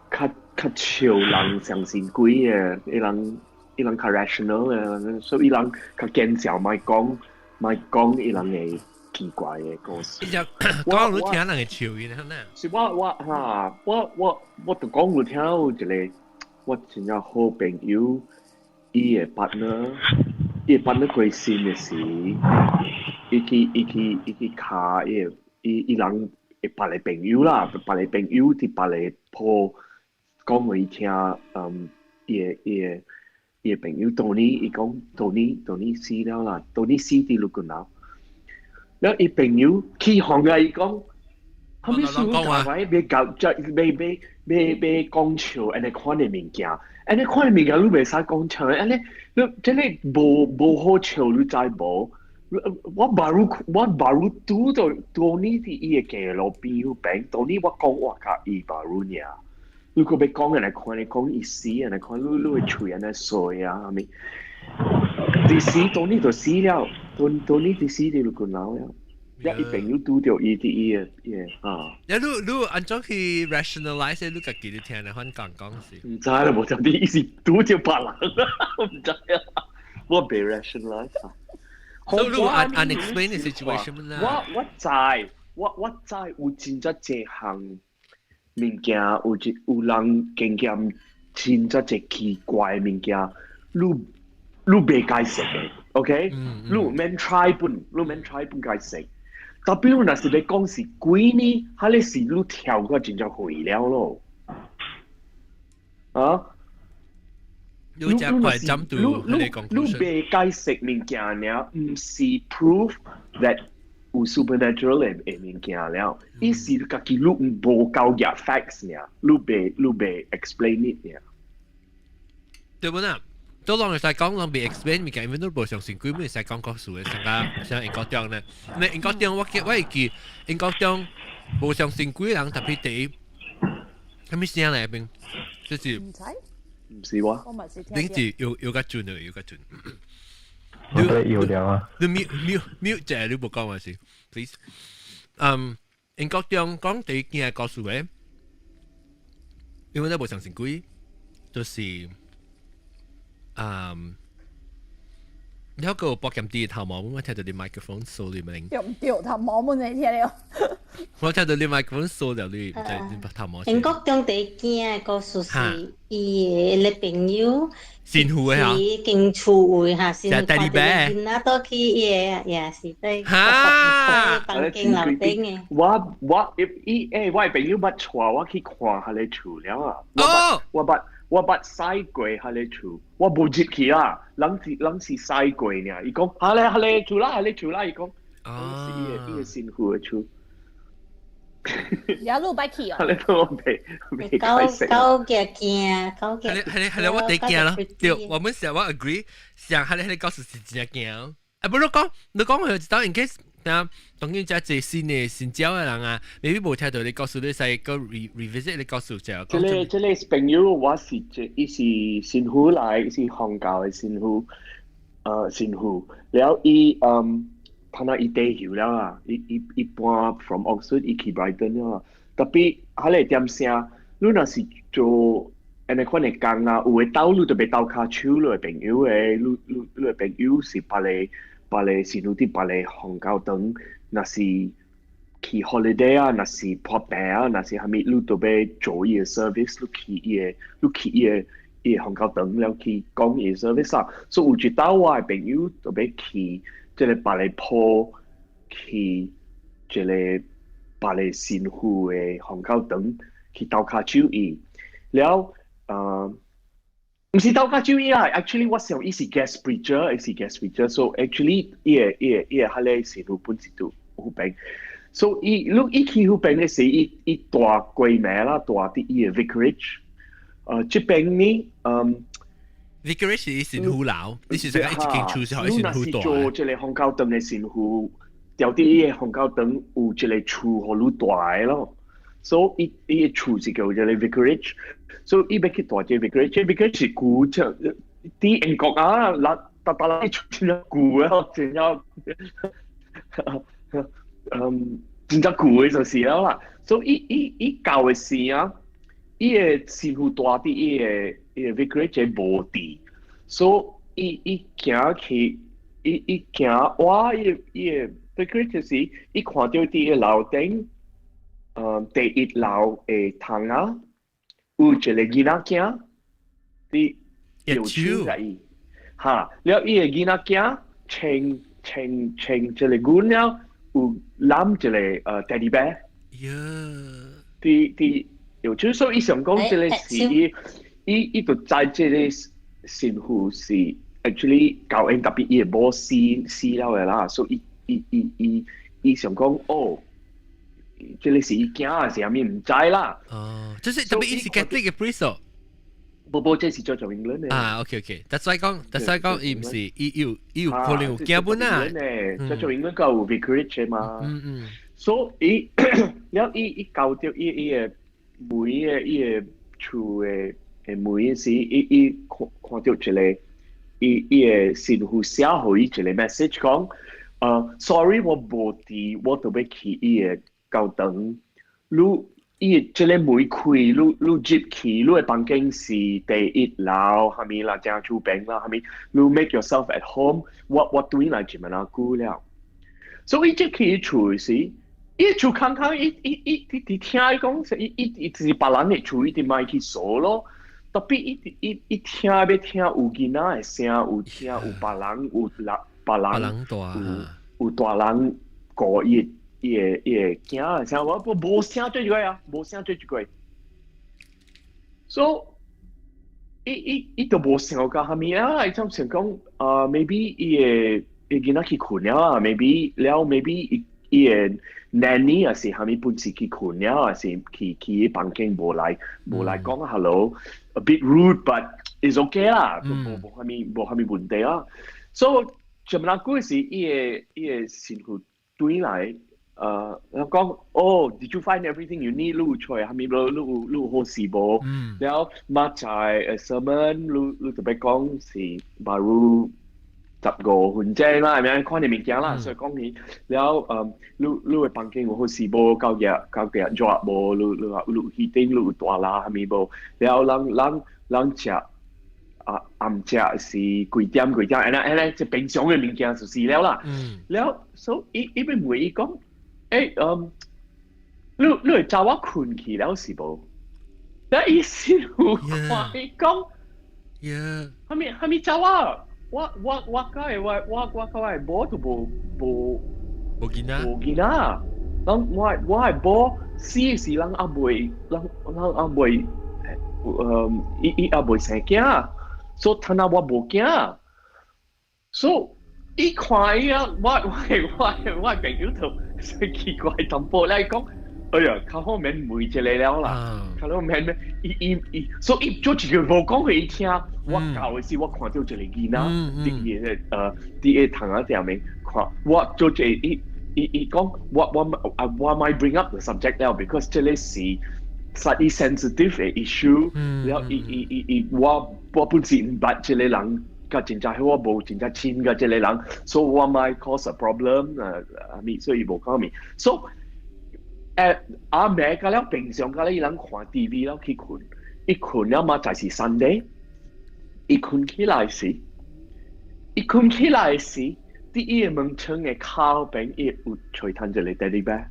較較笑人相信鬼的，伊人伊人較 rational 的，所以伊人較堅強，莫講莫講伊人的奇怪的故事。伊就講予聽人會笑伊呢？是我我哈，我我我就講予聽有一個我真正好朋友。伊的 partner，伊的 partner 過身的時，伊去伊去伊去敲伊的伊伊人的別个朋友啦，別个朋友佇別个鋪講予伊聽，嗯，伊的伊的伊的朋友 Tony，伊講 Tony Tony 死了啦，Tony 死佇陸軍樓。了伊朋友起哄啊，伊講，啥物事講話欲搞，欲欲欲欲講笑，按呢款的物件。按呢款的物件你袂使講笑，按呢你這个無無好笑，你知無？我 baru 我 baru 拄著 Tony 佇伊的街路邊彼邊，Tony 我講話共伊 baru 爾。如果欲講按呢款，你講伊死按呢款，你你的喙按呢衰啊，啥物？佇死 Tony 就死了，Tony 佇死佇陸軍樓了。一伊朋友拄著伊佇伊的伊的啊。一你你按怎去 rationalize 你家己你聽來反講講是？毋知啦，無就啲伊是拄著別人，我毋知啊，我袂 rationalize 啊。所以你 unexplain the situation 啦。我我知，我我知有真正濟項物件，有一有人經驗真正濟奇怪的物件，你你袂解釋的，OK？你免 try 本，你免 try 本解釋。特別你若是欲講是鬼呢，彼个是你跳過真正遠了咯。啊？你只快針對你你袂解釋物件爾，毋是 proof that 有 supernatural 的的物件了，伊是家己你無夠額 facts 爾，你袂你袂 explain it 爾。對不啦？都攏會使講，攏袂 explain 物件，因為都無相信鬼，會使講故事的，像個像英國中呢。你英國中我記我會記，英國中無相信鬼人特別第一，啥物聲來邊？就是毋知，毋是我，我嘛是聽。你是有有較準的，有較準。我覺得有了啊。你 mute mute mute 者，你無講話是，please。嗯，英國中講第一件故事的，因為你無相信鬼，就是。嗯，你嗰個博劍啲頭毛，我聽到你麥克風掃你明。對唔對？頭毛冇你聽了。我聽到你麥克風掃了你，你頭毛。英國中第一件的故事是伊的朋友，新婦的嚇，是經厝位嚇，新婦看到囡仔倒去伊的，也是對房間樓頂的。我我伊欸，我的朋友捌帶我去看彼个厝了啊。哦，我捌。我捌駛過彼个厝，我無入去啦，人是人是駛過爾。伊講，彼个彼个厝啦，彼个厝啦，伊講，是伊的伊的新婦的厝。也你捌去哦。彼个我袂袂解釋。狗嘅驚，狗嘅。係係係，我第驚咯。對，我們成我 agree，上彼個彼個故事是真驚。啊，不，你講你講佢就當 in case。當當然，這這新的新招的人啊，maybe 無聽到你告訴你使個 revisit 你告訴就。這個這個朋友我是這，伊是神父來，伊是宗教的神父，神父。了伊嗯，他那伊退休了啊，伊伊伊搬 from Oxford 伊去 Brighton 了。特別彼个點聲，你若是做按呢款的工啊，有的鬥你就欲鬥跤手，你的朋友的，你你你的朋友是別个。別个是你佇別个宗教堂，若是去 holiday 啊，若是破病啊，若是啥物，你都欲做伊的 service，你去伊的，你去伊的伊的宗教堂了去講伊的 service 啊。所以有一道我的朋友就欲去這個別个鋪去這個別個神父的宗教堂去鬥跤手伊，了毋是鬥跤手伊啦，actually 我想伊是 guest preacher，伊是 guest preacher，so actually 伊的伊的伊的彼个神父本是佇彼邊，所以伊你伊去彼邊的時，伊伊蹛規暝啦，蹛佇伊的 vicarage，這邊呢，嗯。 vicarage 是神父樓，你是講一間厝是予神父蹛。你若是做這個宗教堂的神父，調佇伊的宗教堂有一個厝予你蹛的咯，所以伊伊的厝是叫這個 vicarage。所以伊欲去蹛這個 vicarage，這 vicarage 是舊，佇英國啊，嗱，特特啦，真正舊啊，真正，真正舊的就是了啦。所以伊伊伊舊的時啊，伊的師傅住佇伊的 vicarage 無佇，所以伊伊行去，伊伊行哇，伊伊的 vicarage 時，伊看著佇個樓頂，第一樓的窗仔，有一個囡仔囝佇搖手共伊，哈，了伊的囡仔囝穿穿穿一個軍了，有攬一個teddy bear。佇佇搖手，所以伊想講這個是伊伊伊就知這個神父是 actually 教恩特別伊的某死死了的啦，所以伊伊伊伊伊想講哦，這個是伊囝還是啥物毋知啦。哦，就是特別伊是 Catholic 嘅 priest 哦。無無，這是 Church of England 的。啊，OK OK，that's why 講，that's why 講，伊毋是，伊有伊有可能有囝本啊。 Church of England 閣有 vicarage 嘛。所以了伊伊交著伊伊的門的伊的厝的的門時，伊伊看看著一個伊伊的神父寫予伊一個 message 講，sorry 我無佇，我著欲去伊的教堂，你伊這個門開，你你入去，你的房間是第一樓，啥物啦，正厝邊啦，啥物，你 make yourself at home，我我轉來這麼若久了。所以伊入去厝時，伊厝空空，伊伊伊伊佇聽伊講，伊伊伊就是別人的厝，伊直莫去鎖咯。特別伊伊伊聽欲聽有囡仔的聲，有聽有別人有人別人有有大人顧伊伊的伊的囝的聲，我無聲做一個啊，無聲做一個。所以伊伊伊都無想到啥物啊，伊就想講啊，maybe 伊的伊囡仔去睏了啊，maybe 了 maybe 伊伊的 nanny 也是啥物本事去睏了，還是去去房間無來無來講 hello，a bit rude but it's okay 啦，無無啥物無啥物問題啊。所以這麼久時，伊的伊的神父轉來，講哦，did you find everything you need？你有揣啥物無？你有你有好勢無？了明早 sermon，你你特別講是 baru 15分鐘啦，係咪？看你物件啦，所以講你了，你你的房間有好勢無？交日交日熱無？你你你去頂你有大啦，啥物無？了咱咱咱食啊暗食是幾點幾點？按呢按呢，這平常的物件就是了啦。了，所以伊伊欲問伊講，你你會走我睏去了是無？了伊是有看伊講，啥物啥物走啊？我我我佮我我我佮我某都無無無囡仔，無囡仔。人我我的某死時人猶未，人人猶未，伊伊猶未生囝，所以趁啊我無囝，所以伊看伊啊，我我我我朋友就奇怪淡薄來講，哎呀，較好免問這個了啦，較好免免，伊伊伊，所以伊做一個無講予伊聽。我舊的時我看著一個囡仔，佇伊個佇個窗仔頂面看，我做一個伊伊伊講，我我啊我莫 bring up the subject 了，because 這個是 slightly sensitive 的 issue，了伊伊伊伊我我本是毋捌這個人，佮真正我無真正親佮這個人，所以我莫 cause a problem 啊咪，所以伊無講物，所以阿暝甲了平常甲咧伊人看 TV 了去睏，伊睏了嘛就是 Sunday。伊睏起來時，伊睏起來時，佇伊的門窗的口邊，伊有揣趁一個 teddy bear。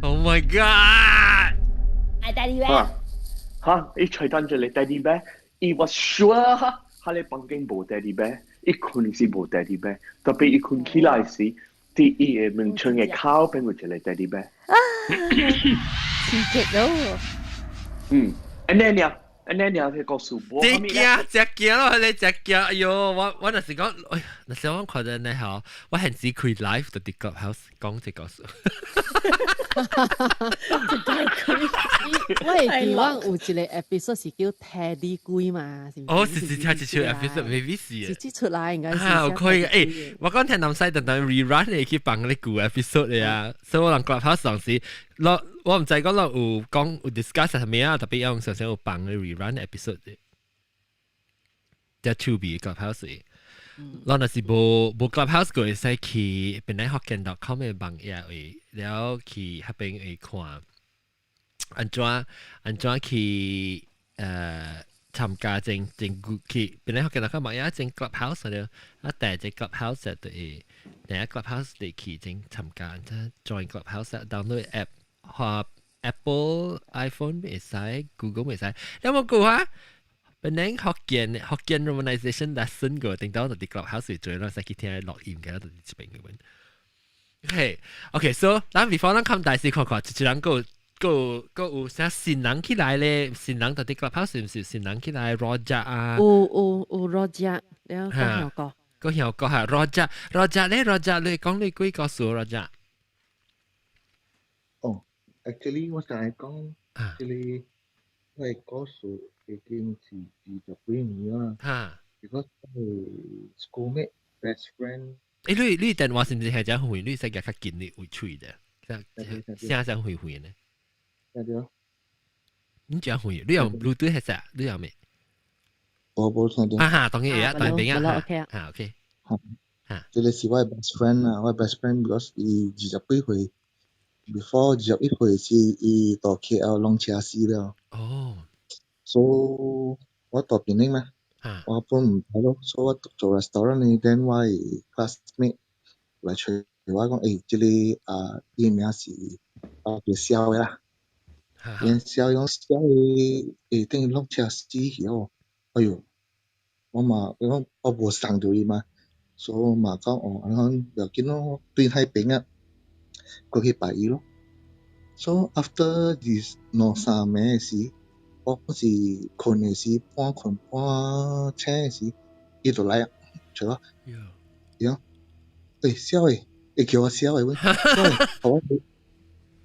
Oh my god！愛 teddy bear。哈，伊揣趁一個 teddy bear，伊 was sure 哈，彼房間無 teddy bear，伊睏時無 teddy bear，特別伊睏起來時，佇伊的門窗的口邊有一個 teddy bear。啊，刺激咯！嗯，按呢爾。按呢爾這故事無。真驚，真驚咯！你真驚，哎喲，我我若是講，哎，若是我看著呢吼，我現時開 live 就佇 Clubhouse 講這故事。我會記我有一個 episode 是叫 Teddy 鬼嘛，是毋是？哦，是是聽一出 episode，maybe 是。是這出來應該是。啊，可以誒，我講聽南西特登 rerun 會去放咧舊 episode 的啊，所以我人 Clubhouse 上時，我我毋知講落有講有 discuss 啥物啊，特別用常常有放咧 rerun episode 的。只手尾 Clubhouse。咱若是無 Clubhouse 過，會使去本來福建 .com 的網頁位，了去彼邊會看按怎去參加整整去本來福建 .com 網頁整 Clubhouse 了，啊，第一隻 Clubhouse 就會，第一 Clubhouse 就去整參加，怎 join Clubhouse download app，或 Apple iPhone 會使，Google 會使，有冇過啊？本來福建 Romanization lesson 過，頂到就佇 Clubhouse 做咯，使去聽錄音嘅，就佇這邊嘅本。OK，OK，so 咱 before 咱看大事看看，一人個個個有啥新人起來咧？新人到佇 Clubhouse 是毋是新人起來 Roger 啊？有 Roger，了個效果。個效果係 Roger，Roger 咧，Roger 你講你幾個數 Roger？哦，actually 我想講，這個我的故事已經是20幾年啦。Because 我 schoolmate best friend。欸，你電話是毋是係遮遠？你使夾較近你為喙的，聲聲遠遠呢？聽著。你真遠，你用 Bluetooth 還是你用咩？我無聽著。啊哈，當然會啊，當然啊， OK 啊，哈 OK。哈，這個是我的 best friend 啦，我的 best friend because 伊20幾歲，before 21歲時，伊到 KL 弄車死了。哦。所以我到檳城嘛，我本毋知咯，所以我做 restaurant 呢，then 我的 classmate 來揣我講，欸，這個啊，伊名是啊叫痟的啦。因痟講痟的會等於弄車死去哦，哎喲，我嘛我講我無送著伊嘛，所以我嘛講哦，按呢不要緊咯，對彼邊啊，過去拜伊咯。So after 二兩三暝時，我本是睏的時，半睏半醒的時，伊就來啊，揣我，伊講，欸，痟的，伊叫我痟的，阮痟的，予我鐳，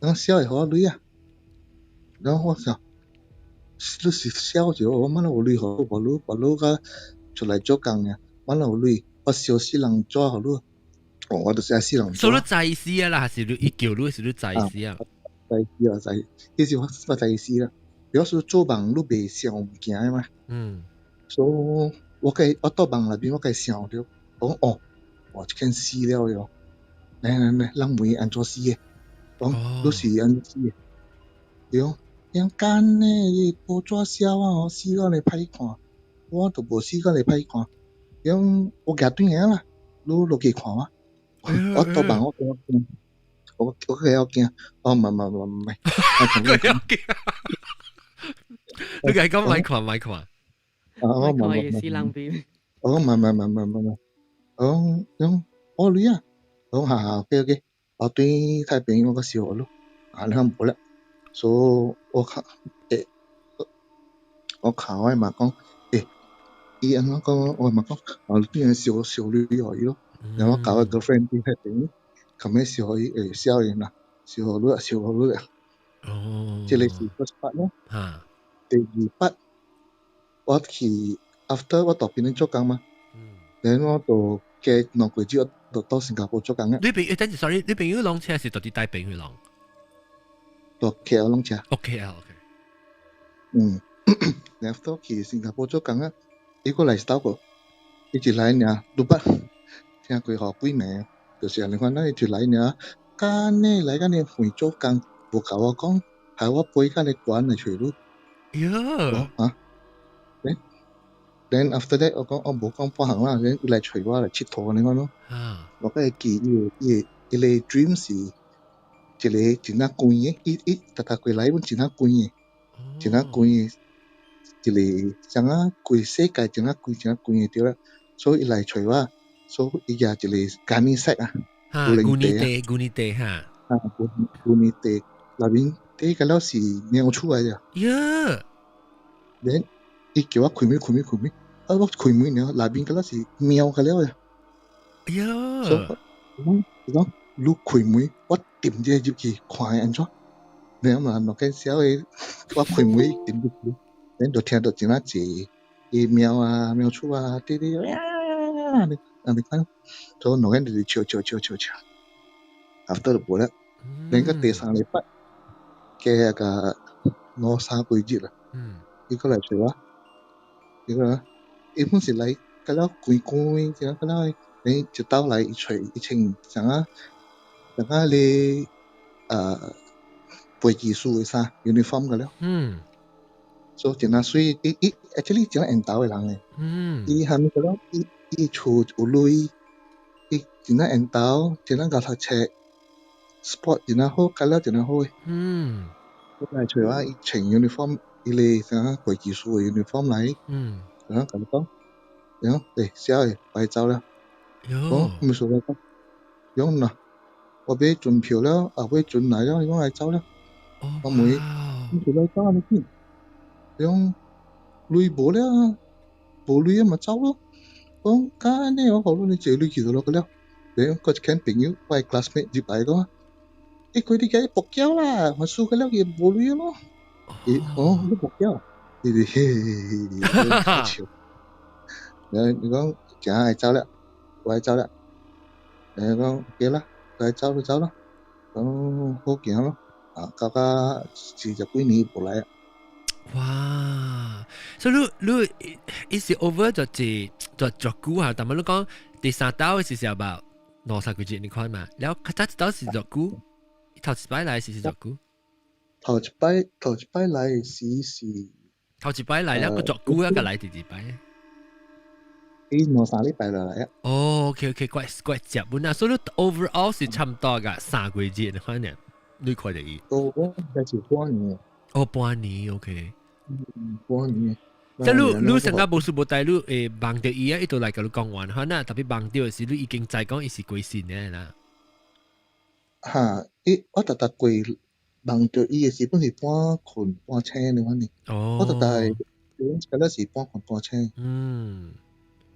講痟的，予我鐳啊。然後我想，你是痟著，我哪有鐳予你，無你無你甲出來做工爾，我哪有鐳，我燒死人紙予你，哦，我就是愛死人紙。所以你知死啊啦，還是你伊叫你是你知死啊？知死啊，知，彼時我知死啦。表示做夢你袂想物件的嘛。所以我計我到夢內面，我計想著，講哦，哇，這間死了喲！來來來，人問伊按怎死的？講你是按怎死的？伊講。伊講幹呢，伊報紙寫我死到咧歹看，我都無死到咧歹看。伊講我舉對下啦，你落去看我。我到夢我驚，我較曉驚，哦，毋毋毋毋，佢曉驚，你講莫看莫看。啊，我毋毋死人邊。我講毋毋毋毋毋，我講講我鐳啊，我講哈哈 OK OK，我對太平我閣燒予你，啊你看無啦。所以我較欸，我靠我嘛講，欸，伊按怎講，我嘛講，啊，變成燒燒鐳予伊咯。然後我共我 girlfriend 佇彼邊，後尾燒予伊，欸，痟伊啦，燒予你，燒予你啦。哦。這個是 first part 咯。第二 part，我去 after 我到檳城做工嘛。然後我就過2個月，我就到新加坡做工啊。你朋友，等陣，sorry，你朋友攏車是到佇台北去攏？到 KL 攏車。 OK 啊，OK。嗯，然後去新加坡做工啊，伊過來是倒過，伊一來爾，你捌聽過予幾暝，就是按呢款，咱伊一來爾，干呢來甲呢遠做工，無共我講，害我飛甲呢懸來揣你。喲。啊？Then after that 我講我無講半項啦，then 伊來揣我來𨑨迌按呢款咯。我閣會記伊個 dream 是一個真正寒的，伊逐逐過來阮真正寒的，真正寒的，一個像啊規世界真正寒真正寒的對啦。所以伊來揣我，所以伊舉一個咖喱色啊，牛奶茶，牛奶茶哈。啊，牛奶茶內面茶個了是尿出來的。喲。 then 伊叫我開門開門開門，啊我開門了，內面個了是貓個了呀。喲。所以我講你開門，我點這入去看會按怎？然後嘛，兩間小的，我開門點入去，然就聽到真啊濟，伊貓啊貓鼠啊，滴滴啊，按呢款，所以兩間就是笑笑笑笑笑，after 就無啦。然個第三禮拜，過個兩三幾日啦，伊過來揣我，伊個，伊伊本是來個了規規，這個了你一道來伊揣伊穿啥啊？啥啊你飛機師的衫 uniform 個了。所以真啊媠，伊伊 actually 真緣投的人誒。伊蝦米個了？伊伊厝有鐳，伊真啊緣投，真啊𠢕讀冊，sport 真啊好，個了真啊好誒。我來揣我伊穿 uniform，伊個啥飛機師的 uniform 來。然後共伊講，然後小的，我走了。哦，毋是我講，講吶，我買船票了，後尾船來了，伊講來走了。我問伊，你是來走啊？你去？伊講鐳無了，無鐳啊嘛走咯。講敢按呢，我予你借鐳去就落個了。然後閣一間朋友，我的 classmate 入來講，伊開你家博繳啦，我輸個了伊無鐳咯。伊哦，你博繳，伊就嘿嘿嘿笑。然後伊講真愛走了，我愛走了。然後講 OK 啦，該走就走咯，講好行咯。啊，到到40幾年無來啊。哇！所以你你伊是 over 就是就足久啊，但係你講第三道是是吧？兩三個月你看嘛，然後較早一道是足久，頭一擺來是是足久。頭一擺來時是頭一擺來了個足久啊，個來第二擺。伊兩三禮拜就來啊。哦，OK OK，怪怪接本啊，所以你 overall 是差唔多個三個月的反正你看到伊。哦，我應該是半年。哦，半年，OK。嗯，半年。即係你你成個無事無代，你會夢著伊啊，伊就來共你講完，可能特別夢著時，你已經知講伊是鬼神的啦。哈，伊我逐逐過夢著伊的時，本是半困半醒的款呢。我逐逐係，敢若是半困半醒。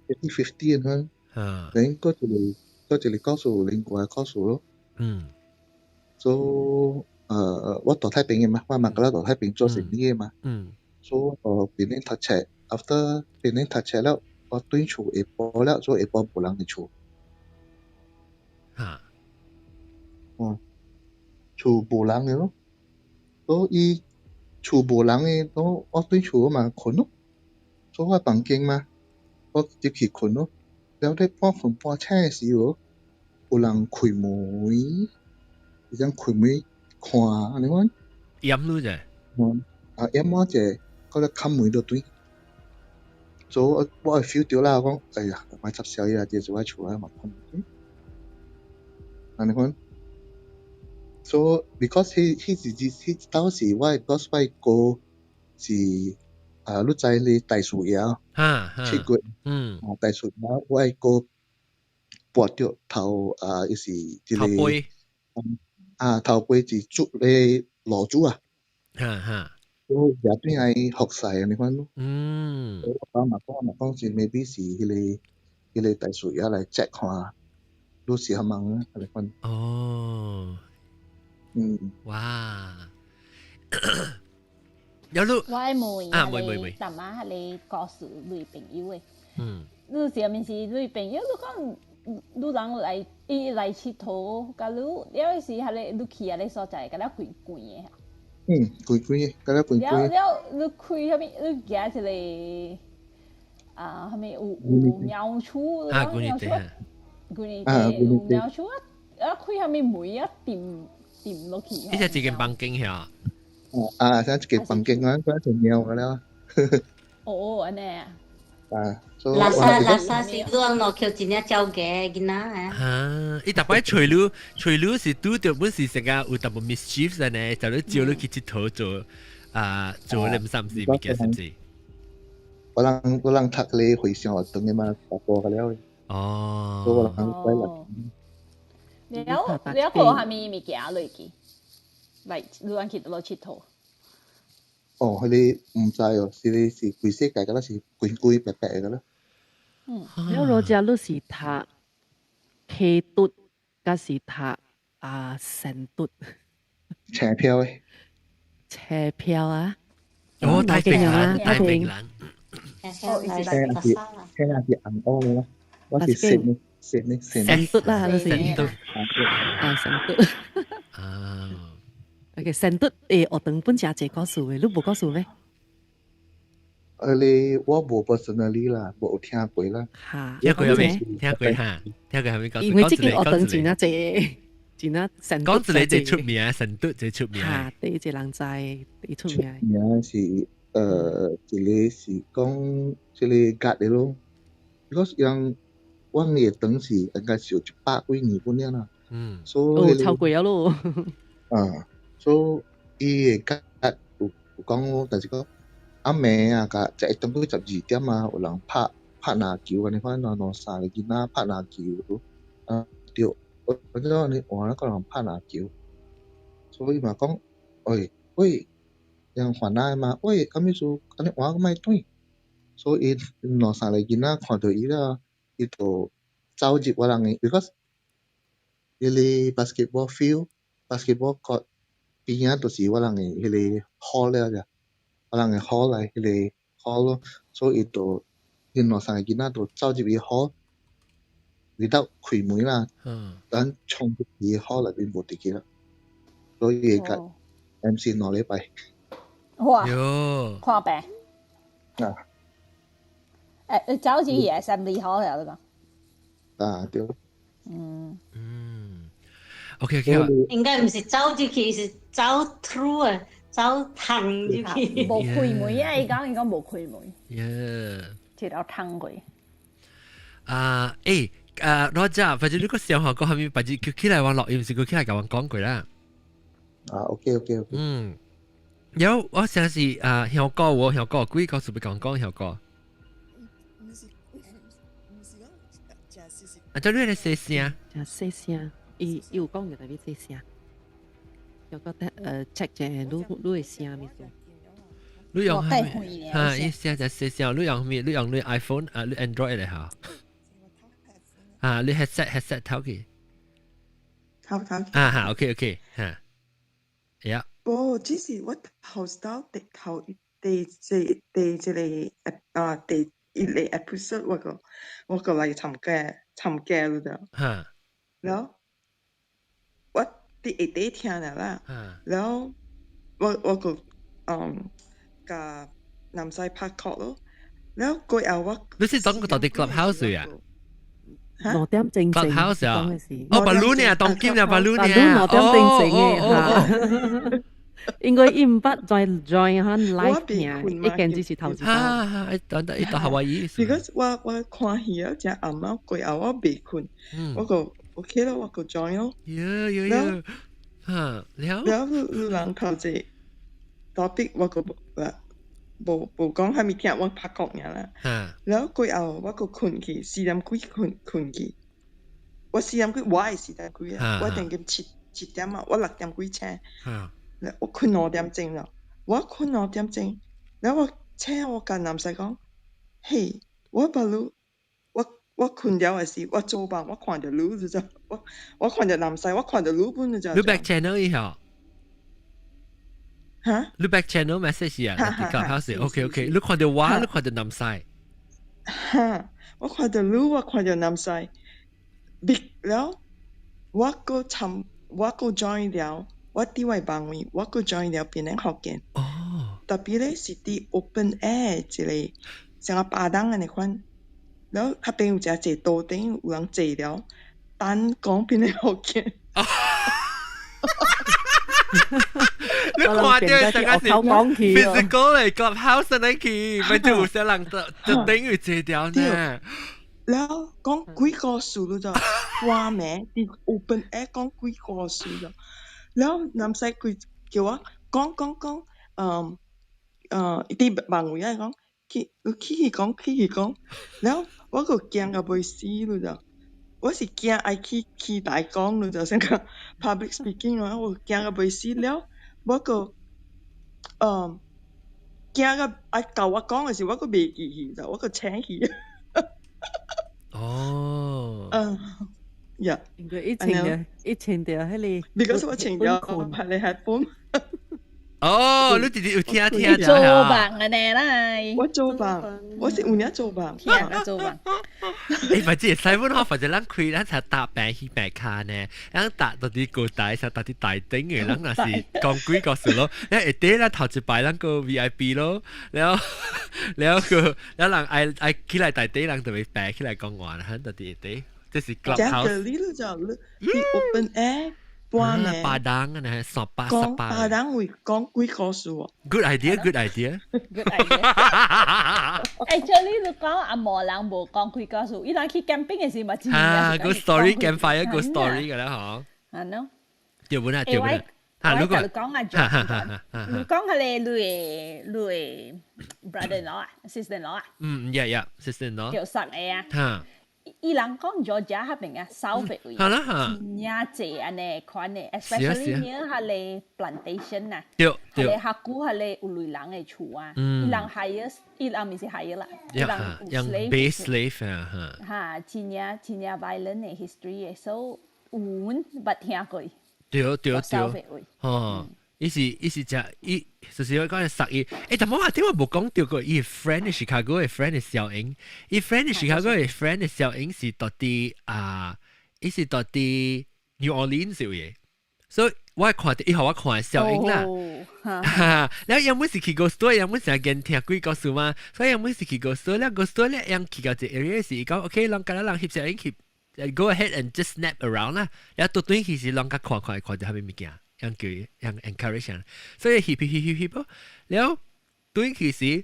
50-50的款。然後閣一個故事，另外故事咯。所以我住太平的嘛，我嘛閣咧住太平做生意的嘛。所以我檳城讀冊，after 檳城讀冊了，我轉厝下晡了，所以下晡無人佇厝。嗯，厝無人的咯，所以厝無人的，我我轉厝我嘛睏咯，所以我房間嘛，我入去睏咯。了咧半睏半醒的時候，有人開門，伊種開門看按呢款。掩你者。嗯，啊掩我者，閣咧敲門落轉。所以我我會 feel 到啦，我講哎呀，莫插宵夜啊，這是我厝啊嘛睏。按呢款。So because 彼彼時彼當時我 because 我哥是啊，你知你大樹爺7月，啊大樹爺，我哥跋著頭啊，伊是這個啊頭背是煮咧爐主啊，我也對愛服侍按呢款咯。我爸嘛講嘛講是 maybe 是彼個大樹爺來 check 看，你是啥物按呢款。哇！有你我愛問啊，問問問，淡仔彼個故事你朋友的。你是毋是你朋友？你講你人來伊來𨑨迌，共你了時彼個你去彼個所在，敢若怪怪的。嗯，怪怪的，敢若怪怪。了了，你開啥物？你行一個啊，啥物有有貓厝？啊，舊年舊年有貓厝啊！啊，開啥物門啊？掂掂落去。呢隻一間房間遐。啊，像一間房間啊，嗰隻貓個了。哦，按呢啊。啊，垃圾垃圾是你落橋真正走嘅囡仔啊！啊，伊逐擺揣你，揣你是拄著本是成個有淡薄 mischief 呢，就你招你去𨑨迌做啊，做兩三事物件，是毋是？我人讀咧回想學堂的嘛，大個個了。所以我人怪啦。了了個啥物物件落去？來，你按去佗𨑨迌？哦，彼個毋知哦，是個是規世界敢若是規規白白的啦。了羅遮你是讀溪嘟，抑是讀啊神嘟？車票的。車票啊！哦，太平蘭，太平蘭。哦，車是車是紅烏的啦，我是神的，神的神。神嘟啦，你是。神嘟。啊，神嘟。啊。 OK，神嘟學堂本誠濟故事的，你無故事咩？你我無 personally 啦，無聽過啦。嚇，聽過未？聽過哈？聽過係咪講？因為這間學堂真啊濟，真啊神。講一個最出名，神都最出名。嚇，第一個人知，第一出名。名是一個是講這個格的咯。如果像我嘅當時應該是有100幾年本啦。嗯。所以超過了咯。啊，所以伊個格有講，但是講。暗暝啊，甲食會當過12點啊，有人拍拍籃球，按呢款兩兩三個囡仔拍籃球，啊對，我我知道你換那個人拍籃球，所以嘛講，喂喂，人煩惱嘛，喂，啥物事？按呢換個莫轉，所以兩三個囡仔看著伊了，伊就走入我人的，because 彼個 basketball field、basketball court 邊仔就是我人的彼個 hall 了咋。我人的 hall 來彼個 hall 咯，所以就𪜶兩三個囡仔就走入去 hall，without 開門啦，等衝入去 hall 內面無佇去啦，所以會共 MC 2禮拜。哇！看病。啊。誒，走入去 assembly hall 了，你講。啊，對。嗯。嗯。OK OK。應該毋是走入去，是走 through 啊。走通入去，無開門啊！伊講伊講無開門，耶，一條通過。啊，欸，啊，羅姐，反正你個小學個後面，反正佢起來我錄音，是佢起來共我講過啦。啊，OK OK OK。嗯，有我上次啊，香港我香港幾個是不講講香港？啊，這你咧細聲？真細聲，伊伊有講嘅特別細聲。有個check 者你你會聲物事？你用啥物？哈，伊聲就細聲。你用啥物？你用你 iPhone 啊，你 Android 嚟嚇？啊，你 headset headset 頭去。頭頭。啊哈，OK OK，哈。呀。無，只是我頭頭第頭第這第這個啊第一個 episode 我個我個來參加參加了就。哈。然後我。佇下底聽了啦，然後我我個嗯，共男仔拍 call 咯，然後過後我你是講個到底 clubhouse 啊？ 2點正正 clubhouse 啊？哦，巴魯呢？當今啊，巴魯呢？巴魯2點正正嘅嚇，應該伊毋捌再 join 下 live 聽，一見只是頭一擺。啊，等等，伊到夏威夷。 Because 我我看戲啊，誠暗啊，過後我袂睏，我個。OK 咯，我個 join 咯。有有有，嚇，了。了，有有人頭一 topic 我個無無無講啥物聽，我拍講爾啦。了過後我個睏去，4點幾睏睏去。我四點幾，我係四點幾啊！我定今七七點啊，我6點幾醒。我睏2點鐘啦，我睏兩點鐘，了我醒我共男婿講，嘿，我把你。我睏了的時，我做夢，我看著你就咋，我我看著男婿，我看著你本就咋。你 back channel 以後？嚇？你 back channel message 啊？你講 OK OK，你看著我，你看著男婿。嚇！我看著你，我看著男婿，別了，我閣參，我閣 join 了，我佇我房位，我閣 join 了變成福建。哦。特別咧是佇 open air 一個像個巴當按呢款。然後彼邊有一個坐桌頂，有人坐了，等講變個福建。你看到成個是 physical 嚟 clubhouse 嚟去，咪就有些人就就等於坐掉呢。然後講幾個數咯就，話名佇 open air 講幾個數就，然後男婿佢叫我講講講，嗯嗯，佇網位仔講。去去去講去去講，然後我閣驚到欲死咯就，我是驚愛去去台講咯就，像講 public speaking 啊，我驚到欲死了，我閣嗯驚到愛到我講的時，我閣袂記去就，我閣請去。哦。嗯，呀。應該一穿著一穿著彼個。 because 我穿著拍咧 headphone。哦，你直直有聽聽做夢啊呢啦。我做夢，我是有影做夢。聽啊做夢。欸，反正西本吼，反正咱開咱才搭病去病卡呢，咱搭到啲高大，才搭啲大頂嘅，咱若是講幾個事咯，咱下底咱頭一擺咱個 VIP 咯，然後然後個然後人愛愛起來大頂，人就會病起來講話，咱到啲下底，這是 clubhouse。這個你就你 open air。半暝，巴當啊，呢十八十八。巴當會講鬼故事喎。 Good idea, good idea. Good idea. Actually，你講阿無人無講鬼故事，伊人去 camping 嘅時嘛，真啊，個 story campfire 個 story 嘅啦，嗬。啊喏。對本啊，對本啊。嚇，如果你講啊，你講係你你你 brother in law 啊，sister in law 啊。嗯，yeah，sister in law。叫實嘅啊。嚇。伊人講 Georgia 彼邊啊，south 位，係啦嚇，真正濟按呢款的，especially 呢彼个 plantation 啊，對對，彼個較久彼个有類人的厝啊，伊人 hire，伊人毋是 hire 啦，伊人有 slave slave 啊嚇，嚇，真正真正 violent 的 history 的，所以有阮捌聽過，對對對，哦。伊是伊是食伊，就是我講殺伊。欸，但我話點解無講到過伊 friend 的 Chicago 的 friend 的小英，伊 friend 的 Chicago 的 friend 的小英是到佇啊，伊是到佇 New Orleans 嘅，所以我看到伊予我看小英啦。哈，然後原本是去 ghost story，原本成日見聽鬼故事嘛，所以原本是去 ghost story，了 ghost story 咧，樣去到一個 area 是伊講，OK，人敢若人翕相影去，go ahead and just snap around 啦，然後到轉去是人較看看看到彼物件。樣叫樣 encourage，所以翕翕翕翕翕，了後轉去時，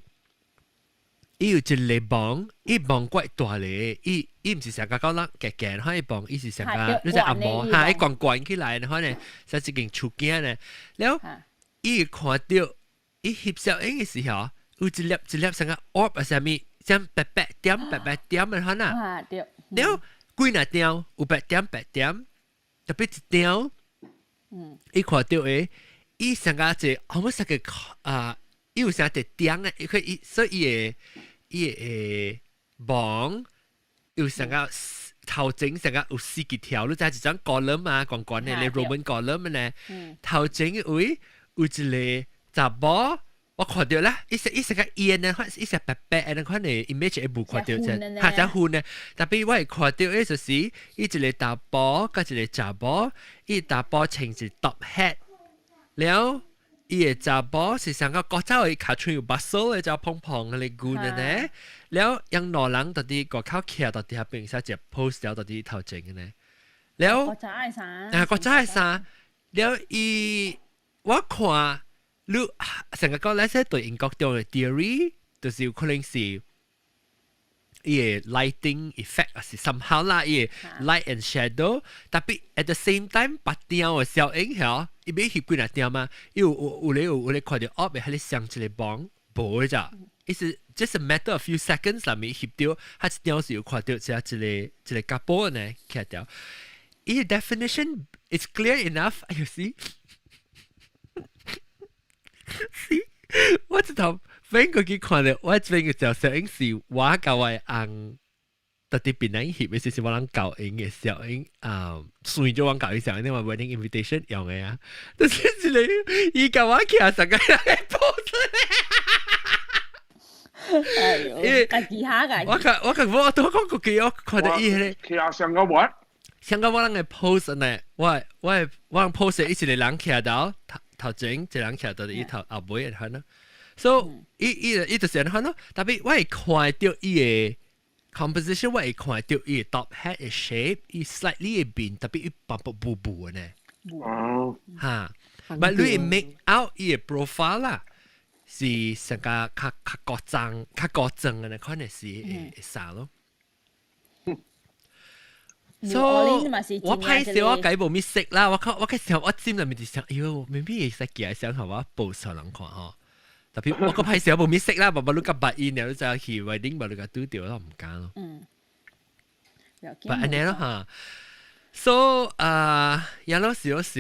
伊有一個網，伊網怪大咧，伊伊毋是成個講咱夾夾，可伊網伊是成個，你只阿毛嚇，伊懸懸起來，可能像一間厝囝咧，了後伊看到伊翕相影嘅時候，有一粒一粒成個 orb 啊啥物，像白白點白白點嘅可能，了後幾若點有白點白點，特別一點。伊看到的，伊上個一個，好似個啊，伊有啥一點啊，伊佢伊所以伊的伊的網有上個頭前上個有四幾條，你知一張 column 啊，懸懸的，咧 Roman column 咧，頭前的位有一個查某。我看到啦，伊是伊是個煙呢，伊是白白的，款的 image 會無看到啫，哈，只昏呢。特別我會看到，伊就是伊一個查埔佮一個查某，伊查埔穿一 top hat，了伊個查某是上個國走的尻川有 muscle 的，只胖胖的個的呢。了𪜶兩人到佇外口徛到佇彼邊，寫一 post 了到佇頭前的呢。了，國仔的衫，啊，國仔的衫，了伊我看。你成個講，咱說對英國中的 theory，就是有可能是伊個 lighting effect，還是 somehow 啦，伊個 light and shadow，特別 at the same time，白點的效應嚇，伊欲翕幾若點嘛，伊有有有咧有有咧看到後面彼個雙一個網，無的咋，伊是 just a matter of few seconds 內面翕到，彼一點是有看到這一個一個 couple 呢，徛掉。伊個 definition is clear enough，you see？我一頭飛過去看到，我這邊個照相影是我佮我的翁，特佇檳榔翕的，是我人𪜶的相影啊，算咗我𪜶相影，你話 wedding invitation 用的啊，就是一個伊共我徛上個 pose。哎呦，家己下個。我看我看我都講過幾我看到伊彼個。徛上個 what？上個我人的 pose 呢，我我我人 pose 一個人徛到頭頭前，一個人徛到伊頭後尾的咯。所以伊伊伊就是按呢咯，特別我會看到伊的 composition，我會看到伊的 top hat 的 shape，伊 slightly 會變，特別伊薄薄霧霧的呢。哦。哈，但你會 make out 伊的 profile 啦，是成個較較高張、較高正的呢，可能是會會啥咯。所以我歹勢我計無咪識啦，我看我開時候我尖入面就想，哎喲，明明會使寄來相互我報上人看吼。特別我個歹勢我無咪識啦，爸爸你甲捌伊，然後就去 wedding，無你共拄著，我毋敢咯。但按呢咯哈。So 啊，也咯少少。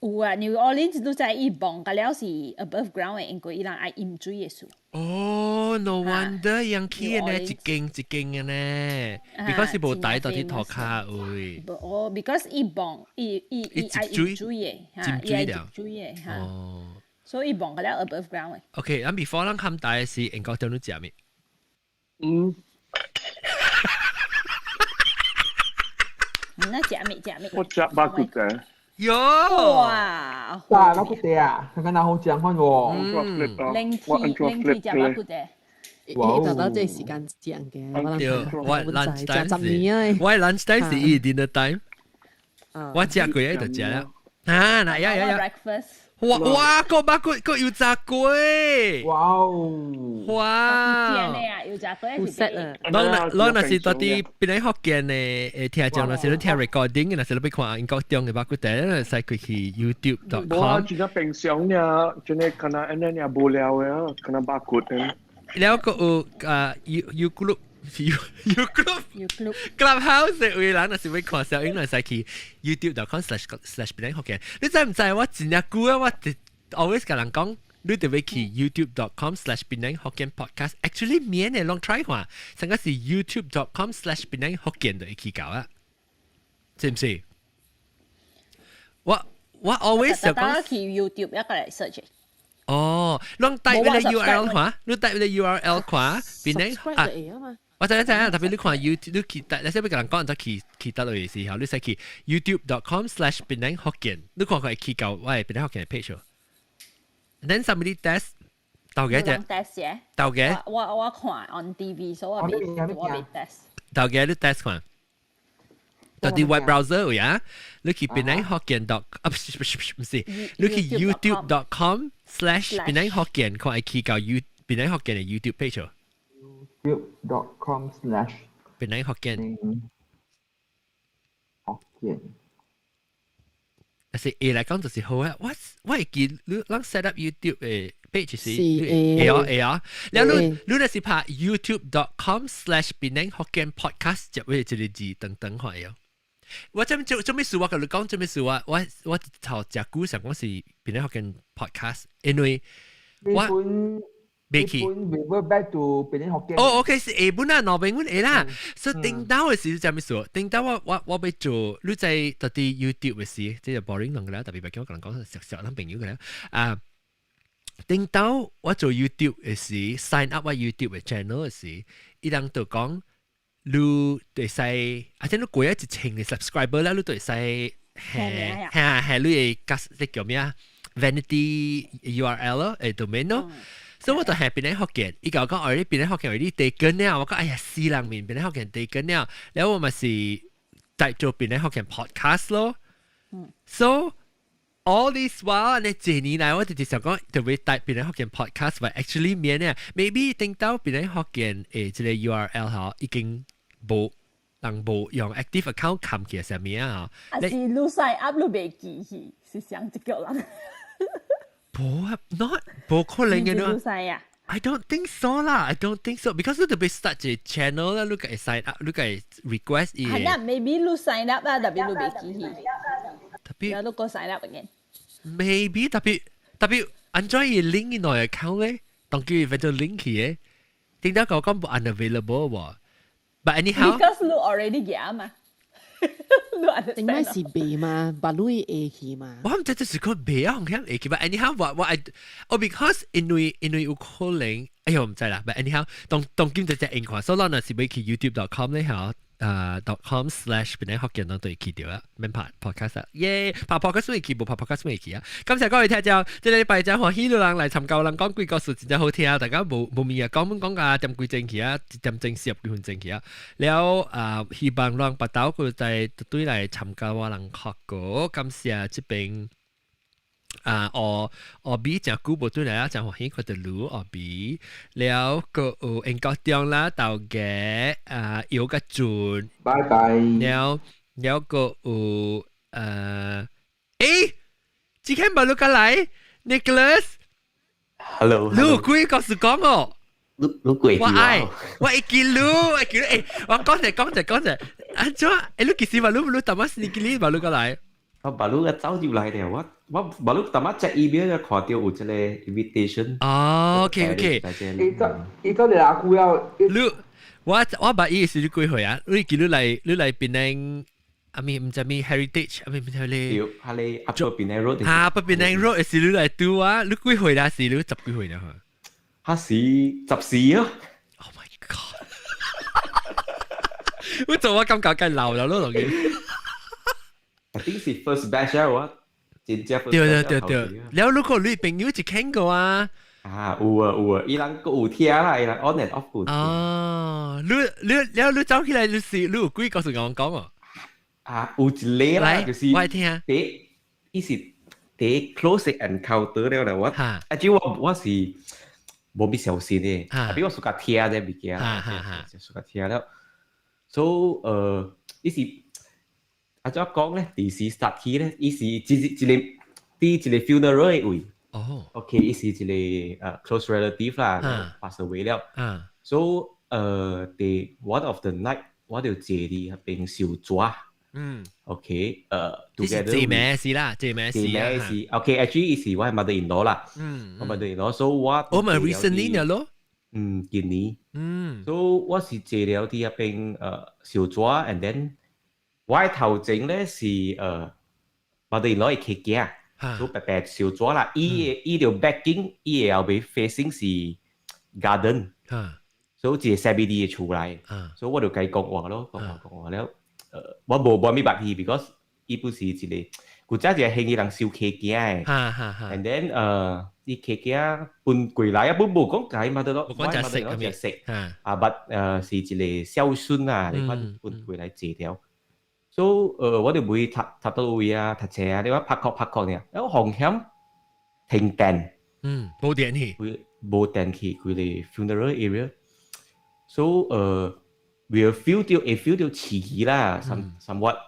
有啊，New Orleans 都在伊望甲了是 above ground 的，因為伊人愛飲水的事。哦，哦，no wonder 人起呢一間一間嘅呢，because 是無帶到啲塗跤位。哦，because 伊磅伊伊伊愛水嘅，浸水了，水嘅嚇。哦，所以磅個了 above ground 嘅。 OK，咁 before 咱冚大嘅是英國中你食咩？嗯。那食咩食咩？我食肉骨茶。喲！哇！哇，肉骨茶啊，看看哪好食看喎。冷氣冷氣食肉骨茶。伊就到這時間食嘅，我 lunch time 是，我 lunch time 是伊 dinner time。我食過一就食啦。啊，嗱呀呀呀！ breakfast。哇哇，個肉骨個油炸粿。哇哦！哇！油炸粿是 set 啊！咱咱若是到佇檳城福建的聽眾，若是你聽 recording，若是你欲看英國中的肉骨茶，會使開去 youtube.com。無啊，真正平常爾，真的敢若按呢爾無聊的啊，敢若肉骨的。了閣有啊，You You Group You You Group You Group Clubhouse 的有人若是欲看小影，會使去 youtube.com// 檳城福建。你知毋知我真正久啊？我 always 共人講。你就欲去 youtube.com/ 檳城福建 podcast。Actually 免的，攏 try 看，上個是 youtube.com/ 檳城福建就會去到啊，是毋是？我 always 就講去 YouTube 一個來 search。哦，攏 type 個 URL 看，你 type 個 URL 看，檳城啊。我知知啊，特別你看 YouTube，你去，你先欲共人講，就去去佗落的時候，你使去 youtube.com/ 檳城福建，你看看會去到我的檳城福建的 page。 Then somebody test 豆嘅啫， test 嘅，豆嘅，我看 on TV，所以我未 test。豆嘅你 test 看，到啲 web browser 有啊，你去檳城福建 dot 啊，不是不是不是，你去 youtube.com/ 檳城福建看會去到 You 檳城福建的 YouTube page。 youtube.com/ 檳城福建。福建。但是會來講就是好啊！我會記你咱 set up YouTube 的 page 是會啊會啊，然後你你若是拍 youtube.com/ 檳城福建 podcast 就會一個字等等看會。我這做做咩事？我共你講做咩事？我頭食久想講是檳城福建 podcast，因為我。未去。 revert back to 檳城福建。哦，OK，是下本啊，兩邊阮會啦。所以頂到的時就咩事？頂到我欲做，你在到佇 YouTube 的時，這就 boring 人個啦，特別別叫我共人講熟熟咱朋友個啦。啊，頂到我做 YouTube 的時，sign up 我 YouTube 的 channel 的時，伊人就講，你會使，啊，即你過咗1000個 subscriber 啦，你就會使係係係你的加，這叫咩啊？Vanity URL 咯，domain 咯。所以我就係檳城福建，伊共我講，哦，你檳城福建為你 taken 了，我講，哎呀，死人面檳城福建 taken 了，然後我咪是在做檳城福建 podcast 咯。So all this while 呢這年來，我直直想講，特別帶檳城福建 podcast，but actually 免呢，maybe 頂到檳城福建這個 URL 嗬，已經無人無用 active account 冚起啥物啊？啊是你 sign up 你袂記去，是上一個人。無啊，not 無可能嘅咯。 I don't think so 啦，I don't think so because 你特別 start 一個 channel 啦，你會 sign up，你會 request 伊。係啦，maybe 你 sign up 啦，特別你袂記去。特別。你個 sign up again。 Maybe 特別特別按怎伊 link 伊內 account 咧，當佢變做 link 去嘅，點解我講無 unavailable 喎？But anyhow。 Because 你 already 寄嘛。頂擺是袂嘛，把你會去嘛？我毋知這是個袂啊，紅會去，but anyhow 我我愛，哦，because 因為有可能，哎呦，我毋知啦，but anyhow 當當今就隻用看，所以咱若是欲去 youtube.com 咧嚇。.com/ 檳城福建攏都會去著啊，免拍 podcast 啊，耶，拍 podcast 會去，無拍 podcast 會去啊。感謝各位聽眾，這個禮拜真歡喜有人來參加，人講鬼故事真正好聽，大家無無物啊，講講講個點幾鐘去啊，1點鐘40幾分鐘去啊。了啊，希望讓別兜佢在對來參加我人學過，感謝這邊。啊，學學比誠久無轉來啊，誠歡喜看著你學比，了閣有英國中啦，豆家啊，姚甲俊，拜拜。了了閣有欸，今天無你過來，Nicholas。 Hello。你有幾個故事講哦？你你過我愛，我會記你，會記你，欸，我講者講者講者，按怎？欸，你其實嘛，你你淡仔是你記你嘛，你過來。我把你個走入來了，我。我無你淡仔 check email 就看到有這個 invitation。哦，OK OK。伊這伊這你阿姑要。你我我捌伊是你幾歲啊？你記你來你來檳城，啊咪毋知咪 heritage，啊咪毋知咧。對，彼個 Upper Penang Road。哈，Upper Penang Road 是你來拄啊？你幾歲啦？是你十幾歲啦？哈是14啊。 Oh my god！我做我感覺梗老了咯，同佢。 I think 是 first batch 啊，我真正 first 對對對對，了如果你朋友一傾過啊？啊，有啊有啊，伊人閣有聽啦，伊人 on and off 有聽。哦，你你了你走起來，你是你有幾個是共我講哦？啊，有一個啦，就是我聽。第一，伊是第一 close encounter 了啦，我，啊，主我我是無必小心的，啊，比我暑假聽這物件，暑假聽了，所以伊是啊怎講咧？第時 start 起咧，伊是一一個佇一個 funeral 的位。哦。 OK，伊是一個close relative 啦，pass away 了。So 佇 one of the night，我就坐佇彼邊燒紙。OK，這是這咩事啦？這咩事啊？是 OK，actually 伊是我 mother in law 啦。我 mother in law，so 我我咪 recently 呢咯。嗯，今年。So 我是坐了佇彼邊燒紙，and then 我頭前咧是mother in law 的契囝。所以白白燒紙啦，伊的伊就 backing，伊的後尾 facing 是 garden，所以一個 CBD 的厝內，所以我就共伊講話咯，講話講話了，我無無咪捌伊，because 伊不是一個，古早一個興伊人收契囝的，and then 伊契囝分過來啊，本無講解嘛，得咯，無講食食咁食，啊，but 是一個孝順啊，你看分過來坐掉。所以我就會讀讀到位啊，讀冊啊，你話拍確拍確呢，有風險停電，無電去，無電去，規個 funeral area。So we feel 到會 feel 到刺激啦，somewhat。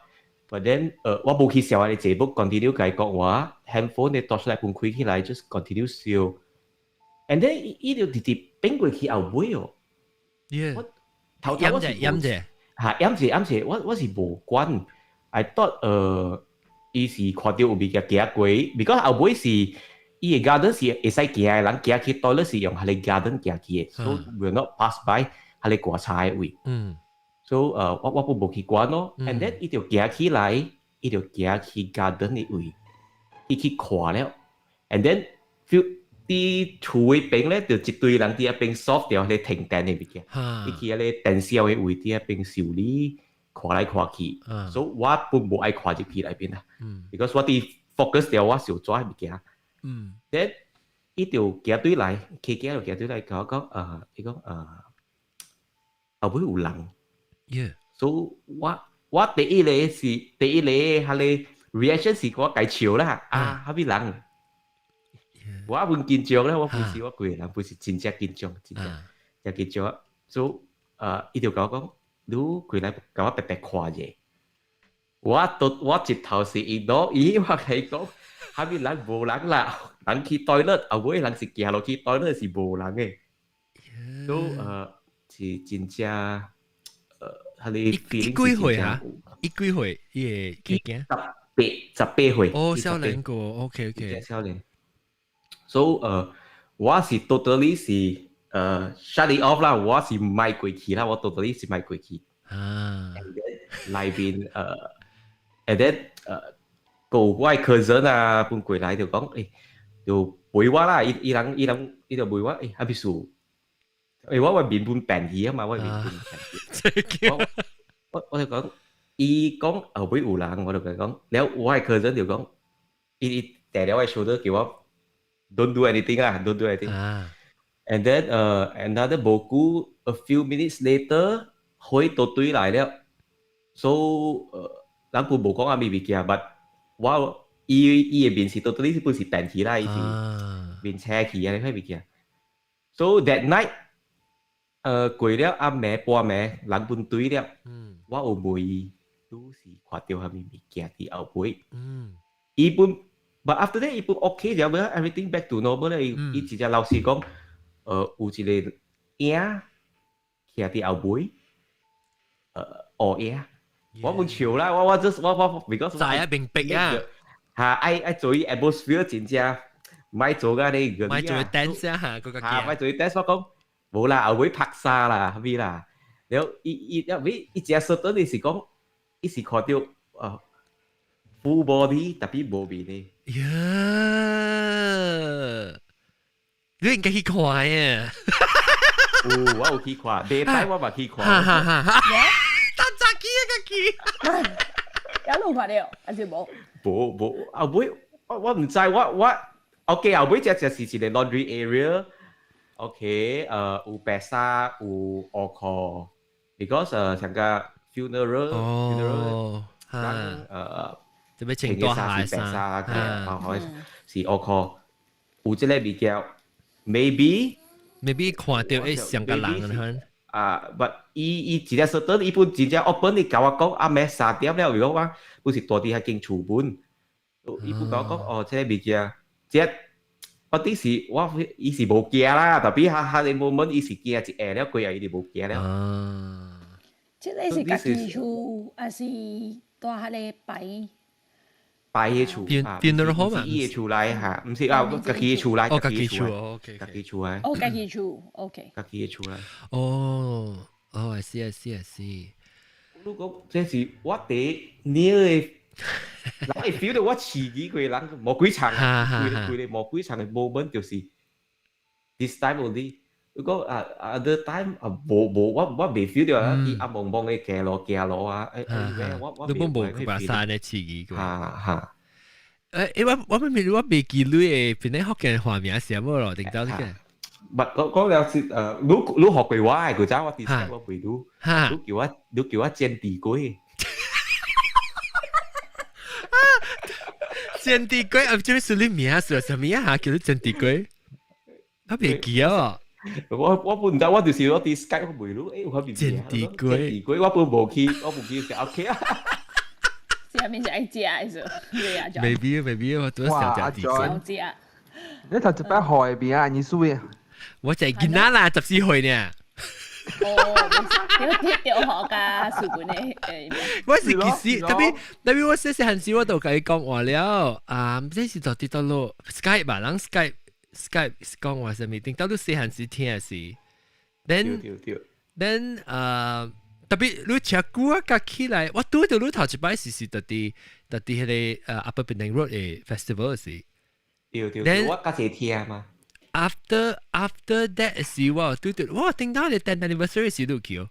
But then 我無去笑啊，你這部 continue 共伊講話，handphone 的 torchlight 本開起來，just continue 燒。And then 伊就直直變過去後尾哦。 我頭頭我是飲者，嚇飲者飲者，我我是無管。I thought 伊是看到有物件行過，because 後尾是伊個 garden 是會使行的，人行去 toilet 是用彼個 garden 行去的，so will not pass by 彼個棺材的位。So 我我不無去管咯，and then 伊就行起來，伊就行去 garden 的位，伊去看了，and then feel 佇厝的邊咧，就一堆人佇遐邊 solve 掉彼個停電的物件，伊去彼個電銷的位佇遐邊修理，看來看去，所以我本無愛看入去內邊啦，because 我佇 focus 掉我想做的物件。Then 伊就行對來，騎行就行對來，共我講，伊講，後尾有人。 所以我我第一個是第一個彼個 reaction 是我共笑啦，啊，啥物人？我本緊張咧，我不是我規個人，不是真正緊張，真正真緊張。所以伊就共我講，你過來共我白白看者。我都我直頭是伊攞，伊我共伊講，啥物人無人啦，人去 toilet，後尾人是行落去 toilet 是無人的。所以是真正彼個伊幾歲啊？伊幾歲？伊會幾驚？ 18，18歲。哦，少年個，OK OK。少年。所以我是 totally 是shut it off 啦，我是唔愛過去啦，我 totally 是唔愛過去。內邊and then 個我的 cousin 啊，本過來就講，就陪我啦，伊伊人伊人伊就問我，啥物事？我我面本病去啊嘛，我面本病去。我我我就講，伊講後尾有人，我就共伊講，了我的 cousin 就講，伊伊掟了我的 shoulder 叫我 don't do anything 啦，don't do anything。And then another 無久，a few minutes later，火都對來了，so 人本無講啥物物件，but 我伊伊的面是 totally 本是病去啦，伊是面青去啊，彼物件。So that night，過了暗暝半暝，人本對了，我有問伊，你是看著啥物物件佇後尾？伊本，but after that 伊本 OK 了，everything back to normal 咧。伊伊直接老實講，有一個影徛佇後尾，烏影。我本笑啦，我我 just 我我 because 知啊，明白啊。嚇愛愛做伊 atmosphere 真正，莫做甲你個。莫做 dance 啊嚇，嗰個嚇，莫做 dance 我講無啦，後尾拍沙啦，後尾啦，了伊伊後尾伊真說到你是講，伊是看著啊 full body 特別無面的。呀，你應該去看啊！有，我有去看，禮拜我嘛去看。哈哈哈！哈，大早起啊個去，有路看著，還是無？無無，後尾我我毋知，我我 OK 後尾只只是一個 laundry area。OK，有白衫，有烏褲，because 像個 funeral 哦， funeral，特別穿大衫是白衫，哦，是烏褲，有這個物件，maybe maybe 看著會像個人啊，but 伊伊一個說等，伊本真正 open，伊共我講暗暝3點了，如果我不是住佇彼間厝本，伊本共我講哦，這個物件，這我啲是我伊是無驚啦，特別哈哈個 moment 伊是驚一下了，過後伊就無驚了。啊，這個是家己厝，還是蹛彼个擺？擺嘅厝，funeral home 嘛，伊嘅厝內嚇，毋是啊，家己嘅厝內，哦，家己厝，OK，家己厝內。哦，家己厝，OK。家己嘅厝內。哦，哦，I see，I see，I see。如果這是我佇你嘅，人會 feel 到我刺激過人，無幾場，規規個無幾場嘅 moment 就是 this time only。如果啊 other time 啊無無我我未 feel 到啊，伊啊蒙蒙嘅行路行路啊，誒我我你本無把山咧刺激過。哈哈。誒，我我明我未記你嘅邊啲福建話名是啥物咯？頂到呢個。唔，講講了是你你學過我嘅，古早我佇我陪你，你叫我你叫我煎地雞。煎地雞啊！這是你名是啥物啊？叫做煎地雞，我未記啊。我我本毋知，我就是我佇 Skype 我問你，欸，我未煎地雞，煎地雞，我本無去，我無去食 OK 啊。下面是愛食的是？未必未必，我拄仔想食地雞。你頭一擺學的邊啊？你輸的。我就係囡仔啦，14歲呢。哦，對對學甲書本的。我是其實特別特別，我細細漢時我都共伊講話了，啊，這是到佇倒落 Skype 吧，人 Skype。Skype 講話啥物，頂到你細漢時聽時，then then 特別你車久啊，較起來，我拄著你頭一擺是是佇佇佇彼个Upper Penang Road 的 festival 時。對對對，我較濟聽嘛。 After after that 時我拄著，我頂到你 10 anniversary 時都去哦。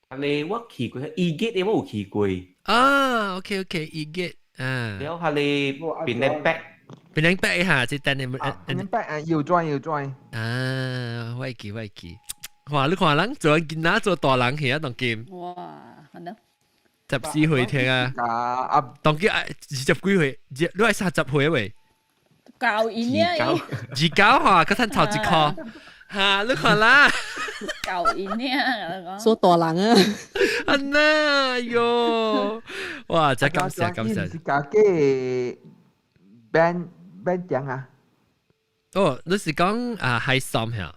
啊，你我去過，伊月的我有去過。啊，OK OK，伊月啊。了後你 Penang Back。 Penang Back 下，這等你 Penang Back 啊，又轉又轉。啊，我會記我會記。哇，你看人做囡仔做大人去啊，當今。哇，好呢。14歲聽啊。啊，當今20幾歲，你係30歲未？教因啊！ 29嚇，佢趁頭一箍。嚇，你看啦。教因啊！做大人啊！啊那喲，哇！真感謝感謝。是家己 band band 講啊？哦，你是講啊海參嚇？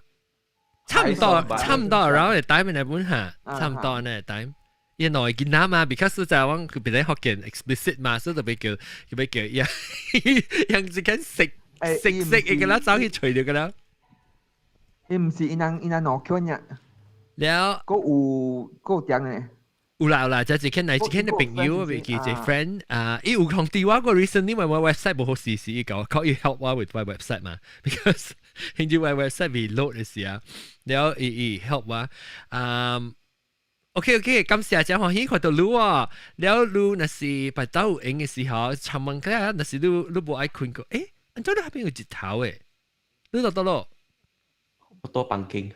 差唔多，差唔多，然後你 time 嚟本嚇，差唔多呢 time。因為囡仔嘛，because 就係講佢別咧福建 explicit 嘛，所以就俾叫佢俾叫，讓讓一間食食食嘅啦，走去除掉嘅啦。伊毋是伊人伊人攞圈呀？了，閣有閣有點嘅。有啦有啦，就一間嚟一間嘅朋友，未記一 friend 啊，伊有通電話個 recently 我 website 無好時時伊講，可以 help 我 with my website 嘛，because 興住我 website 未 load 嘅時啊，了伊伊 help 我，啊。OK OK，感謝真歡喜看到你啊！了你若是白晝有閒嘅時候，尋問下，若是你你無愛睏過，欸，按怎你彼邊有日頭誒？你佇佗落？我佇房間。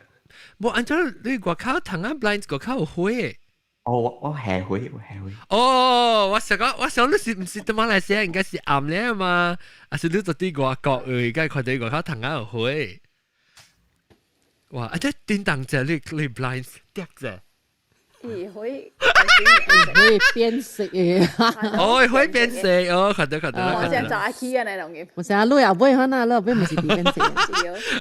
無按怎你外口窗仔 blind 外口有火誒？哦，我我下火，我下火。哦，我想講，我想你是毋是佇馬來西亞應該是暗咧嘛？還是你佇佇外國位，該看到外口窗仔有火？哇！啊，這叮當者你你 blind 跌者。伊會會變色嘅。哦，會變色哦，看到看到。我想早起啊，那種嘅。我成日你後尾可能你後尾毋是變色。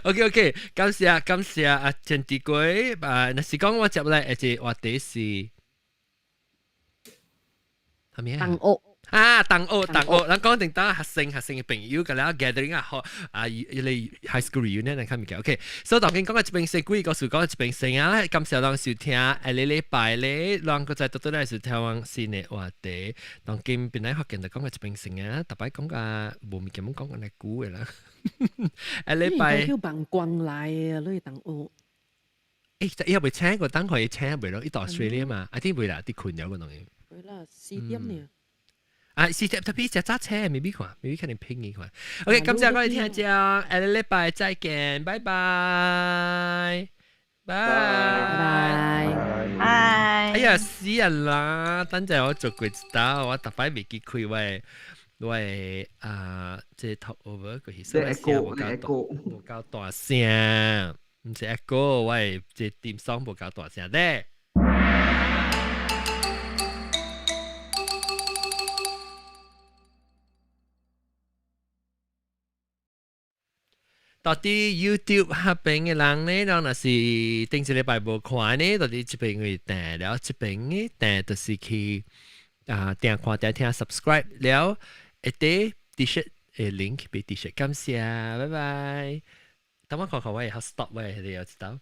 OK OK，感謝感謝啊，陳志貴啊，若是講我接來一個話題是，係咪啊？房屋。啊，同學同學，咱講定當學生學生嘅朋友，個了 gathering 啊，學啊，你 high school reunion 嚟看物件。OK，所以當今講嘅這邊是鬼故事，講這邊聲啊，感謝咱收聽。下個禮拜咧，咱閣再倒轉來收聽阮新的話題。當今本來學見就講嘅這邊聲啊，逐擺講個無物件，講個來久的啦。下禮拜叫放光來啊，你同學。欸，伊也未請過，等佢請未咯？伊到 Australia 嘛，I think 未啦，佇困了個東西。未啦，4點呢。啊，4點特別食早車，未必看，未必可能拼伊看。OK，感謝各位聽眾，下個禮拜再見，拜拜，拜拜拜。哎呀，死人啦！等陣我做過一道，我逐擺未記開我的啊，這 talk over 過去，所以聲無夠大，無夠大聲，毋是 echo，我的這點聲無夠大聲咧。到底 YouTube 彼邊的人呢，人若是頂一禮拜無看呢，到底這邊會訂了，這邊的訂就是去啊訂看訂聽 subscribe 了，會佇 T-shirt 的 link 俾 T-shirt，感謝，拜拜。等我看看我會 stop 我的，你有知道？